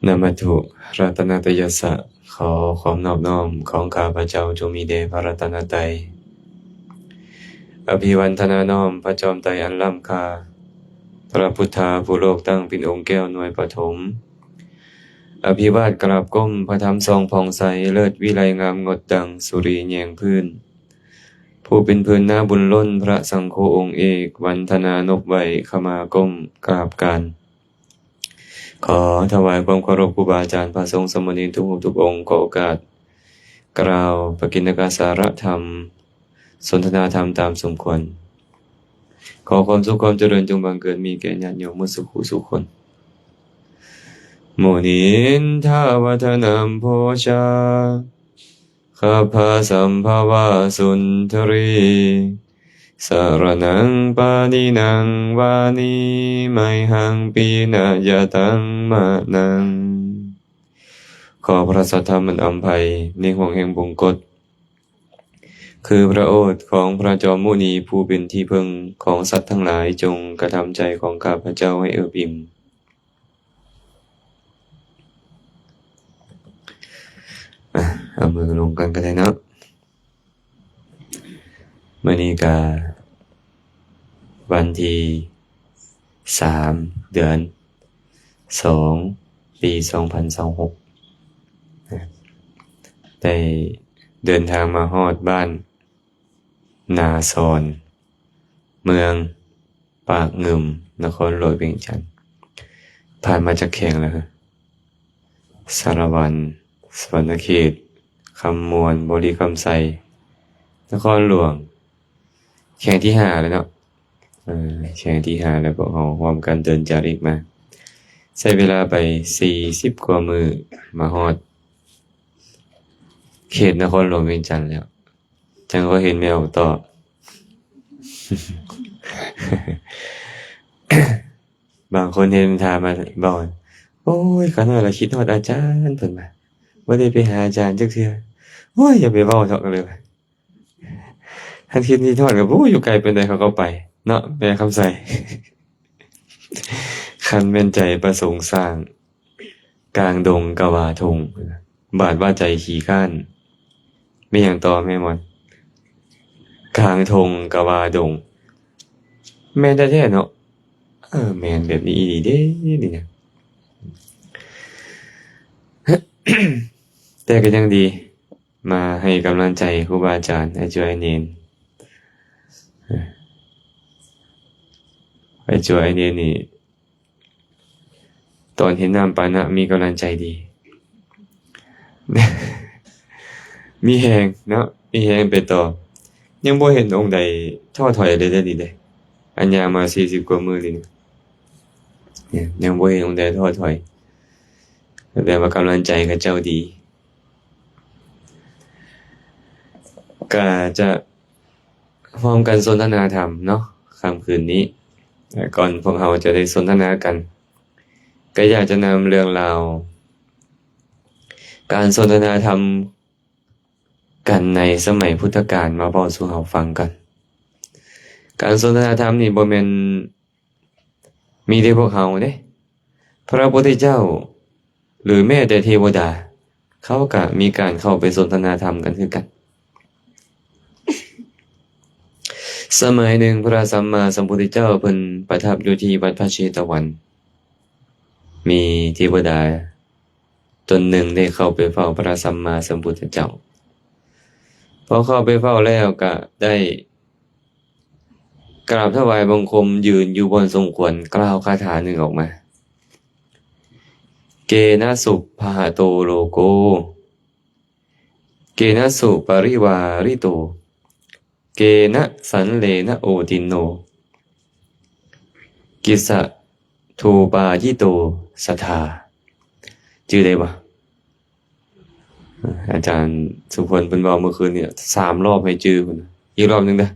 ນະມະທຸລັດຕະນະຕະຍັດສະ ຂໍຄວາມນອບນ້ອມຂອງຂ້າພະເຈົ້າ ຈົ່ງມີແດ່ພະລັດຕະນະໄຕ. ອະພິວັນທະນານ້ອມພະຈອມໄຕອັນລ້ຳຄ່າ, ພະພຸດທາຜູ້ໂລກຕັ້ງເປັນອົງແກ້ວໜ່ວຍປະຖົມ. ອະພິວາດກາບກົ້ມພະທຳສ່ອງຜ່ອງໃສ, ເລີດວິໄລງາມງົດດັ່ງສຸຣີແຍງພື້ນ. ຜູ້ເປັນພື້ນນາບຸນລົ້ນ, ພະສັງໂຄອົງເອກ, ວັນທະນານົບໄຫວ້, ຂະມາກົ້ມກາບການ. ຂໍຖວາຍຄວາມເຄົາລົບຄູບາອາຈານ, ພະສົງສາມະເນນທຸກຮູບທຸກອົງ, ຂໍໂອກາດກ່າວປະກິນນະກະສາລະທຳ, ສົນທະນາທຳຕາມສົມຄວນ. ຂໍຄວາມສຸກຄວາມຈະເລີນຈົ່ງບັງເກີດມີແກ່ຍາດໂຍມໝົດສູ່ຜູ້ສູ່ຄົນ. ມຸນິນທາວະທະນຳໂພຊາ ຄັບພະສຳພະວາສຸນທະຣີ ສະລະນັງປານິນັງວານີ ໄມຫັງປີນະຍະຕັງມະນັງ. ຂໍພະສັດທຳອັນອຳໄພໃນຫ່ວງແຫ່ງບົງກົດ ຄືພະໂອດຂອງພະຈອມມຸນີ ຜູ້ເປັນທີ່ເພິ່ງຂອງສັດທັງຫຼາຍ ຈົ່ງກະທຳໃຈຂອງຂ້າພະເຈົ້າໃຫ້ເອີບອີ່ມ. ອະ ເອົາມືລົງກັນກໍໄດ້ເນາະ. ມື້ນີ້ກະວັນທີສາມ ເດືອນສອງ ປີສອງພັນຊາວຫົກ ໄດ້ເດີນທາງມາຮອດບ້ານນາຊອນ ເມືອງ ປາກງື່ມ ນະຄອນຫຼວງວຽງຈັນ. ຜ່ານມາຈັກແຂວງແລ້ວ? ສາລະວັນ, ສະຫວັນນະເຂດ, ຄຳມ່ວນ, ບໍລິຄຳໄຊ, ນະຄອນຫຼວງ, ແຂວງທີຫ້າແລ້ວເນາະ. ເອີ ແຂວງທີຫ້າແລ້ວ ພວກເຮົາຮ່ວມກັນເດີນຈາລິກມາ. ໃຊ້ເວລາໄປສີ່ສິບກວ່າມື້ ມາຮອດເຂດນະຄອນຫຼວງວຽງຈັນແລ້ວ. ຈັ່ງກໍເຫັນແມວຕອບ. ບາງຄົນເຫັນຖາມມາເວົ້າ ໂອ້ຍ ຂ້ານ້ອຍລະຄິດຮອດອາຈານ ເພິ່ນວ່າ ບໍ່ໄດ້ໄປຫາອາຈານຈັກເທື່ອ. ໂອ້ຍ ຢ່າໄປເວົ້າເຖາະ ກໍເລີຍວ່າ ຄັນຄິດຮອດກໍ ໂອ້ຍ ຢູ່ໄກປານໃດເຂົາກໍໄປເນາະ ແມ່ຄຳໃສ. ຄັນແມ່ນໃຈປະສົງສ້າງ ກາງດົງກະວ່າທົ່ງ ບາດວ່າໃຈຂີ້ຄ້ານ ມີຫຍັງຕໍ່ແມ່ມອນ? ກາງທົ່ງກະວ່າດົງ ແມ່ນແທ້ໆເນາະ. ເອີ ແມ່ນແບບນີ້ອີ່ຫຼີເດ້ນີ້ນະ. ແຕ່ກໍຍັງດີ ມາໃຫ້ກຳລັງໃຈຄູບາອາຈານ ອ້າຍຈົວອ້າຍເນນ. ອ້າຍຈົວອ້າຍເນນນີ້ ຕອນເຫັນນ້ຳປານະມີກຳລັງໃຈດີ ມີແຮງເນາະ ມີແຮງໄປຕໍ່. ຍັງບໍ່ເຫັນອົງໃດທໍ້ຖອຍເລີຍເດ້ນີ້ເດ້ ອັນຍ່າງມາສີ່ສິບກວ່າມື້ນີ້ ຍັງບໍ່ເຫັນອົງໃດທໍ້ຖອຍ. ສະແດງວ່າກຳລັງໃຈເຂົາເຈົ້າດີ. ກະຈະຮ່ວມກັນສົນທະນາທຳເນາະ ຄ່ຳຄືນນີ້. ແລະ ກ່ອນພວກເຮົາຈະໄດ້ສົນທະນາກັນ ກະຢາກຈະນຳເລື່ອງລາວການສົນທະນາທຳກັນໃນສະໄໝພຸດທະການມາເວົ້າສູ່ເຮົາຟັງກັນ. ການສົນທະນາທຳນີ້ບໍ່ແມ່ນ ມີແຕ່ພວກເຮົາເດ້ ພະພຸດທະເຈົ້າ ຫຼື ແມ້ແຕ່ເທວະດາ ເຂົາກະມີການເຂົ້າໄປສົນທະນາທຳກັນຄືກັນ. ສະໄໝໜຶ່ງ ພະສຳມາສຳພຸດທະເຈົ້າເພິ່ນປະທັບຢູ່ທີ່ວັດພະເຊຕະວັນ ມີເທວະດາຕົນໜຶ່ງໄດ້ເຂົ້າໄປເຝົ້າພະສຳມາສຳພຸດທະເຈົ້າ. ພໍເຂົ້າໄປເຝົ້າແລ້ວກະໄດ້ ກາບຖວາຍບັງຄົມ ຢືນຢູ່ບ່ອນສົມຄວນ ກ່າວຄາຖາໜຶ່ງອອກມາ ເກນະສຸພະຫະໂຕໂລໂກ ເກນະສຸປະລິວາລິໂຕ ເກນະສັນເລນະໂອຕິນໂນ ກິດສະທູປາຢິໂຕສັດທາ. ຈື່ໄດ້ບໍ່? ອາຈານສຸພົນເພິ່ນເວົ້າມື້ຄືນນີ້ສາມລອບໃຫ້ຈື່ພຸ້ນນະ. ອີກລອບໜຶ່ງເດີ.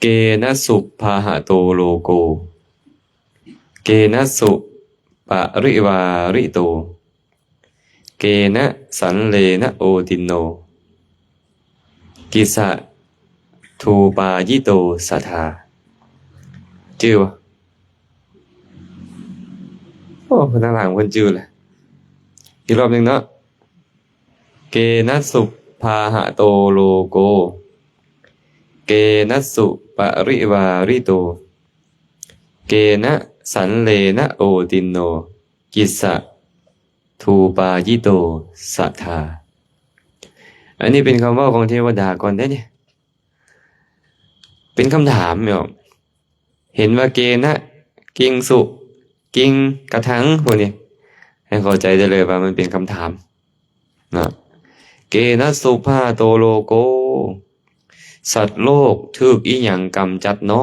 ເກນະສຸພະຫະໂຕໂລໂກ ເກນະສຸປະລິວາລິໂຕ ເກນະສັນເລນະໂອຕິນໂນ ກິດສະທູປາຢິໂຕສັດທາ. ຈື່ບໍ່? ໂອ້ ທາງຫຼັງເພິ່ນຈື່ແຫຼະ. ອີກລອບໜຶ່ງເນາະ. ເກນະສຸພາຫະໂຕໂລໂກ ເກນະສຸປະລິວາລິໂຕ ເກນະສັນເລນະໂອຕິນໂນ ກິດສະທູປາຢິໂຕສະທາ. ອັນນີ້ເປັນຄຳເວົ້າຂອງເທວະດາກ່ອນເດ້ນີ້. ເປັນຄຳຖາມແມ່ນບໍ່? ເຫັນວ່າເກນະ ກິງສຸ ກິງກະທັງ ພວກນີ້ ໃຫ້ເຂົ້າໃຈໄດ້ເລີຍວ່າມັນເປັນຄຳຖາມເນາະ. ເກນະສຸພາໂຕໂລໂກ ສັດໂລກຖືກອີ່ຫຍັງກຳຈັດນໍ?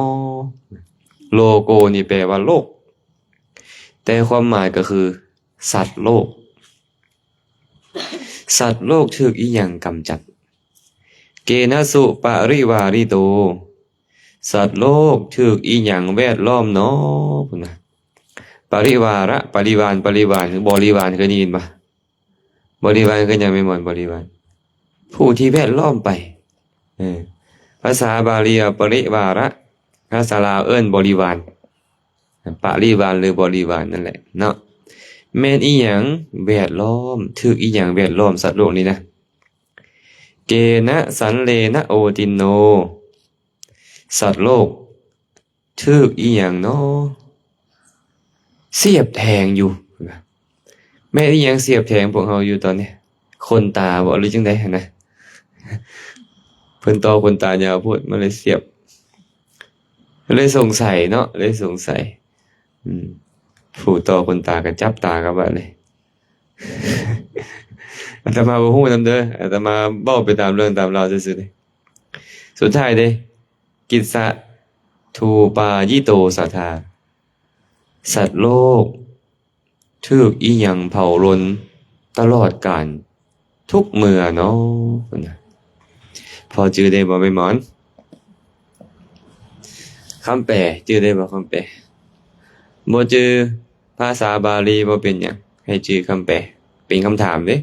ໂລໂກນີ້ແປວ່າໂລກ ແຕ່ຄວາມໝາຍກໍຄືສັດໂລກ. ສັດໂລກຖືກອີ່ຫຍັງກຳຈັດ? ເກນະສຸປະລິວາລິໂຕ ສັດໂລກຖືກອີ່ຫຍັງແວດລ້ອມນໍ? ພຸ້ນນະ. ປະລິວາລະ ປະລິວານ ປະລິວານ ບໍລິວານ ເຄີຍໄດ້ຍິນບໍ່? ບໍລິວານຄືຫຍັງແມ່ນບໍ່? ບໍລິວານ ຜູ້ທີ່ແວດລ້ອມໄປ. ເອີ ພາສາບາລີວ່າປະລິວາລະ ພາສາລາວເອີ້ນບໍລິວານ. ປະລິວານ ຫຼື ບໍລິວານນັ້ນແຫຼະເນາະ. ແມ່ນອີ່ຫຍັງແວດລ້ອມ? ຖືກອີ່ຫຍັງແວດລ້ອມສັດໂລກນີ້ນະ? ເກນະສັນເລນະໂອຕິນໂນ ສັດໂລກຖືກອີ່ຫຍັງນໍ ສຽບແທງຢູ່? ແມ່ນອີ່ຫຍັງສຽບແທງພວກເຮົາຢູ່ຕອນນີ້? ຂົນຕາບໍ ຫຼື ຈັ່ງໃດຫັ້ນນະ? ເພິ່ນຕໍ່ຂົນຕາຍາວໂພດ ມັນເລີຍສຽບ ເລີຍສົງໄສເນາະ ເລີຍສົງໄສ. ອືມ ຜູ້ຕໍ່ຂົນຕາກໍຈັບຕາກັບບາດນີ້. ອາດຕະມາບໍ່ຮູ້ນຳເດີ ອາດຕະມາເວົ້າໄປຕາມເລື່ອງຕາມລາວຊື່ໆເດ້. ສຸດທ້າຍເດ້ ກິດສະທູປາຢິໂຕສະທາ ສັດໂລກຖືກອີ່ຫຍັງເຜົາລົນຕະຫຼອດການທຸກເມື່ອນໍ? ພໍຈື່ໄດ້ບໍ່ແມ່ໝອນ? ຄຳແປ ຈື່ໄດ້ບໍ່ຄຳແປ? ບໍ່ຈື່ພາສາບາລີບໍ່ເປັນຫຍັງ ໃຫ້ຈື່ຄຳແປ ເປັນຄຳຖາມເດ້.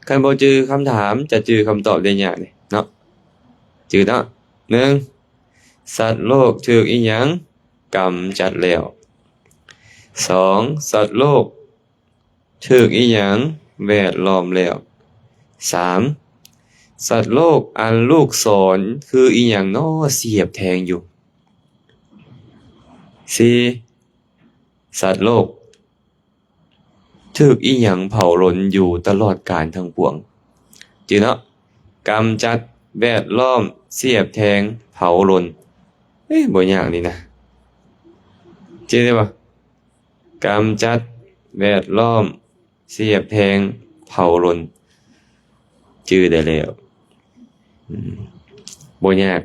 ຄັນບໍ່ຈື່ຄຳຖາມ ຈະຈື່ຄຳຕອບໄດ້ຍາກເດ້ເນາະ. ຈື່ເນາະ. ໜຶ່ງ ສັດໂລກຖືກອີ່ຫຍັງກຳຈັດແລ້ວ? ສອງ ສັດໂລກຖືກອີ່ຫຍັງແວດລ້ອມແລ້ວ? ສາມ ສັດໂລກອັນລູກສອນຄືອີ່ຫຍັງນໍ ສຽບແທງຢູ່? ສີ່ ສັດໂລກຖືກອີ່ຫຍັງເຜົາລົນຢູ່ຕະຫຼອດການທັງປວງ? ຈື່ເນາະ ກຳຈັດ ແວດລ້ອມ ສຽບແທງ ເຜົາລົນ. ເອີ ບໍ່ຍາກນີ້ນະ ຈື່ໄດ້ບໍ່? ກຳຈັດ ແວດລ້ອມ ສຽບແທງ ເຜົາລົນ ຈື່ໄດ້ແລ້ວ. ອືມ ບໍ່ຍາກ.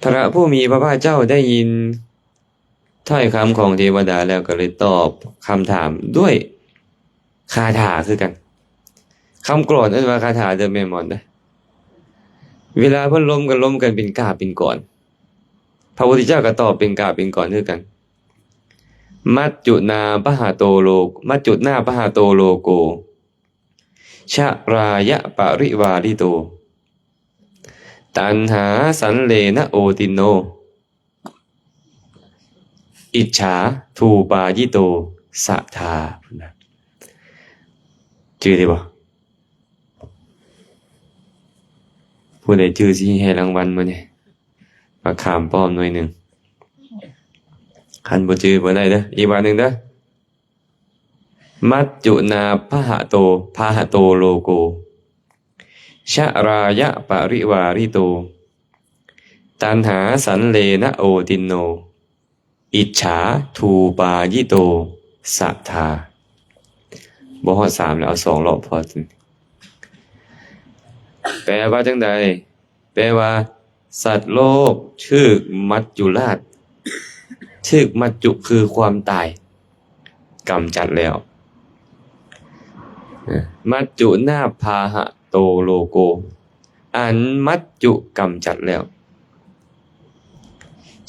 ພະຜູ້ມີພະພາກເຈົ້າໄດ້ຍິນຖ້ອຍຄຳຂອງເທວະດາແລ້ວ ກໍເລີຍຕອບຄຳຖາມດ້ວຍຄາຖາຄືກັນ. ຄຳກລອນເອີ້ນວ່າຄາຖາເດີແມ່ໝອນເດີ. ເວລາເພິ່ນລົມກັນ ລົມກັນເປັນກາບເປັນກອນ. ພະພຸດທະເຈົ້າກໍຕອບເປັນກາບເປັນກອນຄືກັນ. ມັດຈຸນາປະຫະໂຕໂລ ມັດຈຸນາປະຫະໂຕໂລໂກ ຊະລາຍະປະລິວາລິໂຕ ຕັນຫາສັນເລນະໂອຕິນໂນ ອິດສາທູປາຢິໂຕສະທາ. ຈື່ໄດ້ບໍ່? ຜູ້ໃດຈື່ຊິໃຫ້ລາງວັນມື້ນີ້ ມາຂາມປ້ອມໜ່ວຍໜຶ່ງ. ຄັນບໍ່ຈື່ບໍ່ໄດ້ເດີ. ອີກບາດໜຶ່ງເດີ. ມັດຈຸນາພະຫະໂຕ ພະຫະໂຕໂລໂກ ຊະລາຍະປະລິວາລິໂຕ ຕັນຫາສັນເລນະໂອຕິນໂນ ອິດສາທູປາຢິໂຕສະທາ. ບໍ່ຮອດສາມແລ້ວ ເອົາສອງລອບພໍ. ແປວ່າຈັ່ງໃດ? ແປວ່າ ສັດໂລກຖືກມັດຈຸລາດ ຖືກມັດຈຸຄືຄວາມຕາຍ ກຳຈັດແລ້ວ. ມັດຈຸນາພາຫະໂຕໂລໂກ ອັນມັດຈຸກຳຈັດແລ້ວ.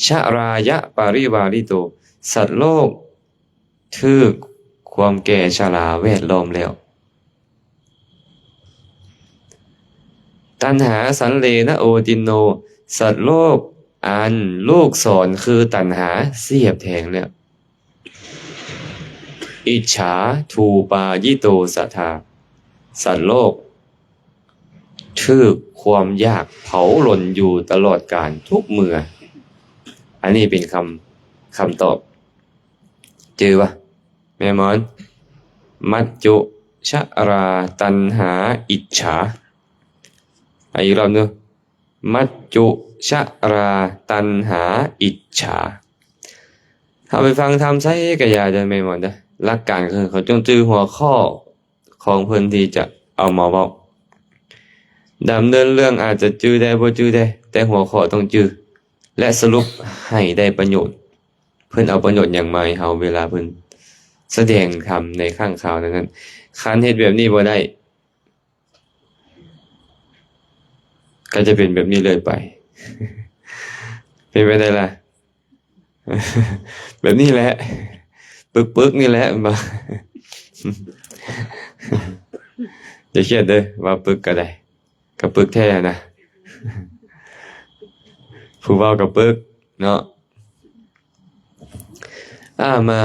ຊະລາຍະປະລິວາລິໂຕ ສັດໂລກຖືກຄວາມແກ່ຊະລາແວດລ້ອມແລ້ວ. ຕັນຫາສັນເລນະໂອຕິນໂນ ສັດໂລກ ອັນລູກສອນຄືຕັນຫາສຽບແທງແລ້ວ. ອິດສາ ທູປາຍິໂຕ ສັດທາ ສັດໂລກຖືກຄວາມຢາກເຜົາລົນຢູ່ຕະຫຼອດການທຸກເມື່ອ. ອັນນີ້ເປັນຄຳ ຄຳຕອບ. ຈື່ບໍ່ ແມ່ໝອນ? ມັດຈຸ ຊະລາ ຕັນຫາ ອິດສາ. ອາ ອີກລອບໜຶ່ງ. ມັດຈຸ ຊະລາ ຕັນຫາ ອິດສາ. ເຮົາໄປຟັງທຳໃສກະຢ່າເດີແມ່ໝອນເດີ. ຫຼັກການຄືເຂົາຕ້ອງຈື່ຫົວຂໍ້ຂອງເພິ່ນທີ່ຈະເອົາມາເວົ້າ. ດຳເນີນເລື່ອງອາດຈະຈື່ໄດ້ບໍ່ຈື່ໄດ້, ແຕ່ຫົວຂໍ້ຕ້ອງຈື່ ແລະ ສະຫຼຸບໃຫ້ໄດ້ປະໂຫຍດ. ເພິ່ນເອົາປະໂຫຍດຫຍັງມາໃຫ້ເຮົາເວລາເພິ່ນສະແດງທຳໃນຄັ້ງຄາວນັ້ນໆ. ຄັນເຮັດແບບນີ້ບໍ່ໄດ້ ກໍຈະເປັນແບບນີ້ເລື້ອຍໄປ. ເປັນໄປໄດ້ລະ? ແບບນີ້ແຫຼະ. ປຶກໆ ນີ້ແຫຼະ ແມ່ນບໍ່? ຢ່າຄຽດເດີ ວ່າປຶກກໍໄດ້. ກະປຶກແທ້ນະ. ຜູ້ເວົ້າກະປຶກເນາະ. ອາ ມາ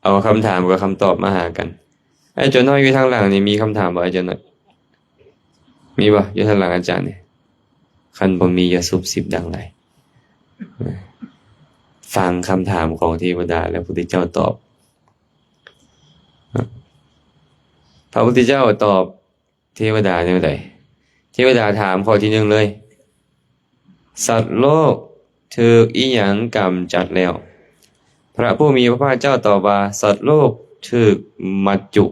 ເອົາຄຳຖາມກັບຄຳຕອບມາຫາກັນ. ໄອ້ໂຈນ້ອຍຢູ່ທາງຫຼັງນີ້ມີຄຳຖາມບໍ່ ໄອ້ໂຈນ້ອຍ? ມີບໍ່ ຢູ່ທາງຫຼັງອາຈານນີ້? ຄັນບໍ່ມີຢ່າຊຸບຊິບດັງຫຼາຍ. ຟັງຄຳຖາມຂອງເທວະດາ ແລະ ພະພຸດທະເຈົ້າຕອບ. ພະພຸດທະເຈົ້າຕອບ ເທວະດາແນວໃດ? ເທວະດາຖາມຂໍ້ທີໜຶ່ງເລີຍ, ສັດໂລກຖືກອີ່ຫຍັງກຳຈັດແລ້ວ? ພະຜູ້ມີພະພາກເຈົ້າຕອບວ່າ, ສັດໂລກຖືກມັດຈຸ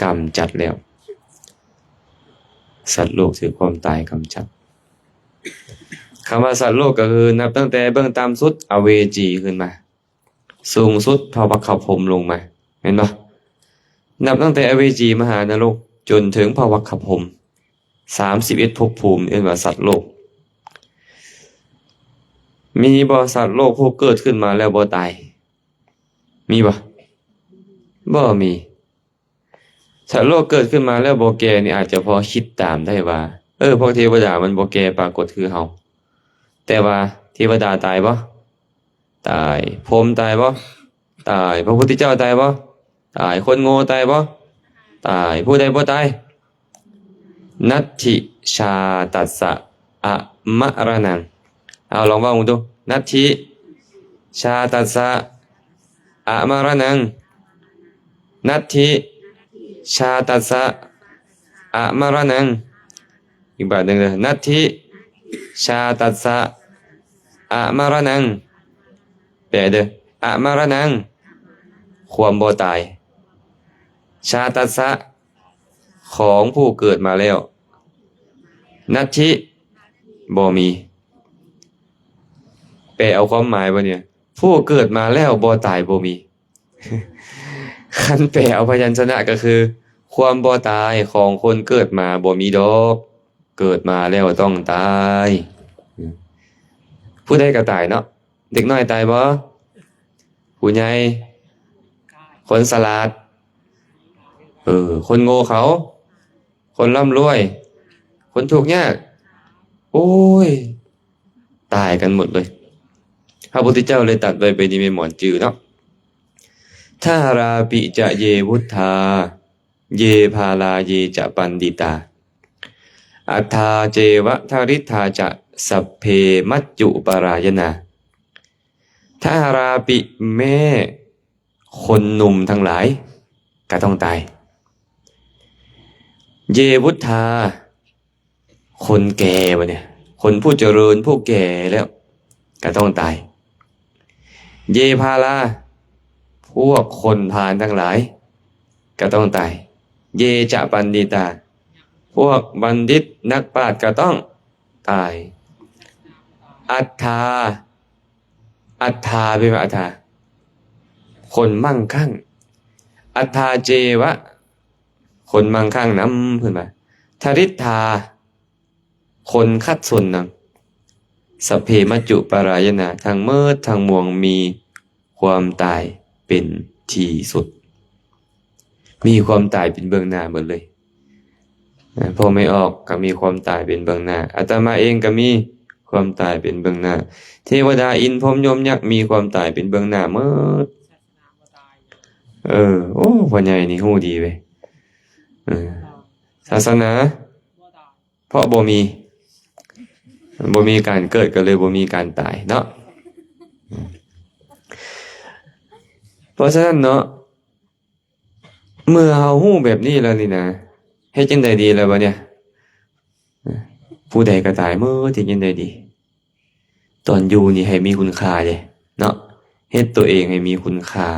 ກຳຈັດແລ້ວ. ສັດໂລກຖືກຄວາມຕາຍກຳຈັດ. ຄຳວ່າສັດໂລກກໍຄືນັບຕັ້ງແຕ່ເບື້ອງຕ່ຳສຸດ ອະເວຈີ ຂຶ້ນມາ. ສູງສຸດພະວັກຄະພົມລົງມາ ແມ່ນບໍ່? ນັບຕັ້ງແຕ່ອະເວຈີມະຫານະລົກຈົນເຖິງພະວັກຄະພົມ ສາມສິບເອັດພົບພູມ ເອີ້ນວ່າສັດໂລກ. ມີບໍ່ສັດໂລກຜູ້ເກີດຂຶ້ນມາແລ້ວບໍ່ຕາຍ? ມີບໍ່? ບໍ່ມີ. ຖ້າໂລກເກີດຂຶ້ນມາແລ້ວບໍ່ແກ່ນີ້ ອາດຈະພໍຄິດຕາມໄດ້ວ່າ ເອີ ພວກເທວະດາມັນບໍ່ແກ່ປາກົດຄືເຮົາ. ແຕ່ວ່າເທວະດາຕາຍບໍ່? ຕາຍ. ພົມຕາຍບໍ່? ຕາຍ. ພະພຸດທະເຈົ້າຕາຍບໍ່? ຕາຍ. ຄົນໂງ່ຕາຍບໍ່? ຕາຍ. ຜູ້ໃດບໍ່ຕາຍ? ນັດຖິ ຊາຕັດສະ ອະມະຣະນັງ. ເອົາ ລອງເວົ້າເບິ່ງດູ. ນັດຖິ ຊາຕັດສະ ອະມະຣະນັງ. ນັດຖິ ຊາຕັດສະ ອະມະຣະນັງ. ອີກບາດໜຶ່ງເດີ. ນັດຖິ ຊາຕັດສະ ອະມະຣະນັງ. ແປເດີ. ອະມະຣະນັງ ຄວາມບໍ່ຕາຍ. ຊາຕັດສະ ຂອງຜູ້ເກີດມາແລ້ວ. ນັດຖິ ບໍ່ມີ. ແປເອົາຄວາມໝາຍບໍ່ນີ້? ຜູ້ເກີດມາແລ້ວບໍ່ຕາຍບໍ່ມີ. ຄັນແປເອົາພະຍັນຊະນະກໍຄື ຄວາມບໍ່ຕາຍຂອງຄົນເກີດມາບໍ່ມີດອກ. ເກີດມາແລ້ວຕ້ອງຕາຍ. ຜູ້ໃດກໍຕາຍເນາະ. ເດັກນ້ອຍຕາຍບໍ່? ຜູ້ໃຫຍ່? ຄົນສະຫຼາດ? ເອີ ຄົນໂງ່ເຂົາ? ຄົນລ່ຳລວຍ? ຄົນທຸກຍາກ? ໂອ້ຍ ຕາຍກັນໝົດເລີຍ. ພະພຸດທະເຈົ້າເລີຍຕັດໄວ້ແບບນີ້ ແມ່ໝອນຈື່ເນາະ. ທະຫະຣາປິຈະເຢວຸດທາ ເຢພາລາເຢຈະປັນດິຕາ ອັດຖາເຈວະທະລິດຖາຈະ ສັບເພມັດຈຸປະລາຍະນາ. ທະຫະຣາປິ ແມ່ຄົນໜຸ່ມທັງຫຼາຍກໍຕ້ອງຕາຍ. ເຢວຸດທາ ຄົນແກ່ບັດນີ້ ຄົນຜູ້ຈະເລີນ ຜູ້ແກ່ແລ້ວກໍຕ້ອງຕາຍ. ເຢພາລາ ພວກຄົນພານທັງຫຼາຍກໍຕ້ອງຕາຍ. ເຢຈະປັນດິຕາ ພວກບັນດິດນັກປາດກໍຕ້ອງຕາຍ. ອັດຖາ ອັດຖາ ແປວ່າອັດຖາ ຄົນມັ່ງຄັ່ງ. ອັດຖາເຈວະ ຄົນມັ່ງຄັ່ງນຳ ເພິ່ນວ່າ. ທະລິດຖາ ຄົນຂັດສົນນຳ. ສັບເພມັດຈຸປະລາຍະນາ ທັງໝົດທັງມວງມີຄວາມຕາຍເປັນທີ່ສຸດ. ມີຄວາມຕາຍເປັນເບື້ອງໜ້າເບິດເລີຍ. ນະ ພໍ່ແມ່ອອກກໍມີຄວາມຕາຍເປັນເບື້ອງໜ້າ. ອາດຕະມາເອງກໍມີ ຄວາມຕາຍເປັນເບື້ອງໜ້າ. ເທວະດາ ອິນ ພົມ ຍົມ ຍັກ ມີຄວາມຕາຍເປັນເບື້ອງໜ້າໝົດ. ເອີ ໂອ້ ພໍ່ໃຫຍ່ນີ້ຮູ້ດີເວີຍ. ເອີ ສາສະໜາ ເພາະບໍ່ມີ ບໍ່ມີການເກີດ ກໍເລີຍບໍ່ມີການຕາຍເນາະ. ເພາະສະນັ້ນເນາະ ເມື່ອເຮົາຮູ້ແບບນີ້ແລ້ວນີ້ນະ ເຮັດຈັ່ງໃດດີລະບາດເນີ້ຍ? ຜູ້ໃດກໍຕາຍໝົດ ເຮັດຈັ່ງໃດດີ? ຕອນຢູ່ນີ້ໃຫ້ມີຄຸນຄ່າເດ້ເນາະ, ເຮັດຕົວເອງໃຫ້ມີຄຸນຄ່າ.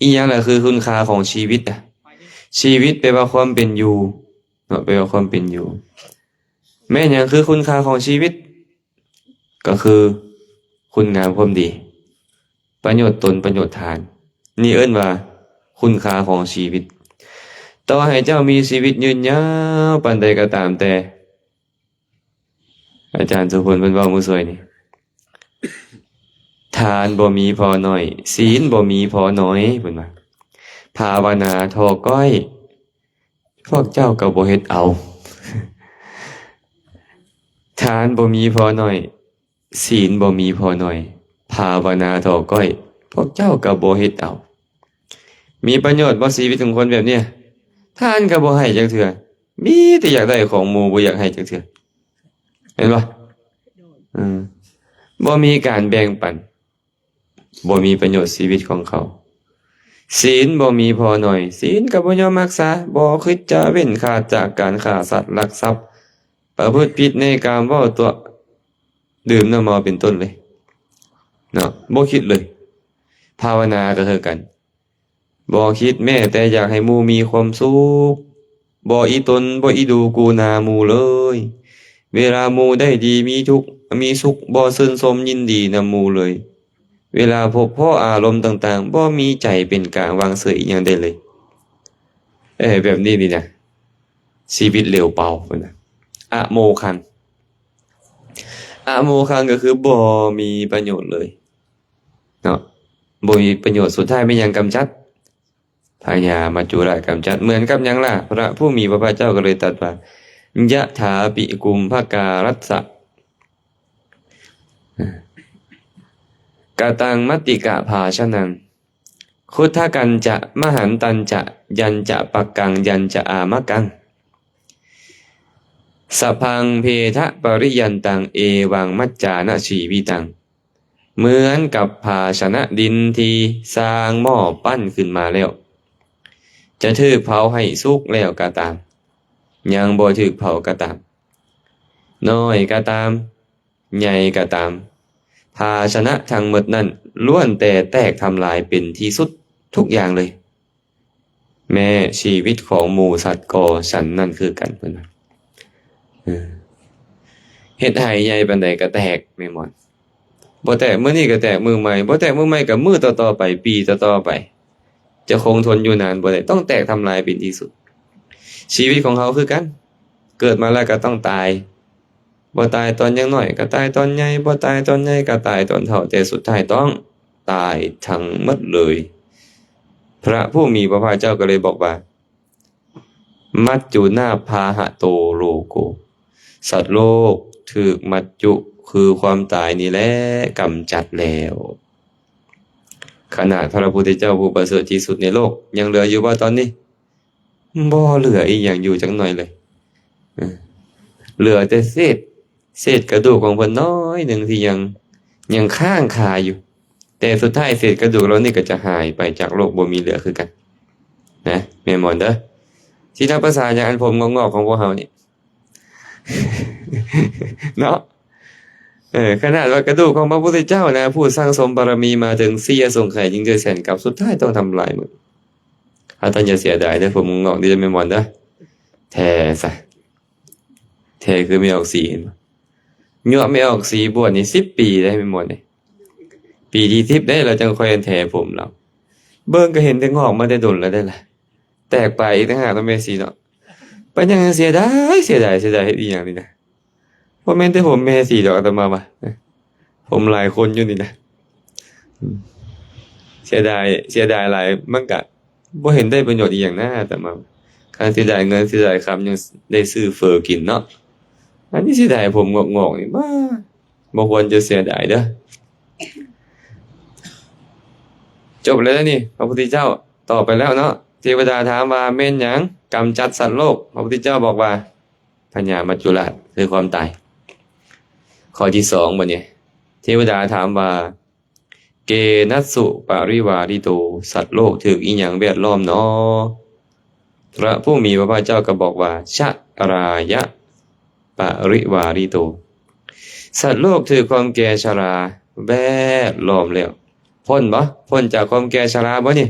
ອີຫຍັງລະຄືຄຸນຄ່າຂອງຊີວິດນະ? ຊີວິດແປວ່າຄວາມເປັນຢູ່ເນາະ, ແປວ່າຄວາມເປັນຢູ່. ແມ່ນຫຍັງຄືຄຸນຄ່າຂອງຊີວິດ? ກໍຄືຄຸນງາມຄວາມດີ, ປະໂຫຍດຕົນ ປະໂຫຍດທ່ານ. ນີ້ເອີ້ນວ່າຄຸນຄ່າຂອງຊີວິດ. ຕໍ່ໃຫ້ເຈົ້າມີຊີວິດຍືນຍາວປານໃດກໍຕາມແຕ່, ອາຈານສຸພົນເພິ່ນເວົ້າມື້ຊ່ວຍນີ້, ທານບໍ່ມີພໍໜ້ອຍ, ສິນບໍ່ມີພໍໜ້ອຍ, ເພິ່ນວ່າ ພາວະນາທໍ່ກ້ອຍ, ພວກເຈົ້າກໍບໍ່ເຮັດເອົາ. ທານບໍ່ມີພໍໜ້ອຍ, ສິນບໍ່ມີພໍໜ້ອຍ, ພາວະນາທໍ່ກ້ອຍ, ພວກເຈົ້າກໍບໍ່ເຮັດເອົາ. ມີປະໂຫຍດບໍ່ຊີວິດຂອງຄົນແບບເນີ້ຍ? ທານກໍບໍ່ໃຫ້ຈັກເທື່ອ, ມີແຕ່ຢາກໄດ້ຂອງໝູ່, ບໍ່ຢາກໃຫ້ຈັກເທື່ອ. ເຫັນບໍ່? ເອີ ບໍ່ມີການແບ່ງປັນ, ບໍ່ມີປະໂຫຍດຊີວິດຂອງເຂົາ. ສິນບໍ່ມີພໍໜ້ອຍ, ສິນກໍບໍ່ຍອມຮັກສາ, ບໍ່ຄິດຈະເວັ້ນຂາດຈາກການຂ້າສັດລັກຊັບ, ປະພຶດຜິດໃນກາມເວົ້າຕົວະ, ດື່ມນ້ຳເມົາເປັນຕົ້ນເລີຍເນາະ, ບໍ່ຄິດເລີຍ. ພາວະນາກໍຄືກັນ, ບໍ່ຄິດແມ້ແຕ່ຢາກໃຫ້ໝູ່ມີຄວາມສຸກ, ບໍ່ອີຕົນ ບໍ່ອີດູກູນາໝູ່ເລີຍ. ເວລາໝູ່ໄດ້ດີ ມີທຸກ ມີສຸກ ບໍ່ຊື່ນຊົມຍິນດີນຳໝູ່ເລີຍ. ເວລາພົບພໍ້ອາລົມຕ່າງໆ ບໍ່ມີໃຈເປັນກາງ ວາງເສີຍອີ່ຫຍັງໄດ້ເລີຍ. ເອີ ແບບນີ້ນີ້ນະ ຊີວິດເຫຼວເປົ່າພຸ້ນນະ. ອະໂມຄັງ, ອະໂມຄັງກໍຄືບໍ່ມີປະໂຫຍດເລີຍເນາະ, ບໍ່ມີປະໂຫຍດ. ສຸດທ້າຍແມ່ນຫຍັງ? ກຳຈັດ. ພະຍາມັດຈຸລາດກຳຈັດ. ເໝືອນກັບຫຍັງລະ? ພະຜູ້ມີພະພາກເຈົ້າກໍເລີຍຕັດວ່າ ຍະຖາປິກຸມພະກາລັດສະ ກະຕັງມັດຕິກະພາຊະນັງ ຄຸດທະກັນຈະ ມະຫັນຕັນຈະ ຍັນຈະປັກກັງ ຍັນຈະອາມະກັງ ສະພັງເພທະປະລິຍັນຕັງ ເອວັງມັດຈານະຊີວິຕັງ. ເໝືອນກັບພາຊະນະດິນທີ່ຊ່າງໝໍ້ປັ້ນຂຶ້ນມາແລ້ວ, ຈະຖືກເຜົາໃຫ້ສຸກແລ້ວກໍຕາມ, ຍັງບໍ່ຖືກເຜົາກໍຕາມ, ນ້ອຍກໍຕາມ, ໃຫຍ່ກໍຕາມ, ພາຊະນະທັງໝົດນັ້ນລ້ວນແຕ່ແຕກທຳລາຍເປັນທີ່ສຸດທຸກຢ່າງເລີຍ. ແມ້ຊີວິດຂອງໝູ່ສັດກໍສັນນັ້ນຄືກັນ ເພິ່ນວ່າ. ເອີ ເຮັດໄຮ່ໃຫຍ່ປານໃດກໍແຕກ ແມ່ນບໍ່? ບໍ່ແຕກມື້ນີ້ກໍແຕກມື້ໃໝ່, ບໍ່ແຕກມື້ໃໝ່ກໍມື້ຕໍ່ໆໄປ, ປີຕໍ່ໆໄປ, ຈະຄົງທົນຢູ່ນານບໍ່ໄດ້, ຕ້ອງແຕກທຳລາຍເປັນທີ່ສຸດ. ຊີວິດຂອງເຮົາຄືກັນ, ເກີດມາແລ້ວກໍຕ້ອງຕາຍ. ບໍ່ຕາຍຕອນຍັງນ້ອຍ ກໍຕາຍຕອນໃຫຍ່, ບໍ່ຕາຍຕອນໃຫຍ່ ກໍຕາຍຕອນເຖົ້າ, ແຕ່ສຸດທ້າຍຕ້ອງຕາຍທັງໝົດເລີຍ. ພະຜູ້ມີພະພາກເຈົ້າກໍເລີຍບອກວ່າ ມັດຈຸນາພາຫະໂຕໂລໂກ, ສັດໂລກຖືກມັດຈຸ ຄືຄວາມຕາຍນີ້ແຫຼະກຳຈັດແລ້ວ. ຂະໜາດພະພຸດທະເຈົ້າຜູ້ປະເສີດທີ່ສຸດໃນໂລກ ຍັງເຫຼືອຢູ່ບໍ່ຕອນນີ້? ບໍ່ເຫຼືອອີ່ຫຍັງຢູ່ຈັກໜ້ອຍເລີຍ. ເອີ ເຫຼືອແຕ່ເສດ, ເສດກະດູກຂອງເພິ່ນໜ້ອຍໜຶ່ງທີ່ຍັງ, ຍັງຄ້າງຄາຢູ່. ແຕ່ສຸດທ້າຍເສດກະດູກເຫຼົ່ານີ້ກໍຈະຫາຍໄປຈາກໂລກ, ບໍ່ມີເຫຼືອຄືກັນນະ, ແມ່ນບໍ່ເດີ? ຊິນັບພາສາຫຍັງ ອັນຜົມງອກໆຂອງພວກເຮົານີ້ ເນາະ? ເອີ ຂະໜາດວ່າກະດູກຂອງພະພຸດທະເຈົ້ານະ, ຜູ້ສັ່ງສົມບາລະມີມາເຖິງສີ່ອະສົງໄຂ ຍິ່ງເດີແສນກັບ, ສຸດທ້າຍຕ້ອງທຳລາຍໝົດ. ເຮົາຕ້ອງຢ່າເສຍດາຍເດີ, ຜົມງອກນີ້ເດີ ແມ່ນບໍ່ເດີ? ແທ້ຊະ, ແທ້ຄືແມ່ອອກສີ, ເຫັນບໍ່? ຍົວະແມ່ອອກສີບວດນີ້ສິບປີໄດ້ ແມ່ນບໍ່ນີ້? ປີທີສິບໄດ້ ລາວຈັ່ງຄ່ອຍແທ້ຜົມລາວ. ເບິ່ງກໍເຫັນແຕ່ງອກມາແຕ່ດົນແລ້ວໄດ໋ລະ, ແຕກປາຍອີກຕ່າງຫາກເນາະ ແມ່ສີເນາະ. ເປັນຫຍັງເສຍດາຍ, ເສຍດາຍ, ເສຍດາຍເຮັດອີ່ຫຍັງນີ້ນະ? ບໍ່ແມ່ນແຕ່ຜົມແມ່ສີດອກ ອາດຕະມາວ່າ, ຜົມຫຼາຍຄົນຢູ່ນີ້ນະ. ເສຍດາຍ, ເສຍດາຍຫຼາຍ, ມັນກະບໍ່ເຫັນໄດ້ປະໂຫຍດອີ່ຫຍັງນະ ອາດຕະມາ. ຄັນເສຍດາຍເງິນ, ເສຍດາຍຄຳ, ຍັງໄດ້ຊື້ເຝີກິນເນາະ. ອັນນີ້ເສຍດາຍຜົມງອກໆນີ້, ບ້າ. ບໍ່ຄວນຈະເສຍດາຍເດີ້. ຈົບແລ້ວນີ້ ພະພຸດທະເຈົ້າຕອບໄປແລ້ວເນາະ. ເທວະດາຖາມວ່າ ແມ່ນຫຍັງກຳຈັດສັດໂລກ? ພະພຸດທະເຈົ້າບອກວ່າ ພະຍາມັດຈຸລາດ ຄືຄວາມຕາຍ. ຂໍ້ທີສອງ ບັດນີ້ ເທວະດາຖາມວ່າ ເກນັດສຸປະລິວາລິໂຕ ສັດໂລກຖືກອີ່ຫຍັງແວດລ້ອມນໍ? ພະຜູ້ມີພະພາກເຈົ້າກໍບອກວ່າ ຊະລາຍະປະລິວາລິໂຕ ສັດໂລກຖືກຄວາມແກ່ຊະລາແວດລ້ອມແລ້ວ. ພົ້ນບໍ່? ພົ້ນຈາກຄວາມແກ່ຊະລາບໍ່ນີ້?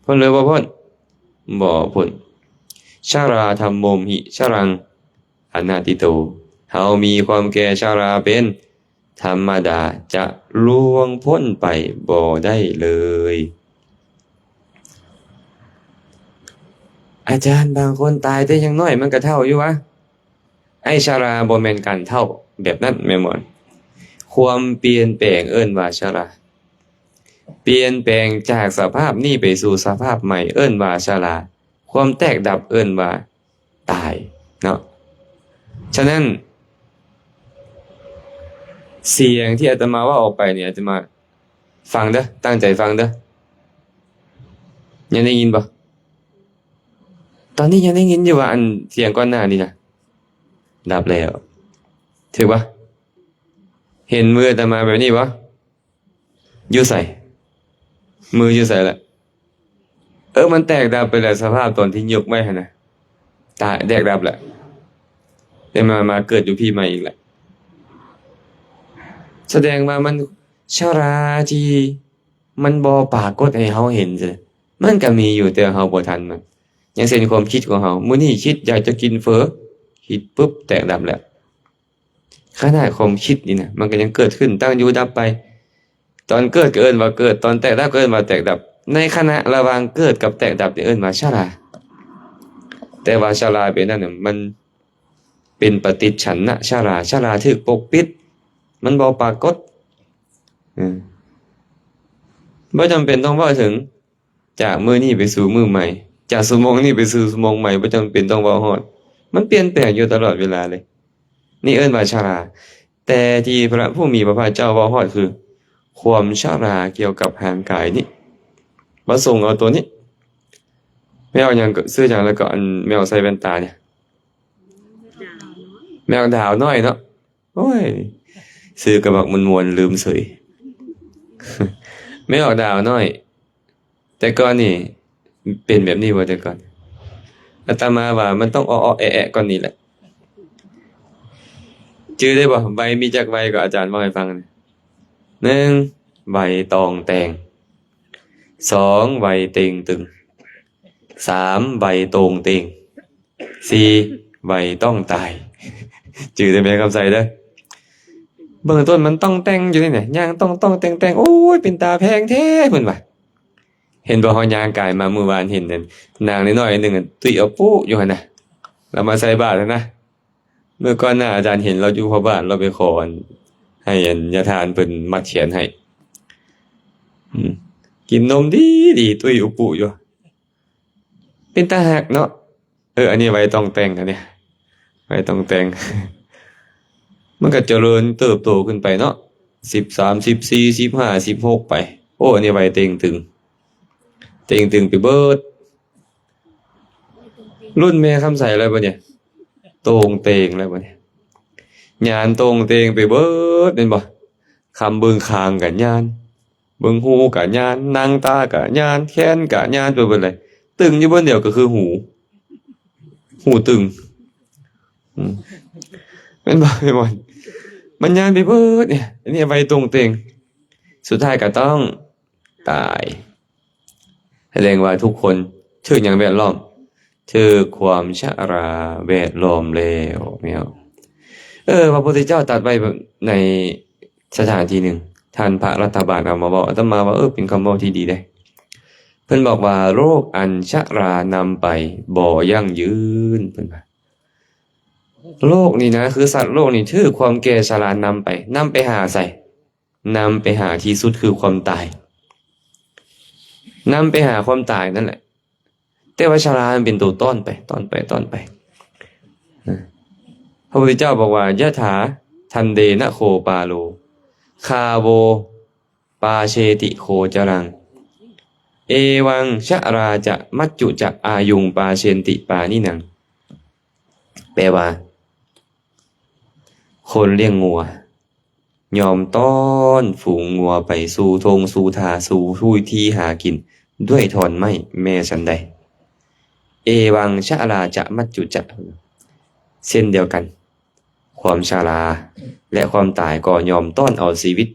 ພົ້ນຫຼືບໍ່ພົ້ນ? ບໍ່ພົ້ນ. ຊະລາທຳໂມມຫິ ຊະລັງ ອະນາທິໂຕ ເຮົາມີຄວາມແກ່ຊະລາເປັນທຳມະດາ ຈະລ່ວງພົ້ນໄປບໍ່ໄດ້ເລີຍ. ອາຈານ ບາງຄົນຕາຍແຕ່ຍັງນ້ອຍມັນກໍເຖົ້າຢູ່ວະ. ໄອ້ຊະລາບໍ່ແມ່ນການເຖົ້າແບບນັ້ນແມ່ນບໍ່? ຄວາມປ່ຽນແປງເອີ້ນວ່າຊະລາ. ປ່ຽນແປງຈາກສະພາບນີ້ໄປສູ່ສະພາບໃໝ່ເອີ້ນວ່າຊະລາ. ຄວາມແຕກດັບເອີ້ນວ່າ ຕາຍເນາະ. ສະນັ້ນ ສຽງທີ່ອາດຕະມາເວົ້າອອກໄປນີ້ ອາດຕະມາຟັງເດີ້ ຕັ້ງໃຈຟັງເດີ້. ຍັງໄດ້ຍິນບໍ່? ຕອນນີ້ຍັງໄດ້ຍິນຢູ່ວ່າ ອັນສຽງກ່ອນໜ້ານີ້ນະ ດັບແລ້ວ. ຖືກບໍ່? ເຫັນມືອາດຕະມາແບບນີ້ບໍ່? ຢູ່ໃສ? ມືຢູ່ໃສລະ? ເອີ ມັນແຕກດັບໄປແລ້ວ ສະພາບຕອນທີ່ຍົກໄວ້ຫັ້ນນະ ຕາຍ ແຕກດັບແລ້ວ. ແຕ່ມາ ມາເກີດຢູ່ພີ້ໃໝ່ອີກແລ້ວ. ສະແດງວ່າມັນ ຊະລາທີ່ມັນບໍ່ປາກົດໃຫ້ເຮົາເຫັນ ມັນກໍມີຢູ່ ແຕ່ເຮົາບໍ່ທັນມັນ. ຢ່າງເຊັ່ນຄວາມຄິດຂອງເຮົາ ມື້ນີ້ຄິດຢາກຈະກິນເຝີ ຄິດປຶບ ແຕກດັບແລ້ວ. ຂະໜາດຄວາມຄິດນີ້ນະ ມັນກໍຍັງເກີດຂຶ້ນ ຕັ້ງຢູ່ ດັບໄປ. ຕອນເກີດກໍເອີ້ນວ່າເກີດ ຕອນແຕກດັບກໍເອີ້ນວ່າແຕກດັບ. ໃນຂະນະລະຫວ່າງເກີດກັບແຕກດັບນີ້ເອີ້ນວ່າຊະລາ. ແຕ່ວ່າຊະລາແບບນັ້ນນະ ມັນເປັນປະຕິດສັນນະຊະລາ. ຊະລາຖືກປົກປິດ ມັນບໍ່ປາກົດ. ເອີ ບໍ່ຈຳເປັນຕ້ອງເວົ້າເຖິງ ຈາກມື້ນີ້ໄປສູ່ມື້ໃໝ່ ຈາກຊົ່ວໂມງນີ້ໄປສູ່ຊົ່ວໂມງໃໝ່ ບໍ່ຈຳເປັນຕ້ອງເວົ້າຮອດ. ມັນປ່ຽນແປງຢູ່ຕະຫຼອດເວລາເລີຍ. ນີ້ເອີ້ນວ່າຊະລາ. ແຕ່ທີ່ພະຜູ້ມີພະພາກເຈົ້າເວົ້າຮອດຄື ຄວາມຊະລາກ່ຽວກັບຮ່າງກາຍນີ້. ມາສົ່ງເອົາໂຕນີ້. ແມ່ອອກຫຍັງ ຊື່ຫຍັງ ແລ້ວກໍອັນແມ່ອອກໃສ່ແວ່ນຕານີ້. ແມ່ອອກດາວນ້ອຍເນາະ. ໂອ້ຍ ຊື່ກໍບັກມ່ວນໆ ລືມເສີຍ. ແມ່ອອກດາວນ້ອຍ. ແຕ່ກ່ອນນີ້ເປັນແບບນີ້ບໍ່? ແຕ່ກ່ອນອາດຕະມາວ່າມັນຕ້ອງເອາະໆແອະໆກ່ອນນີ້ແຫຼະ. ຈື່ໄດ້ບໍ່? ໄວມີຈັກໄວກໍອາຈານເວົ້າໃຫ້ຟັງ. ໜຶ່ງ ໄວຕອງແຕງ. ສອງ ໄວເຕັງຕຶງ. ສາມ ໄວໂຕງເຕັງ. ສີ່ ໄວຕ້ອງຕາຍ. ຈື່ແຕ່ແມ່ຄຳໃສເດີ້. ເບື້ອງຕົ້ນມັນຕ້ອງແຕ່ງຢູ່ນີ້ນະ ຍ່າງຕ້ອງໆແຕ່ງໆ ໂອ້ຍ ເປັນຕາແພງແທ້ ເພິ່ນວ່າ. ເຫັນບໍ່ ເຮົາຍ່າງກາຍມາມື້ວານ ເຫັນນາງນ້ອຍໆໜຶ່ງ ຕຸ້ຍເອົາປຸຢູ່ຫັ້ນນະ ລາວມາໃສ່ບາດຫັ້ນນະ. ເມື່ອກ່ອນໜ້າອາຈານເຫັນລາວຢູ່ພະບາດ ລາວໄປຂໍ ອັນ ໃຫ້ ອັນ ຍາທ່ານເພິ່ນມັດແຂນໃຫ້. ອືມ ກິນນົມດີໆ ຕຸ້ຍອຸປຸຢູ່. ເປັນຕາຮັກເນາະ. ເອີ ອັນນີ້ໄວຕ້ອງແຕ່ງ ອັນນີ້ໄວຕ້ອງແຕ່ງ. ມັນກໍຈະເລີນເຕີບໂຕຂຶ້ນໄປເນາະ ສິບສາມ ສິບສີ່ ສິບຫ້າ ສິບຫົກ ໄປ. ໂອ້ ອັນນີ້ໄວເຕັງຕຶງ ເຕັງຕຶງໄປເບີດ. ລຸ້ນແມ່ຄຳໃສແລ້ວບັດນີ້ ໂຕ່ງເຕັງແລ້ວບັດນີ້. ຍານໂຕ່ງເຕັງໄປເບີດ ແມ່ນບໍ່? ຄຳເບິ່ງຄາງກໍຍານ ເບິ່ງຫູກະຍານ ໜັງຕາກະຍານ ແຂນກະຍານໄປເບິດເລີຍ. ຕຶງຢູ່ບ່ອນດຽວກໍຄືຫູ ຫູຕຶງ. ອືມ ແມ່ນບໍ່? ແມ່ນບໍ່? ມັນຍານໄປເບິດນີ້. ອັນນີ້ໄວຕົງເຕັງ ສຸດທ້າຍກໍຕ້ອງຕາຍ. ສະແດງວ່າທຸກຄົນຖືກຫຍັງແວດລ້ອມ? ຖືກຄວາມຊະລາແວດລ້ອມແລ້ວ ແມ່ນ. ເອີ ພະພຸດທະເຈົ້າຕັດໄວ້ໃນສະຖານທີ່ໜຶ່ງ ທ່ານພະລັດຖະບານເອົາມາເວົ້າ ອາດຕະມາວ່າ ເອີ ເປັນຄຳເວົ້າທີ່ດີເດ້. ເພິ່ນບອກວ່າ ໂລກອັນຊະລານຳໄປບໍ່ຢັ້ງຢືນ ເພິ່ນວ່າ ໂລກນີ້ນະ ຄືສັດໂລກນີ້ຖືກຄວາມແກ່ຊະລານຳໄປ. ນຳໄປຫາໃສ? ນຳໄປຫາທີ່ສຸດຄືຄວາມຕາຍ. ນຳໄປຫາຄວາມຕາຍນັ້ນແຫຼະ. ແຕ່ວ່າຊະລາມັນເປັນໂຕຕ້ອນໄປ ຕ້ອນໄປ ຕ້ອນໄປ. ເອີ ພະພຸດທະເຈົ້າບອກວ່າ ຍະຖາ ທັນເດນະໂຄປາໂລ ຄາໂວ ປາເຊຕິໂຄຈະລັງ ເອວັງຊະລາຈະມັດຈຸຈະອາຍຸງປາເຊນຕິປານິໜັງ. ແປວ່າ ຄົນລ້ຽງງົວ ຍອມຕ້ອນຝູງງົວໄປສູ່ທົ່ງສູ່ທ່າ ສູ່ທີ່ຫາກິນດ້ວຍທ່ອນໄມ້ແມ່ສັນໃດ. ເອວັງຊະລາຈະມັດຈຸຈະ ເຊັ່ນດຽວກັນ ຄວາມຊະລາ ແລະ ຄວາມຕາຍກໍຍອມຕ້ອນເອົາຊີວິດ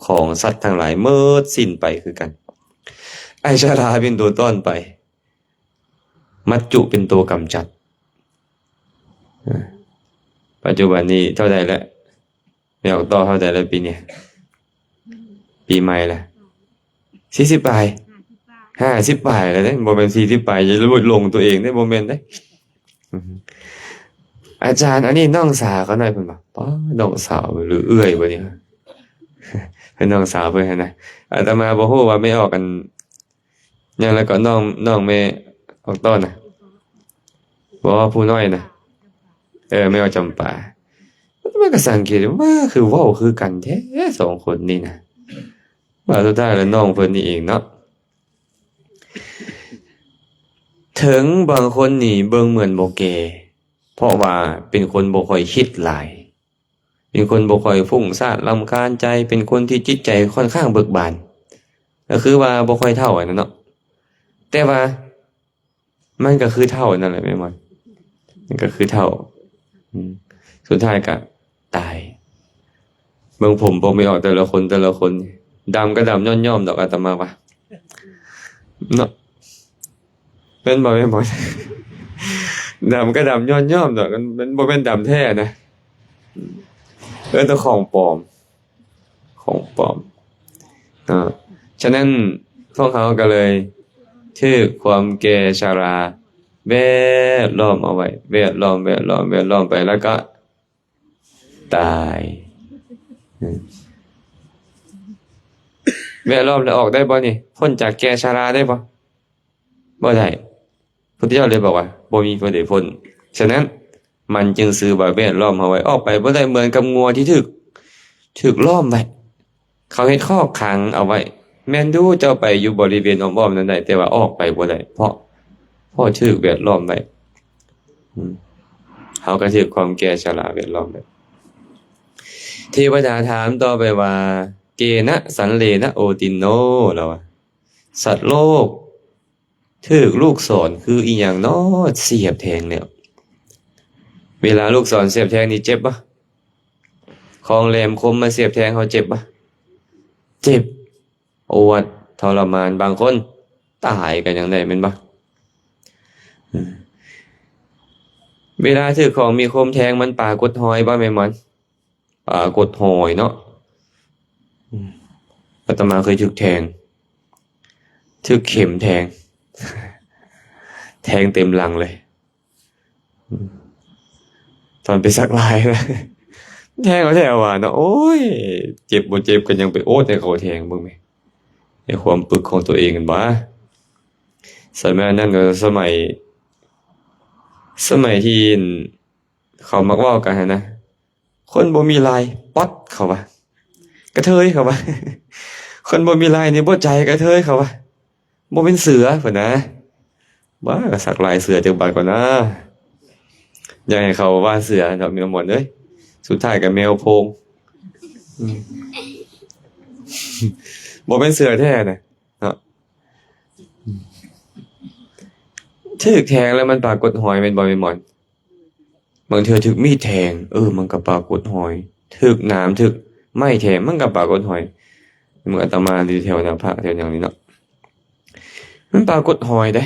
ຂອງສັດທັງຫຼາຍໝົດສິ້ນໄປຄືກັນ. ໄອ້ຊະລາເປັນຕົວຕ້ອນໄປ ມັດຈຸເປັນຕົວກຳຈັດ. ປັດຈຸບັນນີ້ເທົ່າໃດແລ້ວ? ແມ່ອອກຕໍ່ເທົ່າໃດແລ້ວປີນີ້? ປີໃໝ່ລະ? ສີ່ສິບປາຍ? ຫ້າສິບປາຍແລ້ວເດ້ ບໍ່ແມ່ນສີ່ສິບປາຍ. ຢ່າໄປລົງຕົວເອງເດ້ ບໍ່ແມ່ນເດ້. ອາຈານ ອັນນີ້ນ້ອງສາວຂ້ານ້ອຍເພິ່ນວ່າ. ປ້າ ນ້ອງສາວຫຼືເອື້ອຍບໍ່ນີ້? ເປັນນ້ອງສາວເພິ່ນຫັ້ນນະ. ອາດຕະມາບໍ່ຮູ້ວ່າແມ່ອອກອັນ ຫຍັງແລ້ວກໍນ້ອງ ນ້ອງແມ່ອອກຕ້ອນນະ. ບໍ່ ຜູ້ນ້ອຍນະ. ເອີ ແມ່ອອກຈຳປາ. ມັນກໍສັງເກດວ່າ ຄືເວົ້າຄືກັນແທ້ສອງຄົນນີ້ນະ. ວ່າສຸດທ້າຍແລ້ວນ້ອງເພິ່ນນີ້ເອງເນາະ. ເຖິງບາງຄົນນີ້ເບິ່ງເໝືອນບໍ່ແກ່ ເພາະວ່າເປັນຄົນບໍ່ຄ່ອຍຄິດຫຼາຍ. ເປັນຄົນບໍ່ຄ່ອຍຟຸ້ງຊານລຳຄານໃຈ, ເປັນຄົນທີ່ຈິດໃຈຂ້ອນຂ້າງເບີກບານ, ກໍຄືວ່າບໍ່ຄ່ອຍເຖົ້າຫັ້ນນະເນາະ. ແຕ່ວ່າມັນກໍຄືເຖົ້ານັ້ນແຫຼະແມ່ນບໍ່? ມັນກໍຄືເຖົ້າ. ອືມ ສຸດທ້າຍກໍຕາຍ. ເບິ່ງຜົມປົກແມ່ອອກແຕ່ລະຄົນ ແຕ່ລະຄົນ ດຳກໍດຳຍ້ອນຍ້ອມດອກ ອາດຕະມາວ່າເນາະ. ແມ່ນບໍ່ ແມ່ນບໍ່? ດຳກໍດຳຍ້ອນຍ້ອມດອກ ມັນ ມັນບໍ່ແມ່ນດຳແທ້ນະ. ເອີ້ນແຕ່ຂອງປອມ ຂອງປອມ. ເນາະ ສະນັ້ນພວກເຮົາກໍເລີຍຖືກຄວາມແກ່ຊະລາແວດລ້ອມເອົາໄວ້ ແວດລ້ອມ ແວດລ້ອມ ແວດລ້ອມໄປ ແລ້ວກໍ ຕາຍ. ແວດລ້ອມແລ້ວອອກໄດ້ບໍ່ນີ້? ພົ້ນຈາກແກ່ຊະລາໄດ້ບໍ່? ບໍ່ໄດ້. ພຸດທະເຈົ້າເລີຍບອກວ່າ ບໍ່ມີຜູ້ໃດພົ້ນ. ສະນັ້ນ ມັນຈຶ່ງຊື່ວ່າແວດລ້ອມເຮົາໄວ້ ອອກໄປບໍ່ໄດ້. ເໝືອນກັບງົວທີ່ຖືກ ຖືກລ້ອມໄວ້ ເຂົາເຮັດຄອກຂັງເອົາໄວ້. ແມ່ນຢູ່ ເຈົ້າໄປຢູ່ບໍລິເວນອ້ອມໆນັ້ນໄດ້ ແຕ່ວ່າອອກໄປບໍ່ໄດ້ ເພາະ ເພາະຖືກແວດລ້ອມໄວ້. ອືມ ເຮົາກໍຖືກຄວາມແກ່ຊະລາແວດລ້ອມໄວ້. ເທວະດາຖາມຕໍ່ໄປວ່າ ເກນະສັນເລນະໂອຕິນໂນ ລາວວ່າ ສັດໂລກ ຖືກລູກສອນຄືອີ່ຫຍັງເນາະສຽບແທງແລ້ວ? ເວລາລູກສອນສຽບແທງນີ້ເຈັບບໍ່? ຂອງແຫຼມຄົມມາສຽບແທງເຮົາເຈັບບໍ່? ເຈັບ ປວດ ທໍລະມານ ບາງຄົນຕາຍກໍຍັງໄດ້ແມ່ນບໍ່? ເອີ ເວລາຖືກຂອງມີຄົມແທງມັນປາກົດຮອຍບໍ່ແມ່ນບໍ່? ປາກົດຮອຍເນາະ. ອືມ ອາດຕະມາເຄີຍຖືກແທງ ຖືກເຂັມແທງ ແທງເຕັມຫຼັງເລີຍ. ອືມ ຕອນໄປສັກລາຍນະ ແທງເອົາແທ້ວ່າເນາະ. ໂອ້ຍ ເຈັບບໍ່ເຈັບກໍຍັງໄປໂອດໃຫ້ເຂົາແທງເບິ່ງແມ. ໃນຄວາມປຶກຂອງຕົວເອງຫັ້ນຫວາ. ສະໄໝນັ້ນກໍສະໄໝ ສະໄໝທີ່ເຂົາມັກເວົ້າກັນຫັ້ນນະ. ຄົນບໍ່ມີລາຍ ປອດ ເຂົາວ່າ ກະເທີຍ ເຂົາວ່າ ຄົນບໍ່ມີລາຍນີ້ບໍ່ໃຈ ກະເທີຍ ເຂົາວ່າ ບໍ່ແມ່ນເສືອ ເພິ່ນນະ. ວ່າ ກະສັກລາຍເສືອຈັກບາດກ່ອນນາ. ຢ່າໃຫ້ເຂົາວ່າເສືອດອກ ແມວໝອນເອີຍ ສຸດທ້າຍກະແມວໂພງ. ອືມ ບໍ່ແມ່ນເສືອແທ້ນະ ເນາະ. ອືມ ຖືກແທງແລ້ວມັນປາກົດຮອຍແມ່ນບໍ່ ແມ່ນໝອນ? ບາງເທື່ອຖືກມີດແທງ ເອີ ມັນກໍປາກົດຮອຍ, ຖືກໜາມ ຖືກໄມ້ແທງ ມັນກໍປາກົດຮອຍ. ເມື່ອອາດຕະມາຢູ່ແຖວໜ້າພະແຖວຫຍັງນີ້ເນາະ ມັນປາກົດຮອຍເດ້.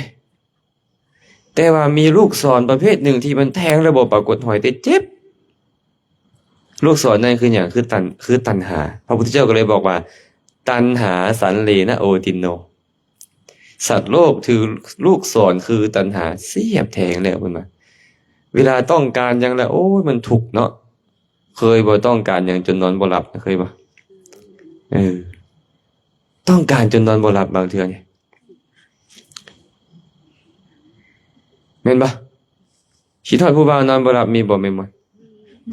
ແຕ່ວ່າມີລູກສອນປະເພດໜຶ່ງທີ່ມັນແທງແລ້ວບໍ່ປາກົດຮອຍ ແຕ່ເຈັບ. ລູກສອນນັ້ນຄືຫຍັງ? ຄືຕັນ ຄືຕັນຫາ. ພະພຸດທະເຈົ້າກໍເລີຍບອກວ່າ ຕັນຫາສັນເລນະໂອຕິນໂນ. ສັດໂລກຖືກລູກສອນຄືຕັນຫາສຽບແທງແລ້ວ ເພິ່ນວ່າ. ເວລາຕ້ອງການຫຍັງແລ້ວ ໂອ້ຍ ມັນທຸກເນາະ. ເຄີຍບໍ່ ຕ້ອງການຫຍັງຈົນນອນບໍ່ຫຼັບ ເຄີຍບໍ່? ເອີ ຕ້ອງການຈົນນອນບໍ່ຫຼັບບາງເທື່ອນີ້ ແມ່ນບໍ່? ຄິດຮອດຜູ້ບ່າວນອນບໍ່ຫຼັບ ມີບໍ່ແມ່ໝອນ?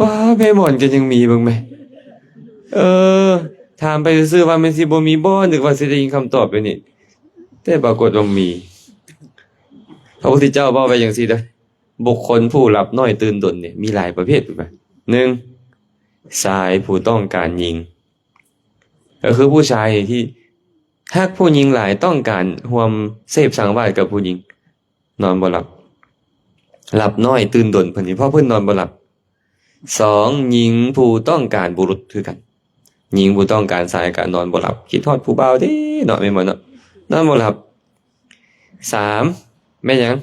ປ້າ ແມ່ໝອນກໍຍັງມີເບິ່ງແມ. ເອີ ຖາມໄປຊື່ໆ ວ່າແມ່ນຊິບໍ່ມີບໍ່ ນຶກວ່າຊິໄດ້ຍິນຄຳຕອບແບບນີ້ ແຕ່ປາກົດວ່າມີ. ພະພຸດທະເຈົ້າເວົ້າໄວ້ຈັ່ງຊີ້ເດີ້ ບຸກຄົນຜູ້ຫຼັບນ້ອຍຕື່ນດົນນີ້ມີຫຼາຍປະເພດ. ໜຶ່ງ ຊາຍຜູ້ຕ້ອງການຍິງ ກໍຄືຜູ້ຊາຍທີ່ຮັກຜູ້ຍິງຫຼາຍ ຕ້ອງການຮ່ວມເສບສັງວາດກັບຜູ້ຍິງ ນອນບໍ່ຫຼັບ ຫຼັບນ້ອຍຕື່ນດົນ ເພິ່ນນີ້ ເພາະເພິ່ນນອນບໍ່ຫຼັບ. ສອງ ຍິງຜູ້ຕ້ອງການບຸລຸດຄືກັນ ຍິງຜູ້ຕ້ອງການຊາຍກໍນອນບໍ່ຫຼັບ ຄິດຮອດຜູ້ບ່າວເດ້ເນາະ ແມ່ນບໍ່ເນາະ ນອນບໍ່ຫຼັບ. ສາມ ແມ່ນຫຍັງ?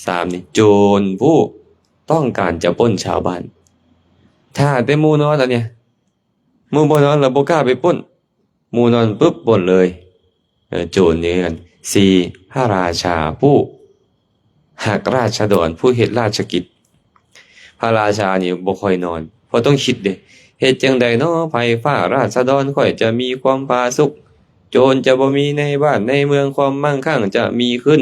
ສາມນີ້ ໂຈນຜູ້ຕ້ອງການຈະປຸ້ນຊາວບ້ານ ຖ້າແຕ່ໝູ່ນອນ ອັນເນີ້ຍ ໝູ່ບໍ່ນອນແລ້ວບໍ່ກ້າໄປປຸ້ນ ໝູ່ນອນປຶບປົນເລີຍ ເອີ ໂຈນນີ້ຄືກັນ. ສີ່ ພະລາຊາຜູ້ຮັກລາຊະດອນ ຜູ້ເຮັດລາຊະກິດ ພະລາຊານີ້ບໍ່ຄ່ອຍນອນ ເພາະຕ້ອງຄິດເດ້ ເຮັດຈັ່ງໃດເນາະ ໄພຟ້າລາຊະດອນຂ້ອຍຈະມີຄວາມຜາສຸກ ໂຈນຈະບໍ່ມີໃນບ້ານໃນເມືອງ ຄວາມມັ່ງຄັ່ງຈະມີຂຶ້ນ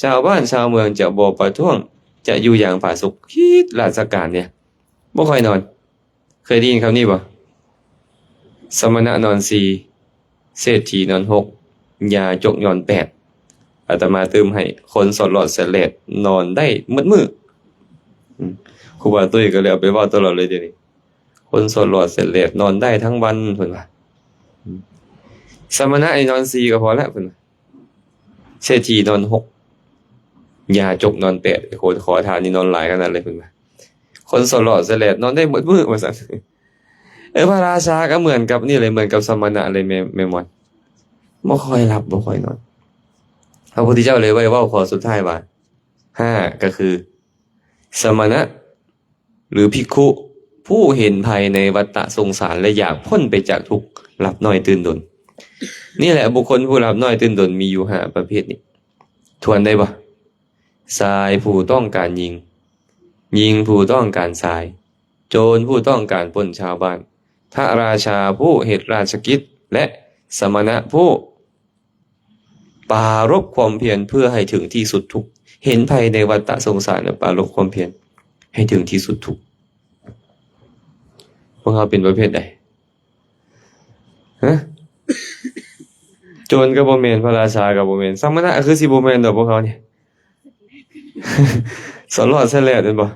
ຊາວບ້ານຊາວເມືອງຈະບໍ່ປະທ້ວງ ຈະຢູ່ຢ່າງຜາສຸກ. ຄິດລາຊະການເດ ບໍ່ຄ່ອຍນອນ. ເຄີຍໄດ້ຍິນຄຳນີ້ບໍ່? ສະມະນະນອນສີ່ ເສດຖີນອນຫົກ ຢາຈົກນອນແປດ. ອາດຕະມາຕື່ມໃຫ້ ຄົນສອດຫຼອດແສດແຫຼດນອນໄດ້ໝົດມື້. ອືມ ຄູບາຕຸ້ຍກໍເລີຍເອົາໄປເວົ້າຕະຫຼອດເລີຍດຽວນີ້ ຄົນສອດຫຼອດແສດແຫຼດນອນໄດ້ທັງວັນ ເພິ່ນວ່າ. ອືມ ສະມະນະນີ້ນອນສີ່ກໍພໍແລ້ວ ເພິ່ນວ່າ. ເສດຖີນອນຫົກ ຢາຈົກນອນແປດ. ໂອ້ ຂໍທານນີ້ນອນຫຼາຍຂະໜາດເລີຍ ເພິ່ນວ່າ. ຄົນສອດຫຼອດແສດແຫຼດນອນໄດ້ໝົດມື້ ວ່າຊັ້ນ. ເອີ ພະລາຊາກໍເໝືອນກັບນີ້ເລີຍ ເໝືອນກັບສະມະນະເລີຍ ແມ່ ແມ່ນບໍ່? ບໍ່ຄ່ອຍຫຼັບ ບໍ່ຄ່ອຍນອນ. ພະພຸດທະເຈົ້າເລີຍໄວ້ເວົ້າຂໍ້ສຸດທ້າຍວ່າ ຫ້າ ກໍຄື ສະມະນະ ຫຼື ພິກຂຸ ຜູ້ເຫັນໄພໃນວັດຕະສົງສານ ແລະ ຢາກພົ້ນໄປຈາກທຸກ ຫຼັບນ້ອຍຕື່ນດົນ. ນີ້ແຫຼະ ບຸກຄົນຜູ້ຫຼັບນ້ອຍຕື່ນດົນມີຢູ່ຫ້າປະເພດນີ້. ທວນໄດ້ບໍ່? ຊາຍຜູ້ຕ້ອງການຍິງ, ຍິງຜູ້ຕ້ອງການຊາຍ, ໂຈນຜູ້ຕ້ອງການປຸ້ນຊາວບ້ານ, ພະລາຊາຜູ້ເຮັດລາຊະກິດ ແລະ ສະມະນະຜູ້ ປາລົບຄວາມພຽນເພື່ອໃຫ້ເຖິງທີ່ສຸດທຸກ. ເຫັນໄພໃນວັດຕະສົງສານ ແລະ ປາລົບຄວາມພຽນໃຫ້ເຖິງທີ່ສຸດທຸກ. ພວກເຮົາເປັນປະເພດໃດ? ຮະ? ໂຈນກໍບໍ່ແມ່ນ, ພະລາຊາກໍບໍ່ແມ່ນ, ສະມະນະຄືຊິບໍ່ແມ່ນດອກພວກເຮົານີ້. ສອດຫຼອດແສດແຫຼດແມ່ນບໍ່?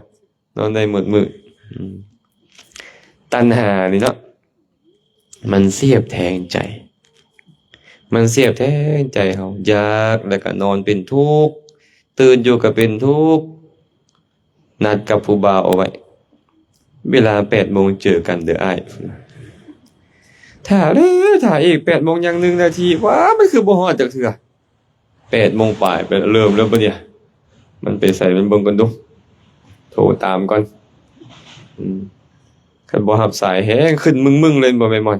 ນອນໄດ້ໝົດມື້. ອືມ ຕັນຫານີ້ເນາະ ມັນສຽບແທງໃຈ, ມັນສຽບແທງໃຈເຮົາ. ຢາກແລ້ວກໍນອນເປັນທຸກ, ຕື່ນຢູ່ກໍເປັນທຸກ. ນັດກັບຜູ້ບ່າວເອົາໄວ້ ເວລາແປດໂມງເຈີກັນເດີອ້າຍ. ຖ້າແລ້ວຖ້າອີກ ແປດໂມງຍັງໜຶ່ງນາທີ, ວ້າ ມັນຄືບໍ່ຮອດຈັກເທື່ອ. ແປດໂມງປາຍໄປ ເລີ່ມແລ້ວບາດນີ້ ມັນໄປໃສ ມັນເບິ່ງກ່ອນດູ ໂທຕາມກ່ອນ. ອືມ ຄັນບໍ່ຮັບສາຍແຮງຂຶ້ນມຶ່ງໆເລີຍ ບໍ່ແມ່ນມອນ?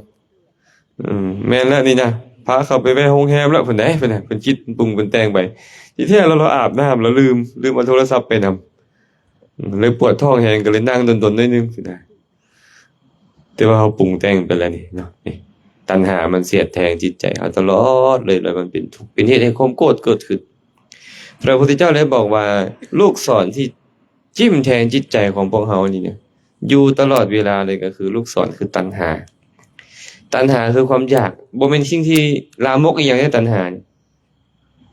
ອືມ ແມ່ນແລ້ວນີ້ນະ ພາເຂົາໄປແວ່ໂຮງແຮມແລ້ວ ເພິ່ນເດ້ ເພິ່ນນະ ເພິ່ນຈິດປຸງເພິ່ນແຕ່ງໄປ. ທີ່ແທ້ລາວ ລາວອາບນ້ຳ ລາວລືມ ລືມເອົາໂທລະສັບໄປນຳ. ອືມ ເລີຍປວດທ້ອງແຮງ ກໍເລີຍນັ່ງດົນໆໜ້ອຍໜຶ່ງຊີ້ນະ. ແຕ່ວ່າເຮົາປຸງແຕ່ງໄປແລ້ວນີ້ເນາະ, ນີ້ ຕັນຫາມັນສຽບແທງຈິດໃຈເຮົາຕະຫຼອດເລີຍ ແລ້ວມັນເປັນທຸກ ເປັນເຫດໃຫ້ຄວາມໂກດເກີດຂຶ້ນ. ພະພຸດທະເຈົ້າໄດ້ບອກວ່າ ລູກສອນທີ່ຈິ້ມແທງຈິດໃຈຂອງພວກເຮົານີ້ນະ ຢູ່ຕະຫຼອດເວລາເລີຍ ກໍຄືລູກສອນຄືຕັນຫາ. ຕັນຫາຄືຄວາມຢາກ, ບໍ່ແມ່ນສິ່ງທີ່ລາມົກອີ່ຫຍັງເດ້ ຕັນຫານີ້.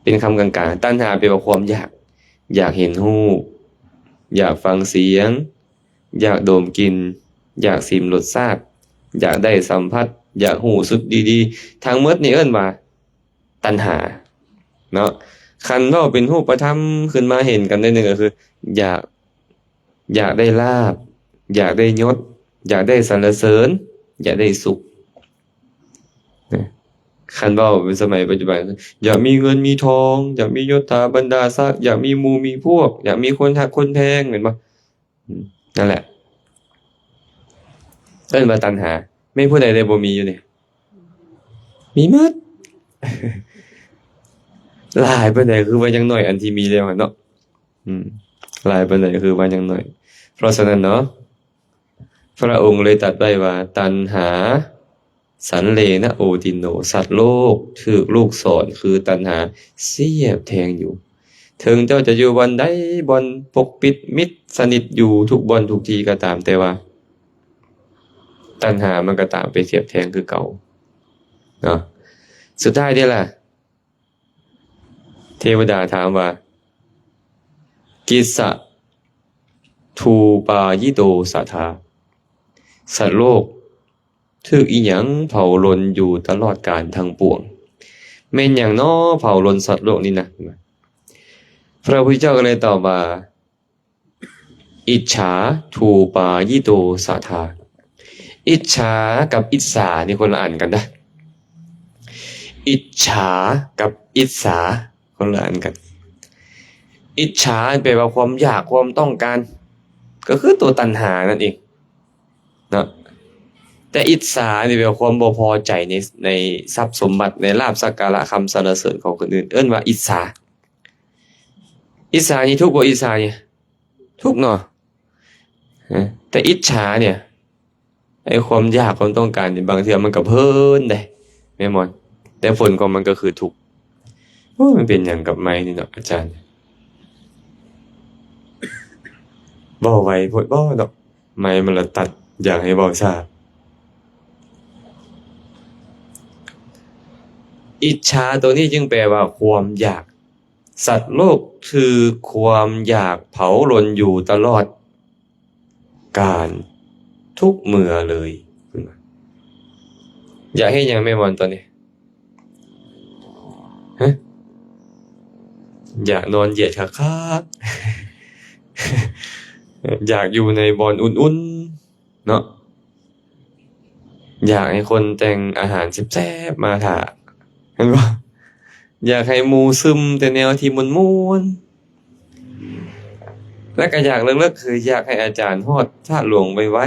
ເປັນຄຳກາງໆ. ຕັນຫາແປວ່າຄວາມຢາກ, ຢາກເຫັນຮູບ, ຢາກຟັງສຽງ, ຢາກດົມກິ່ນ, ຢາກຊິມລົດຊາດ, ຢາກໄດ້ສຳຜັດ, ຢາກຮູ້ສຶກດີໆ. ທັງໝົດນີ້ເອີ້ນວ່າຕັນຫາເນາະ. ຄັນເວົ້າເປັນຮູບປະທຳຂຶ້ນມາເຫັນກັນໜ້ອຍໜຶ່ງ ກໍຄືຢາກ ຢາກໄດ້ລາບ, ຢາກໄດ້ຍົດ, ຢາກໄດ້ສັນລະເສີນ, ຢາກໄດ້ສຸກ. ນະ ຄັນເວົ້າເປັນສະໄໝປັດຈຸບັນ ຢາກມີເງິນມີທອງ, ຢາກມີຍົດຖາບັນດາສັກ, ຢາກມີໝູ່ມີພວກ, ຢາກມີຄົນຮັກຄົນແພງ ແມ່ນບໍ່? ອືມ ນັ້ນແຫຼະ ເອີ້ນວ່າຕັນຫາ. ແມ່ນຜູ້ໃດໄດ້ບໍ່ມີຢູ່ນີ້? ມີໝົດ. ຫຼາຍປານໃດຄືວ່າຍັງໜ້ອຍ ອັນທີ່ມີແລ້ວຫັ້ນເນາະ. ອືມ ຫຼາຍປານໃດຄືວ່າຍັງໜ້ອຍ. ເພາະສະນັ້ນເນາະ ພະອົງເລີຍຕັດໄວ້ວ່າ ຕັນຫາ ສັນເລນະໂອຕິນໂນ, ສັດໂລກຖືກລູກສອນຄືຕັນຫາສຽບແທງຢູ່. ເຖິງເຈົ້າຈະຢູ່ບ່ອນໃດ, ບ່ອນປົກປິດມິດສະໜິດ, ຢູ່ທຸກບ່ອນທຸກທີ່ກໍຕາມ, ແຕ່ວ່າ ຕັນຫາມັນກໍຕາມໄປທຽບແທງຄືເກົ່າເນາະ. ສຸດທ້າຍເດລະ ເທວະດາຖາມວ່າ ກິດສະທູປາຍິໂຕສັດທາ ສັດໂລກຖືກອີ່ຫຍັງເຜົາລົນຢູ່ຕະຫຼອດການທັງປວງ? ແມ່ນຫຍັງນໍເຜົາລົນສັດໂລກນີ້ນະ? ພະພຸດທະເຈົ້າກໍເລີຍຕອບວ່າ ອິດສາທູປາຢິໂຕສັດທາ. ອິດສາກັບອິດສານີ້ຄົນລະອັນກັນເດີ້. ອິດສາກັບອິດສາຄົນລະອັນກັນ. ອິດສາແປວ່າຄວາມຢາກ, ຄວາມຕ້ອງການ, ກໍຄືຕົວຕັນຫານັ້ນເອງເນາະ. ແຕ່ອິດສານີ້ແປວ່າຄວາມບໍ່ພໍໃຈໃນ, ໃນຊັບສົມບັດ, ໃນລາບສັກກາລະຄຳສັນລະເສີນຂອງຄົນອື່ນ, ເອີ້ນວ່າອິດສາ. ອິດສານີ້ທຸກບໍ່? ອິດສານີ້ ທຸກເນາະ. ແຕ່ອິດສານີ້ ໄອ້ຄວາມຢາກຄວາມຕ້ອງການນີ້ ບາງເທື່ອມັນກໍເພີນເດ້ ແມ່ນບໍ່? ແຕ່ຜົນຂອງມັນກໍຄືທຸກ. ໂອ້ຍ ມັນເປັນຫຍັງກັບໄມນີ້ເນາະອາຈານ? ເວົ້າໄວໂພດບໍ່ເນາະ? ໄມມັນລະຕັດ ຢາກໃຫ້ເວົ້າຊ້າ. ອິດສາໂຕນີ້ຈຶ່ງແປວ່າຄວາມຢາກ. ສັດໂລກຖືກຄວາມຢາກເຜົາລົນຢູ່ຕະຫຼອດການທຸກເມື່ອເລີຍ. ຢາກເຮັດຫຍັງແມ່ມອນຕອນນີ້? ຮະ? ຢາກນອນຢຽດຄັກໆ. ຢາກຢູ່ໃນບ່ອນອຸ່ນໆ ເນາະ. ຢາກໃຫ້ຄົນແຕ່ງອາຫານແຊບໆມາຖ້າ ແມ່ນບໍ່? ຢາກໃຫ້ໝູ່ຊຶມແຕ່ແນວທີ່ມ່ວນໆ ແລ້ວກໍຢາກເລິກໆ ຄືຢາກໃຫ້ອາຈານຮອດທາດຫຼວງໄວ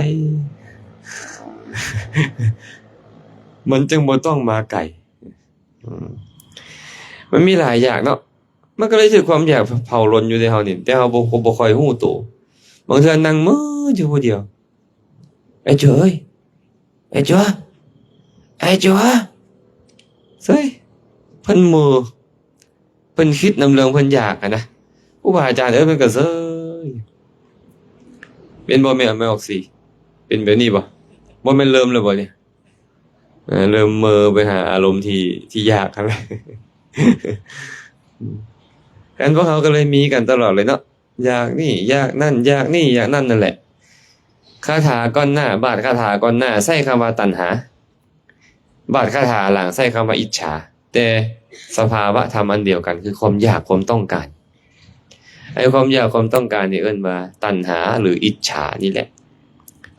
ໆ ມັນຈຶ່ງບໍ່ຕ້ອງມາໄກ. ອືມ ມັນມີຫຼາຍຢາກເນາະ. ມັນກໍເລີຍຖືກຄວາມຢາກເຜົາລົນຢູ່ໃນເຮົານີ້ ແຕ່ເຮົາບໍ່, ບໍ່ຄ່ອຍຮູ້ໂຕ. ບາງເທື່ອນັ່ງເມີຢູ່ຜູ້ດຽວ ໄອ້ຈົວເອີຍ ໄອ້ຈົວ ໄອ້ຈົວ ເອີຍ ເພິ່ນເມີ ເພິ່ນຄິດນຳເລື່ອງເພິ່ນຢາກຫັ້ນນະ. ຄູບາອາຈານເອີຍ ເພິ່ນກໍເຊີຍ. ເປັນບໍ່ແມ່ ແມ່ອອກຊີ? ເປັນແບບນີ້ບໍ່? ບໍ່ແມ່ນເລີ່ມແລ້ວບໍ່ນີ້? ເອີ ເລີ່ມເມີໄປຫາອາລົມທີ່, ທີ່ຢາກຫັ້ນແຫຼະ. ອັນພວກເຮົາກໍເລີຍມີກັນຕະຫຼອດເລີຍເນາະ. ຢາກນີ້ ຢາກນັ້ນ ຢາກນີ້ ຢາກນັ້ນ ນັ້ນແຫຼະ. ຄາຖາກ່ອນໜ້າ ບາດຄາຖາກ່ອນໜ້າ ໃຊ້ຄຳວ່າຕັນຫາ, ບາດຄາຖາຫຼັງໃຊ້ຄຳວ່າອິດສາ. ແຕ່ສະພາວະທຳອັນດຽວກັນ ຄືຄວາມຢາກ ຄວາມຕ້ອງການ. ໄອ້ຄວາມຢາກ ຄວາມຕ້ອງການນີ້ເອີ້ນວ່າຕັນຫາ ຫຼື ອິດສານີ້ແຫຼະ.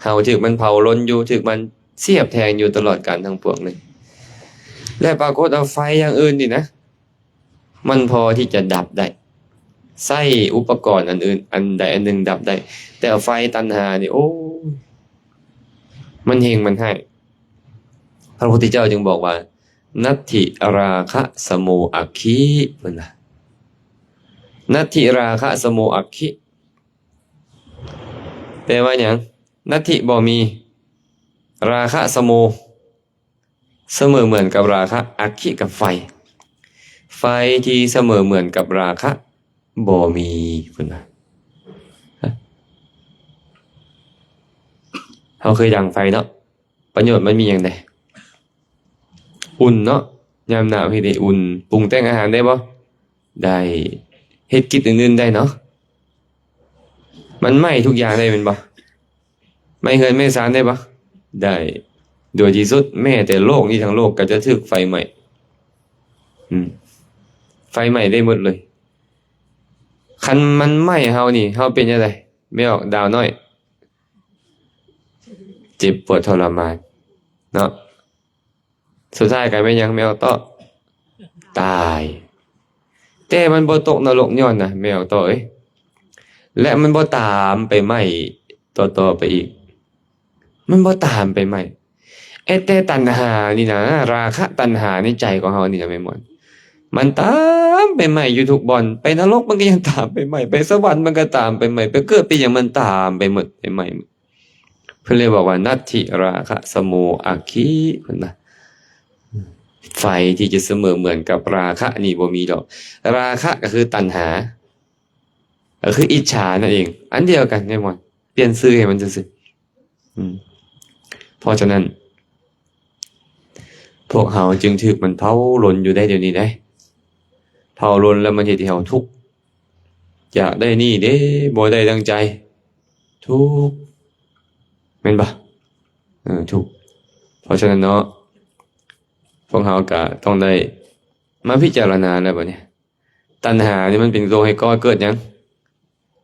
ເຮົາຖືກມັນເຜົາລົນຢູ່ ຖືກມັນສຽບແທງຢູ່ຕະຫຼອດການທັງປວງເລີຍ. ແລະ ປາກົດວ່າໄຟຢ່າງອື່ນນີ້ນະ ມັນພໍທີ່ຈະດັບໄດ້. ໃຊ້ອຸປະກອນອັນອື່ນ ອັນໃດອັນໜຶ່ງດັບໄດ້, ແຕ່ໄຟຕັນຫານີ້ ໂອ້ຍ ມັນເຮັງມັນຮ້າຍ. ພະພຸດທະເຈົ້າຈຶ່ງບອກວ່າ ນັດຖິຣາຄະສະໂມອັກຂິ ເພິ່ນວ່າ ນັດຖິຣາຄະສະໂມອັກຂິ ແປວ່າຫຍັງ? ນັດຖິ ບໍ່ມີ, ຣາຄະສະໂມ ສະເໝີເໝືອນກັບລາຄະ, ອັກຂິກັບໄຟ, ໄຟທີ່ສະເໝີເໝືອນກັບລາຄະບໍ່ມີ ເພິ່ນວ່າ. ເຮົາເຄີຍດັງໄຟເນາະ, ປະໂຫຍດມັນມີຫຍັງແດ່? ອຸ່ນເນາະ, ຍາມໜາວເຮັດໃຫ້ອຸ່ນ. ປຸງແຕ່ງອາຫານໄດ້ບໍ່? ໄດ້. ເຮັດກິດອື່ນໆໄດ້ເນາະ. ມັນໄໝ້ທຸກຢ່າງໄດ້ແມ່ນບໍ່? ໄໝ້ເຮືອນໄໝ້ຊານໄດ້ບໍ່? ໄດ້. ໂດຍທີ່ສຸດ ແມ້ແຕ່ໂລກນີ້ທັງໂລກກໍຈະຖືກໄຟໄໝ້. ອືມ ໄຟໄໝ້ໄດ້ໝົດເລີຍ. ຄັນມັນໄໝ້ເຮົານີ້ ເຮົາເປັນຈັ່ງໃດ? ແມ່ອອກດາວນ້ອຍ ເຈັບປວດທໍລະມານເນາະ. ສຸດທ້າຍກາຍເປັນຫຍັງ? ແມ່ອອກຕໍ່ ຕາຍ. ແຕ່ມັນບໍ່ຕົກນະລົກຍ້ອນນະ ແມ່ອອກຕໍ່ເອີຍ. ແລະ ມັນບໍ່ຕາມໄປໄໝ້ຕໍ່ໆໄປອີກ. ມັນບໍ່ຕາມໄປໄໝ້. ເອີ ແຕ່ຕັນຫານີ້ນະ, ລາຄະຕັນຫາໃນໃຈຂອງເຮົານີ້ນະ ແມ່ນບໍ່? ມັນຕາມໄປໄໝ້ຢູ່ທຸກບ່ອນ. ໄປນະລົກມັນກໍຍັງຕາມໄປໄໝ້, ໄປສະຫວັນມັນກໍຕາມໄປໄໝ້, ໄປເກີດໄປຫຍັງມັນຕາມໄປໝົດ, ໄປໄໝ້ໝົດ. ເພິ່ນເລີຍບອກວ່າ ນັດຖິຣາຄະສະໂມອັກຂິ ເພິ່ນວ່າ ໄຟທີ່ຈະສະເໝີເໝືອນກັບລາຄະນີ້ບໍ່ມີດອກ. ລາຄະກໍຄືຕັນຫາ ກໍຄືອິດສານັ້ນເອງ, ອັນດຽວກັນ ແມ່ນບໍ່? ປ່ຽນຊື່ໃຫ້ມັນຊື່ໆ. ອືມ ເພ ເພາະສະນັ້ນ ພວກເຮົາຈຶ່ງຖືກມັນເຜົາລົນຢູ່ໄດ້ດຽວນີ້ເດ້. ເຜົາລົນແລ້ວມັນເຮັດໃຫ້ເຮົາທຸກ ຢາກໄດ້ນີ້ເດ້ ບໍ່ໄດ້ດັ່ງໃຈ ທຸກ ແມ່ນບໍ່? ເອີ ທຸກ. ເພາະສະນັ້ນເນາະ ພວກເຮົາກະຕ້ອງໄດ້ມາພິຈາລະນາແລ້ວບັດນີ້ ຕັນຫານີ້ມັນເປັນຕົວໃຫ້ກໍ່ເກີດຫຍັງ?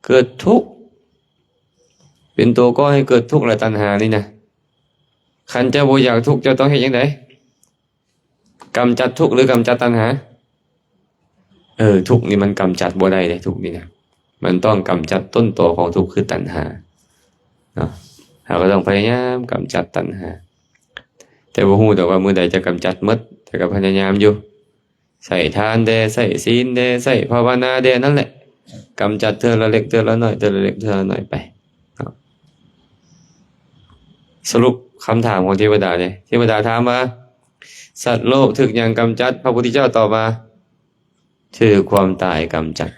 ເກີດທຸກ ເປັນຕົວກໍ່ໃຫ້ເກີດທຸກແລະ ຕັນຫານີ້ນະ. ຄັນເຈົ້າບໍ່ຢາກທຸກ ເຈົ້າຕ້ອງເຮັດຈັ່ງໃດ? ກຳຈັດທຸກ ຫຼື ກຳຈັດຕັນຫາ? ເອີ ທຸກນີ້ມັນກຳຈັດບໍ່ໄດ້ເດ້ ທຸກນີ້ນະ ມັນຕ້ອງກຳຈັດຕົ້ນຕໍຂອງທຸກ ຄືຕັນຫາເນາະ. ເຮົາກໍຕ້ອງພະຍາຍາມກຳຈັດຕັນຫາ ແຕ່ບໍ່ຮູ້ດອກວ່າມື້ໃດຈະກຳຈັດໝົດ ແຕ່ກໍພະຍາຍາມຢູ່. ໃຊ້ທານແດ່ ໃຊ້ສິນແດ່ ໃຊ້ພາວະນາແດ່ ນັ້ນແຫຼະ ກຳຈັດເທື່ອລະເລັກເທື່ອລະນ້ອຍ ເທື່ອລະເລັກເທື່ອລະນ້ອຍໄປເນາະ. ສະຫຼຸບຄຳຖາມຂອງເທວະດາເດ້ ເທວະດາຖາມວ່າ ສັດໂລກຖືກຫຍັງກຳຈັດ? ພະພຸດທະເຈົ້າຕອບວ່າ ຖືກຄວາມຕາຍກຳຈັດ.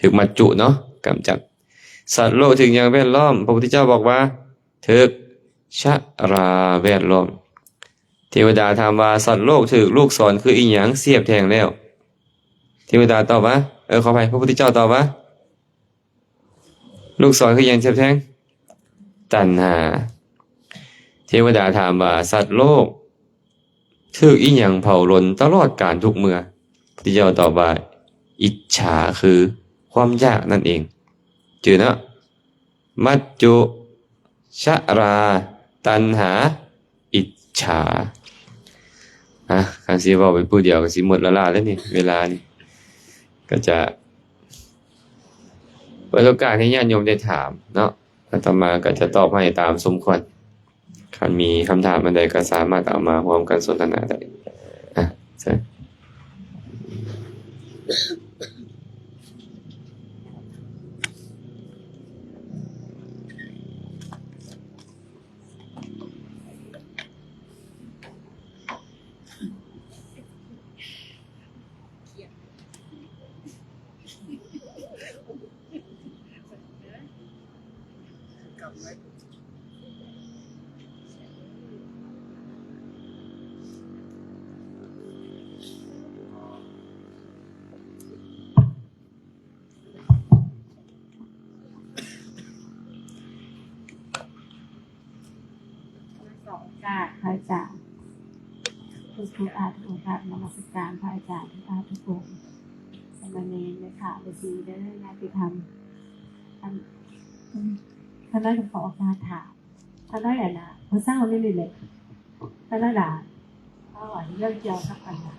ຖືກມັດຈຸເນາະ ກຳຈັດ. ສັດໂລກຖືກຫຍັງແວດລ້ອມ? ພະພຸດທະເຈົ້າບອກວ່າ ຖືກຊະລາແວດລ້ອມ. ເທວະດາຖາມວ່າ ສັດໂລກຖືກລູກສອນຄືອີ່ຫຍັງສຽບແທງແລ້ວ? ເທວະດາຕອບວ່າ ເອີ ຂໍອະໄພ ພະພຸດທະເຈົ້າຕອບວ່າ ລູກສອນຄືຫຍັງສຽບແທງ? ຕັນຫາ. ເທວະດາຖາມວ່າ ສັດໂລກຖືກອີ່ຫຍັງເຜົາລົນຕະຫຼອດການທຸກເມື່ອ? ພະພຸດທະເຈົ້າຕອບວ່າ ອິດສາ ຄືຄວາມຢາກນັ້ນເອງ. ຈື່ເນາະ ມັດຈຸ ຊະລາ ຕັນຫາ ອິດສາ. ອະ ຄັນຊິເວົ້າໄປຜູ້ດຽວກໍຊິໝົດລະລາແລ້ວນີ້ ເວລານີ້ ກໍຈະເປີດໂອກາດໃຫ້ຍາດໂຍມໄດ້ຖາມເນາະ ອາດຕະມາກໍຈະຕອບໃຫ້ຕາມສົມຄວນ. ຄັນມີຄຳຖາມອັນໃດກໍສາມາດເອົາມາຮ່ວມກັນສົນທະນາໄດ້. ອະ ເຊີນ. ຂໍໂອກາດພະອາຈານ ທຸກໆ ອາ ຂໍໂອກາດນະມັດສະການພະອາຈານ ທຸກທ່ານທຸກອົງ ສາມະເນນ ແມ່ຂາ ແມ່ຊີເດີ ຍາຕິທຳ. ອັນ ຂ້ານ້ອຍກໍຂໍໂອກາດຖາມ ຂ້ານ້ອຍ ອັນນ່າ ມື້ເຊົ້ານີ້ນີ້ແຫຼະ ຂ້ານ້ອຍລະເວົ້າເລື່ອງກ່ຽວກັບ ອັນນ່າ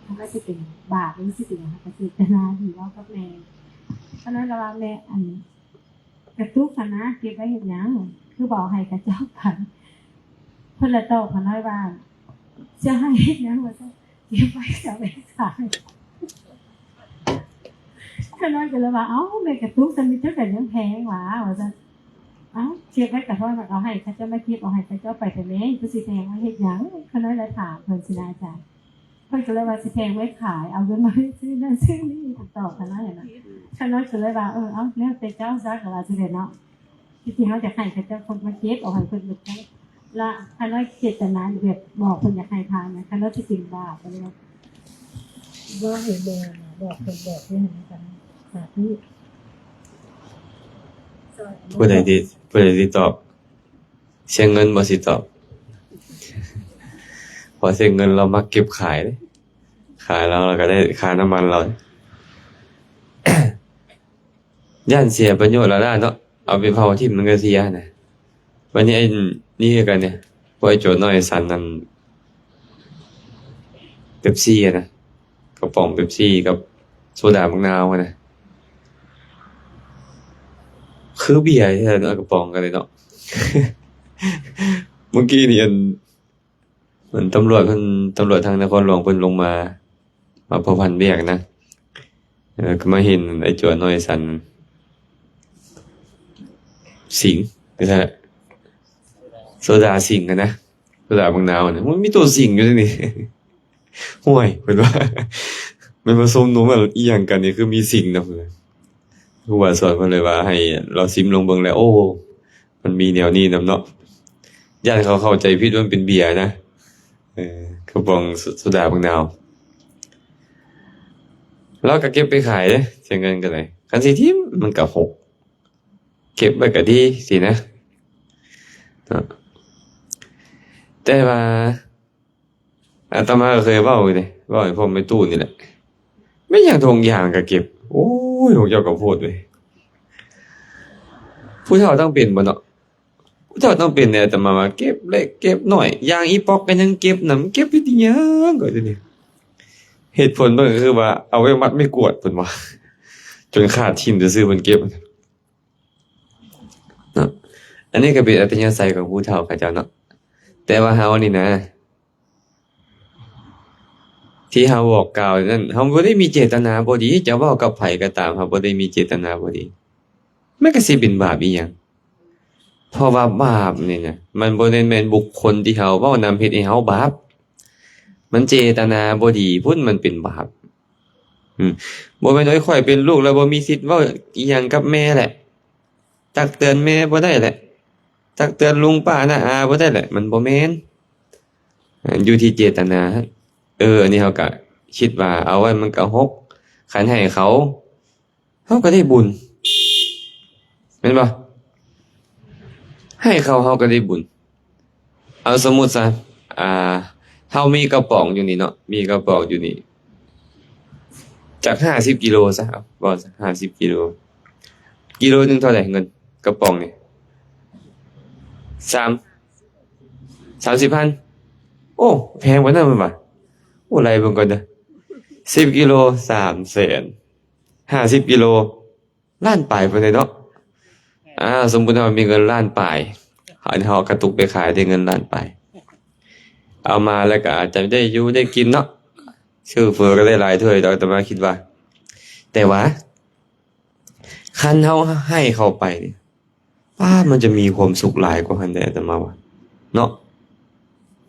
ຂ້ານ້ອຍຊິເປັນບາບ ຫຼື ຊິເປັນຫຍັງ ຂ້າກໍເຈດຕະນາດີເວົ້າກັບແມ່ ຂ້ານ້ອຍລະວ່າ ແມ່ ອັນ ກະຕຸກຫັ້ນນະ ເກັບໄວ້ເຮັດຫຍັງ? ຄືບໍ່ເອົາໃຫ້ເຂົາເຈົ້າໄປ? ເພິ່ນລະຕອບຂ້ານ້ອຍວ່າ ຊິໃຫ້ເຮັດຫຍັງວ່າຊັ້ນ? ເກັບໄວ້ຊິເອົາໄປຂາຍ. ຂ້ານ້ອຍກໍເລີຍວ່າ ເອົ້າ ແມ່ກະຕຸກຊັ້ນ ມີເຈົ້າກະຍັງແພງຫວາ ວ່າຊັ້ນ. ເອົ້າ ເກັບໄວ້ກະພໍ ເອົາໃຫ້ເຂົາເຈົ້າມາເກັບ ເອົາໃຫ້ເຂົາເຈົ້າໄປແທ້ແມ່ ຄືຊິແພງໄວ້ເຮັດຫຍັງ? ຂ້ານ້ອຍລະຖາມເພິ່ນຊີ້ນະອາຈານ. ເພິ່ນກໍເລີຍວ່າຊິແພງໄວ້ຂາຍ ເອົາເງິນມາຊື້ນັ້ນຊື້ນີ້ ຕອບຂ້ານ້ອຍຫັ້ນນະ. ຂ້ານ້ອຍກໍເລີຍວ່າ ເອີ ເອົາ ແລ້ວແຕ່ເຈົ້າຊະ ກໍວ່າຊີ້ແຫຼະເນາະ. ທີ່ຈິງເຮົາຢາກໃຫ້ເຂົາເຈົ້າຄົນມາເກັບເອົາໃຫ້ເພິ່ນໝົດໄດ້ລະ ຂ້ານ້ອຍເຈດຕະນາແບບບອກເພິ່ນຢາກໃຫ້ທານນະ ຂ້ານ້ອຍຊິເປັນບາບ ກໍເລີຍວ່າ ບໍ່ໃຫ້ແມ່ນະ ບອກເພິ່ນ ບອກເພິ່ນຫັ້ນນະ. ສາທຸ. ຜູ້ໃດທີ່ ຜູ້ໃດທີ່ຕອບ ເສຍເງິນບໍ່ຊິຕອບ ເພາະເສຍເງິນລາວມັກເກັບຂາຍເດ້ ຂາຍແລ້ວ ລາວກໍໄດ້ຄ່ານ້ຳມັນລາວ ຢ້ານເສຍປະໂຫຍດລະລະເນາະ ເອົາໄປເຜົາຖິ້ມມັນກໍເສຍນະ. ບັດນີ້ໄອ້ນີ້ຄືກັນເດ ພວກໄອ້ໂຈນນ້ອຍສັນນັ້ນ ເປັບຊີຫັ້ນນະ ກະປ໋ອງເປັບຊີກັບໂຊດາບັກນາວຫັ້ນນະ ຄືເບຍແທ້ເນາະ ກະປ໋ອງກັນເລີຍເນາະ. ມື້ກີ້ນີ້ ອັນ ມັນຕຳຫຼວດເພິ່ນ ຕຳຫຼວດທາງນະຄອນຫຼວງເພິ່ນລົງມາ ມາພົວພັນວຽກນະ ເອີ ກໍມາເຫັນໄອ້ໂຈນນ້ອຍສັນ ສິງ ຄືຊັ້ນແຫຼະ ໂຊດາສິງຫັ້ນນະ ໂຊດາບັກນາວຫັ້ນນະ ມັນມີໂຕສິງຢູ່ໃນນີ້. ຫ້ວຍ ເພິ່ນວ່າ ແມ່ນວ່າສົມນົມ ອີ່ຫຍັງກັນນີ້ ຄືມີສິງນຳ. ຄູບາສອນເພິ່ນເລີຍວ່າໃຫ້ລາວຊິມລອງເບິ່ງແລ້ວ ໂອ້ ມັນມີແນວນີ້ນຳເນາະ. ຢ້ານເຂົາເຂົ້າໃຈຜິດວ່າມັນເປັນເບຍນະ ເອີ ກະປ໋ອງໂຊດາບັກນາວ. ລາວກະເກັບໄປຂາຍເດ້ ເສຍເງິນກະໄດ້ ຄັນຊິຖິ້ມມັນກະຫົກ ເກັບໄວ້ກະດີຊີ້ນະເນາະ. ແຕ່ວ່າອາດຕະມາກະເຄີຍເວົ້າຢູ່ເດ້ ເວົ້າໃຫ້ພວກແມ່ຕູ້ນີ້ແຫຼະ ແມ່ນຫຍັງຖົງຢາງກະເກັບ ໂອ້ຍ ພວກເຈົ້າກະໂພດເວີຍ. ຜູ້ເຖົ້າຕ້ອງເປັນບໍ່ເນາະ ຜູ້ເຖົ້າຕ້ອງເປັນແດ່ ອາດຕະມາວ່າເກັບເລັກເກັບນ້ອຍ ຢາງອີປ໋ອກກະຍັງເກັບນຳ ເກັບເຮັດອີ່ຫຍັງກະດຽວນີ້. ເຫດຜົນເພິ່ນກະຄືວ່າເອົາໄວ້ມັດໄມ້ກວາດເພິ່ນວ່າ ຈົນຂາດຖິ້ມຊື່ໆ ເພິ່ນເກັບ ເນາະ. ອັນນີ້ກະເປັນອັດຕະຍາໄສຂອງຜູ້ເຖົ້າເຂົາເຈົ້າເນາະ ແຕ່ວ່າເຮົານີ້ນະ ທີ່ເຮົາບອກກ່າວນັ້ນ ເຮົາບໍ່ໄດ້ມີເຈດຕະນາບໍ່ດີ ຈະເວົ້າກັບໃຜກະຕາມ ເຮົາບໍ່ໄດ້ມີເຈດຕະນາບໍ່ດີ ມັນກະຊິເປັນບາບອີ່ຫຍັງ? ເພາະວ່າບາບນີ້ນະ ມັນບໍ່ໄດ້ແມ່ນບຸກຄົນທີ່ເຮົາເວົ້ານຳເຮັດໃຫ້ເຮົາບາບ ມັນເຈດຕະນາບໍ່ດີພຸ້ນ ມັນເປັນບາບ. ອືມ ບໍ່ແມ່ນ ໂອ້ຍ ຂ້ອຍເປັນລູກແລ້ວບໍ່ມີສິດເວົ້າອີ່ຫຍັງກັບແມ່ແຫຼະ ຕັກເຕືອນແມ່ບໍ່ໄດ້ແຫຼະ ຕັກເຕືອນລຸງປ້ານ້າອາບໍ່ໄດ້ແຫຼະ ມັນບໍ່ແມ່ນ. ເອີ ຢູ່ທີ່ເຈດຕະນາ. ເອີ ອັນນີ້ເຮົາກະຄິດວ່າເອົາໄວ້ມັນກະຫົກ ຄັນໃຫ້ເຂົາ ເຮົາກະໄດ້ບຸນ ແມ່ນບໍ່? ໃຫ້ເຂົາ ເຮົາກະໄດ້ບຸນ. ເອົາ ສົມມຸດຊະ ອ່າ ເຮົາມີກະປ໋ອງຢູ່ນີ້ເນາະ ມີກະປ໋ອງຢູ່ນີ້ ຈັກຫ້າສິບກິໂລຊະ ເອົາ ເວົ້າຊະ ຫ້າສິບກິໂລ ກິໂລໜຶ່ງເທົ່າໃດເງິນກະປ໋ອງນີ້? ສາມ ສາມສິບພັນ. ໂອ້ ແພງປານນັ້ນແມ່ນຫວາ? ໂອ້ ໄລ່ເບິ່ງກ່ອນເດີ ສິບກິໂລ ສາມແສນ ຫ້າສິບກິໂລ ລ້ານປາຍພຸ້ນເດເນາະ. ອ່າ ສົມມຸດເຮົາມີເງິນລ້ານປາຍ ເຮົາກະຕຸກໄປຂາຍໄດ້ເງິນລ້ານປາຍ ເອົາມາແລ້ວກະອາດຈະໄດ້ຢູ່ໄດ້ກິນເນາະ ຊື້ເຝີກະໄດ້ຫຼາຍຖ້ວຍດອກ ອາດຕະມາຄິດວ່າ. ແຕ່ວ່າຄັນເຮົາໃຫ້ເຂົາໄປນີ້ ປ້າ ມັນຈະມີຄວາມສຸກຫຼາຍກວ່າຫັ້ນເດ ອາດຕະມາວ່າເນາະ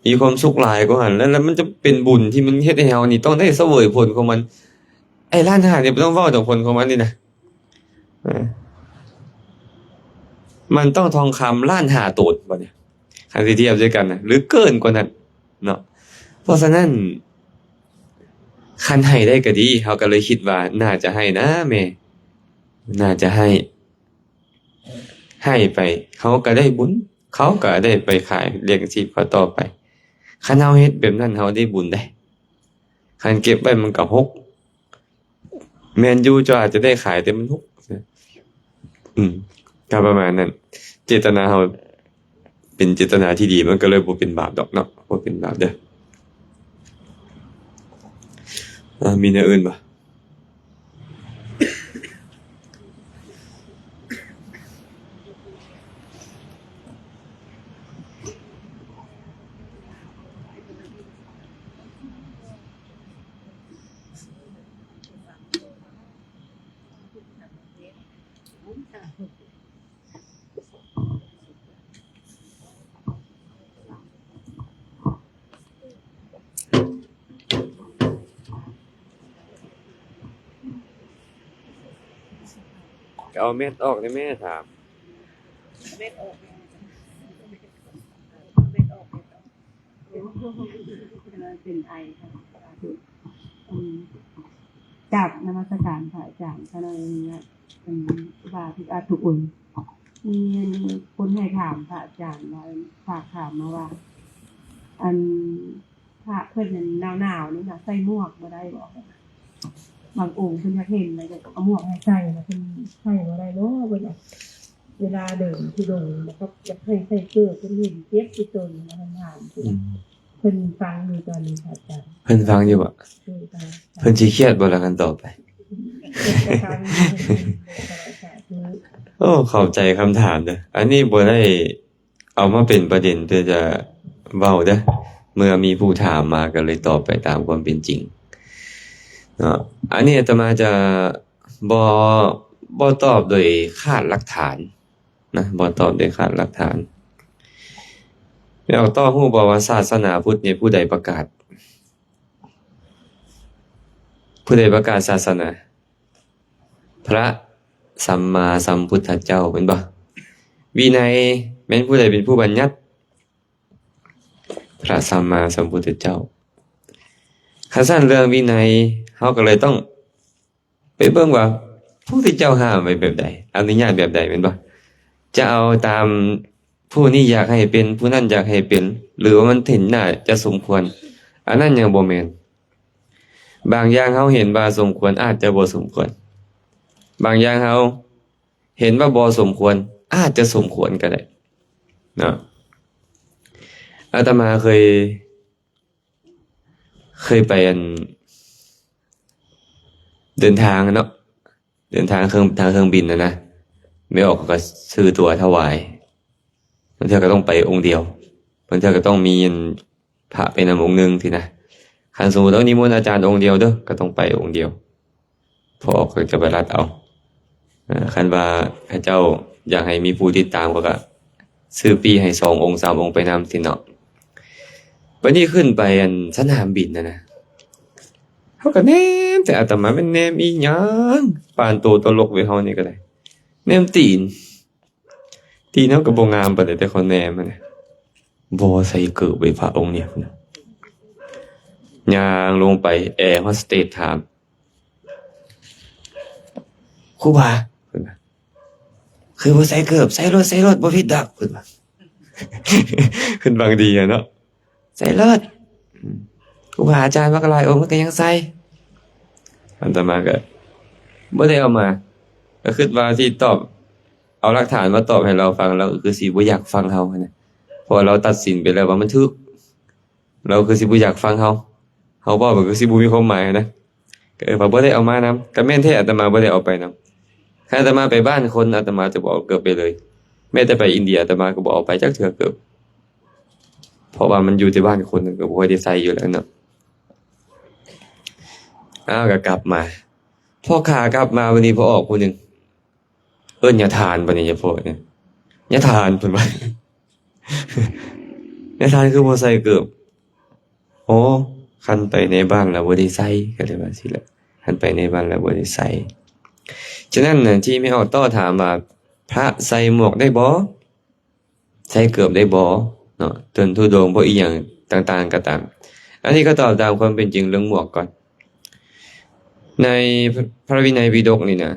ມີຄວາມສຸກຫຼາຍກວ່າຫັ້ນ ແລ້ວ ແລ້ວມັນຈະເປັນບຸນທີ່ມັນເຮັດໃຫ້ເຮົານີ້ຕ້ອງໄດ້ສະເຫວີຍຜົນຂອງມັນ. ໄອ້ລ້ານຫ້ານີ້ບໍ່ຕ້ອງເວົ້າດອກ ຜົນຂອງມັນນີ້ນະ ເອີ ມັນຕ້ອງທອງຄຳລ້ານຫ້າໂຕນບາດນີ້ ຄັນຊິທຽບໃສ່ກັນນະ ຫຼືເກີນກວ່ານັ້ນເນາະ. ເພາະສະນັ້ນ ຄັນໃຫ້ໄດ້ກະດີ ເຮົາກະເລີຍຄິດວ່າໜ້າຈະໃຫ້ນະແມ່ ໜ້າຈະໃຫ້ ໃຫ້ໄປ ເຮົາກະໄດ້ບຸນ ເຂົາກະໄດ້ໄປຂາຍລ້ຽງຊີບເຂົາຕໍ່ໄປ. ຄັນເຮົາເຮັດແບບນັ້ນ ເຮົາໄດ້ບຸນເດ້. ຄັນເກັບໄວ້ມັນກະຫົກ ແມ່ນຢູ່ ເຈົ້າອາດຈະໄດ້ຂາຍ ແຕ່ມັນຫົກ ອືມ ກະປະມານນັ້ນ. ເຈດຕະນາເຮົາເປັນເຈດຕະນາທີ່ດີ ມັນກະເລີຍບໍ່ເປັນບາບດອກເນາະ ບໍ່ເປັນບາບເດີ. ອາ ມີແນວອື່ນບໍ່? ກະເອົາແມັດອອກແດ່ແມ່ ຖາມ ເປັນໄອ ສາທຸ ອືມ ກາບນະມັດສະການພະອາຈານ ຂ້ານ້ອຍ ອັນ ຄະນະ ອາ ທຸກອາ ທຸກອົງ. ມີອັນຄົນໃຫ້ຖາມພະອາຈານວ່າ ຝາກຖາມມາວ່າ ອັນ ພະເພິ່ນນັ້ນໜາວໆນີ້ນະ ໃສ່ໝວກບໍ່ໄດ້ບໍ່? ບາງອົງເພິ່ນຢາກເຫັນ ແລ້ວຢາກເອົາໝວກໃຫ້ໃສ່ ແລ້ວເພິ່ນໃສ່ບໍ່ໄດ້ບໍ ເພິ່ນວ່າ ເວລາເດີນທຸດົງ ແລ້ວກໍຢາກໃຫ້ໃສ່ເກີບ ເພິ່ນເຫັນເຈັບທີ່ຕົນ ເພິ່ນຖາມ. ອືມ ເພິ່ນຟັງຢູ່ຕອນນີ້ ພະອາຈານ ເພິ່ນຟັງຢູ່ບໍ? ໂດຍ ເພິ່ນຊິຄຽດບໍ່ລະ ຄັນຕໍ່ໄປ? ໂອ້ ເຂົ້າໃຈຄຳຖາມເດີ ອັນນີ້ບໍ່ໄດ້ເອົາມາເປັນປະເດັນເພື່ອຈະເວົ້າເດີ ເມື່ອມີຜູ້ຖາມມາ ກໍເລີຍຕອບໄປຕາມຄວາມເປັນຈິງເນາະ. ອັນນີ້ອາດຕະມາຈະບໍ່ ບໍ່ຕອບໂດຍຂາດຫຼັກຖານ ນະ ບໍ່ຕອບເດັດຂາດຫຼັກຖານ. ແລ້ວຕໍ່ຮູ້ບໍ່ວ່າສາສະໜາພຸດນີ້ຜູ້ໃດປະກາດ? ຜູ້ໃດປະກາດສາສະໜາ? ພະສຳມາສຳພຸດທະເຈົ້າ ແມ່ນບໍ່? ວິໄນແມ່ນຜູ້ໃດເປັນຜູ້ບັນຍັດ? ພະສຳມາສຳພຸດທະເຈົ້າ. ຄັນຊັ້ນເລື່ອງວິໄນ ເຮົາກໍເລີຍຕ້ອງໄປເບິ່ງວ່າ ພະພຸດທະເຈົ້າຫ້າມໄວ້ແບບໃດ ອະນຸຍາດແບບໃດ ແມ່ນບໍ່? ຈະເອົາຕາມຜູ້ນີ້ຢາກໃຫ້ເປັນ ຜູ້ນັ້ນຢາກໃຫ້ເປັນ ຫຼືວ່າມັນເຫັນໜ້າຈະສົມຄວນ ອັນນັ້ນຍັງບໍ່ແມ່ນ. ບາງຢ່າງເຮົາເຫັນວ່າສົມຄວນ ອາດຈະບໍ່ສົມຄວນ, ບາງຢ່າງເຮົາເຫັນວ່າບໍ່ສົມຄວນ ອາດຈະສົມຄວນກໍໄດ້ເນາະ. ອາດຕະມາເຄີຍ ເຄີຍໄປ ອັນ ເດີນທາງເນາະ ເດີນທາງເຄື່ອງ ທາງເຄື່ອງບິນນະນະ ແມ່ອອກເຂົາກໍຊື້ຕົ໋ວຖວາຍ. ບາງເທື່ອກໍຕ້ອງໄປອົງດຽວ, ບາງເທື່ອກໍຕ້ອງມີ ອັນ ພະໄປນຳອົງໜຶ່ງຊີ້ນະ. ຄັນສົມມຸດວ່ານິມົນອາຈານອົງດຽວເດີ້ ກໍຕ້ອງໄປອົງດຽວ, ພໍອອກກໍຈະໄປລັດເອົາ. ເອີ ຄັນວ່າເຂົາເຈົ້າຢາກໃຫ້ມີຜູ້ຕິດຕາມ ເຂົາກໍຊື້ປີ້ໃຫ້ສອງອົງສາມອົງໄປນຳຊີ້ເນາະ. ບັດນີ້ຂຶ້ນໄປ ອັນ ສະໜາມບິນນະນະ ເຂົາກໍແນມແຕ່ອາດຕະມາ. ແມ່ນແນມອີ່ຫຍັງ? ປານໂຕຕະຫຼົກເວີຍ ເຮົານີ້ກໍໄດ້ ແນມຕີນ. ຕີນເຮົາກໍບໍ່ງາມປານໃດ ແຕ່ເຂົາແນມຫັ້ນນະ. ບໍ່ໃສ່ເກີບເວີຍພະອົງນີ້ນະ. ຍ່າງລົງໄປ ແອໂຮສເຕສຖາມ ຄູບາ ເພິ່ນວ່າ ຄືບໍ່ໃສ່ເກີບ? ໃສ່ໂລດ ໃສ່ໂລດ ບໍ່ຜິດດອກ ເພິ່ນວ່າ. ເພິ່ນຫວັງດີຫັ້ນເນາະ. ໃສ່ໂລດ ອືມ ຄູບາອາຈານມາກໍຫຼາຍອົງ ມັນກໍຍັງໃສ່. ອາດຕະມາກໍບໍ່ໄດ້ເອົາມາ ກໍຄິດວ່າຊິຕອບ ເອົາຫຼັກຖານມາຕອບໃຫ້ລາວຟັງ ລາວກໍຄືຊິບໍ່ຢາກຟັງເຮົາຫັ້ນນະ ເພາະວ່າລາວຕັດສິນໄປແລ້ວວ່າມັນຖືກ. ລາວຄືຊິບໍ່ຢາກຟັງເຮົາ ເຮົາເວົ້າໄປຄືຊິບໍ່ມີຄວາມໝາຍຫັ້ນນະ. ກໍເອີ້ນວ່າບໍ່ໄດ້ເອົາມານຳ. ກໍແມ່ນແທ້ ອາດຕະມາບໍ່ໄດ້ເອົາໄປນຳ. ຄັນອາດຕະມາໄປບ້ານຄົນ ອາດຕະມາຈະບໍ່ເອົາເກີບໄປເລີຍ. ແມ້ແຕ່ໄປອິນເດຍ ອາດຕະມາກໍບໍ່ເອົາໄປຈັກເທື່ອເກີບ ເພາະວ່າມັນຢູ່ແຕ່ບ້ານຄົນ ກໍບໍ່ຄ່ອຍໄດ້ໃສ່ຢູ່ແລ້ວເນາະ. ອ້າວ ກໍກັບມາ ພໍຂາກັບມາ ວັນນີ້ພໍອອກຜູ້ໜຶ່ງ ເອີ້ນຍາທ່ານ ບັດນີ້ຍາພໍ່ນີ້ ຍາທ່ານ ເພິ່ນວ່າ ຍາທ່ານຄືບໍ່ໃສ່ເກີບ? ໂອ້ ຄັນໄປໃນບ້ານລະບໍ່ໄດ້ໃສ່ ກໍເລີຍວ່າຊີ້ແຫຼະ ຄັນໄປໃນບ້ານລະບໍ່ໄດ້ໃສ່. ສະນັ້ນນະ ທີ່ແມ່ອອກຕໍ່ຖາມວ່າ ພະໃສ່ໝວກໄດ້ບໍ່? ໃສ່ເກີບໄດ້ບໍ່ເນາະ? ເດີນທຸດົງບໍ່ອີ່ຫຍັງຕ່າງໆກໍຕາມ. ອັນນີ້ກໍຕອບຕາມຄວາມເປັນຈິງເລື່ອງໝວກກ່ອນ. ໃນພະ ພະວິໄນປິດົກນີ້ນະ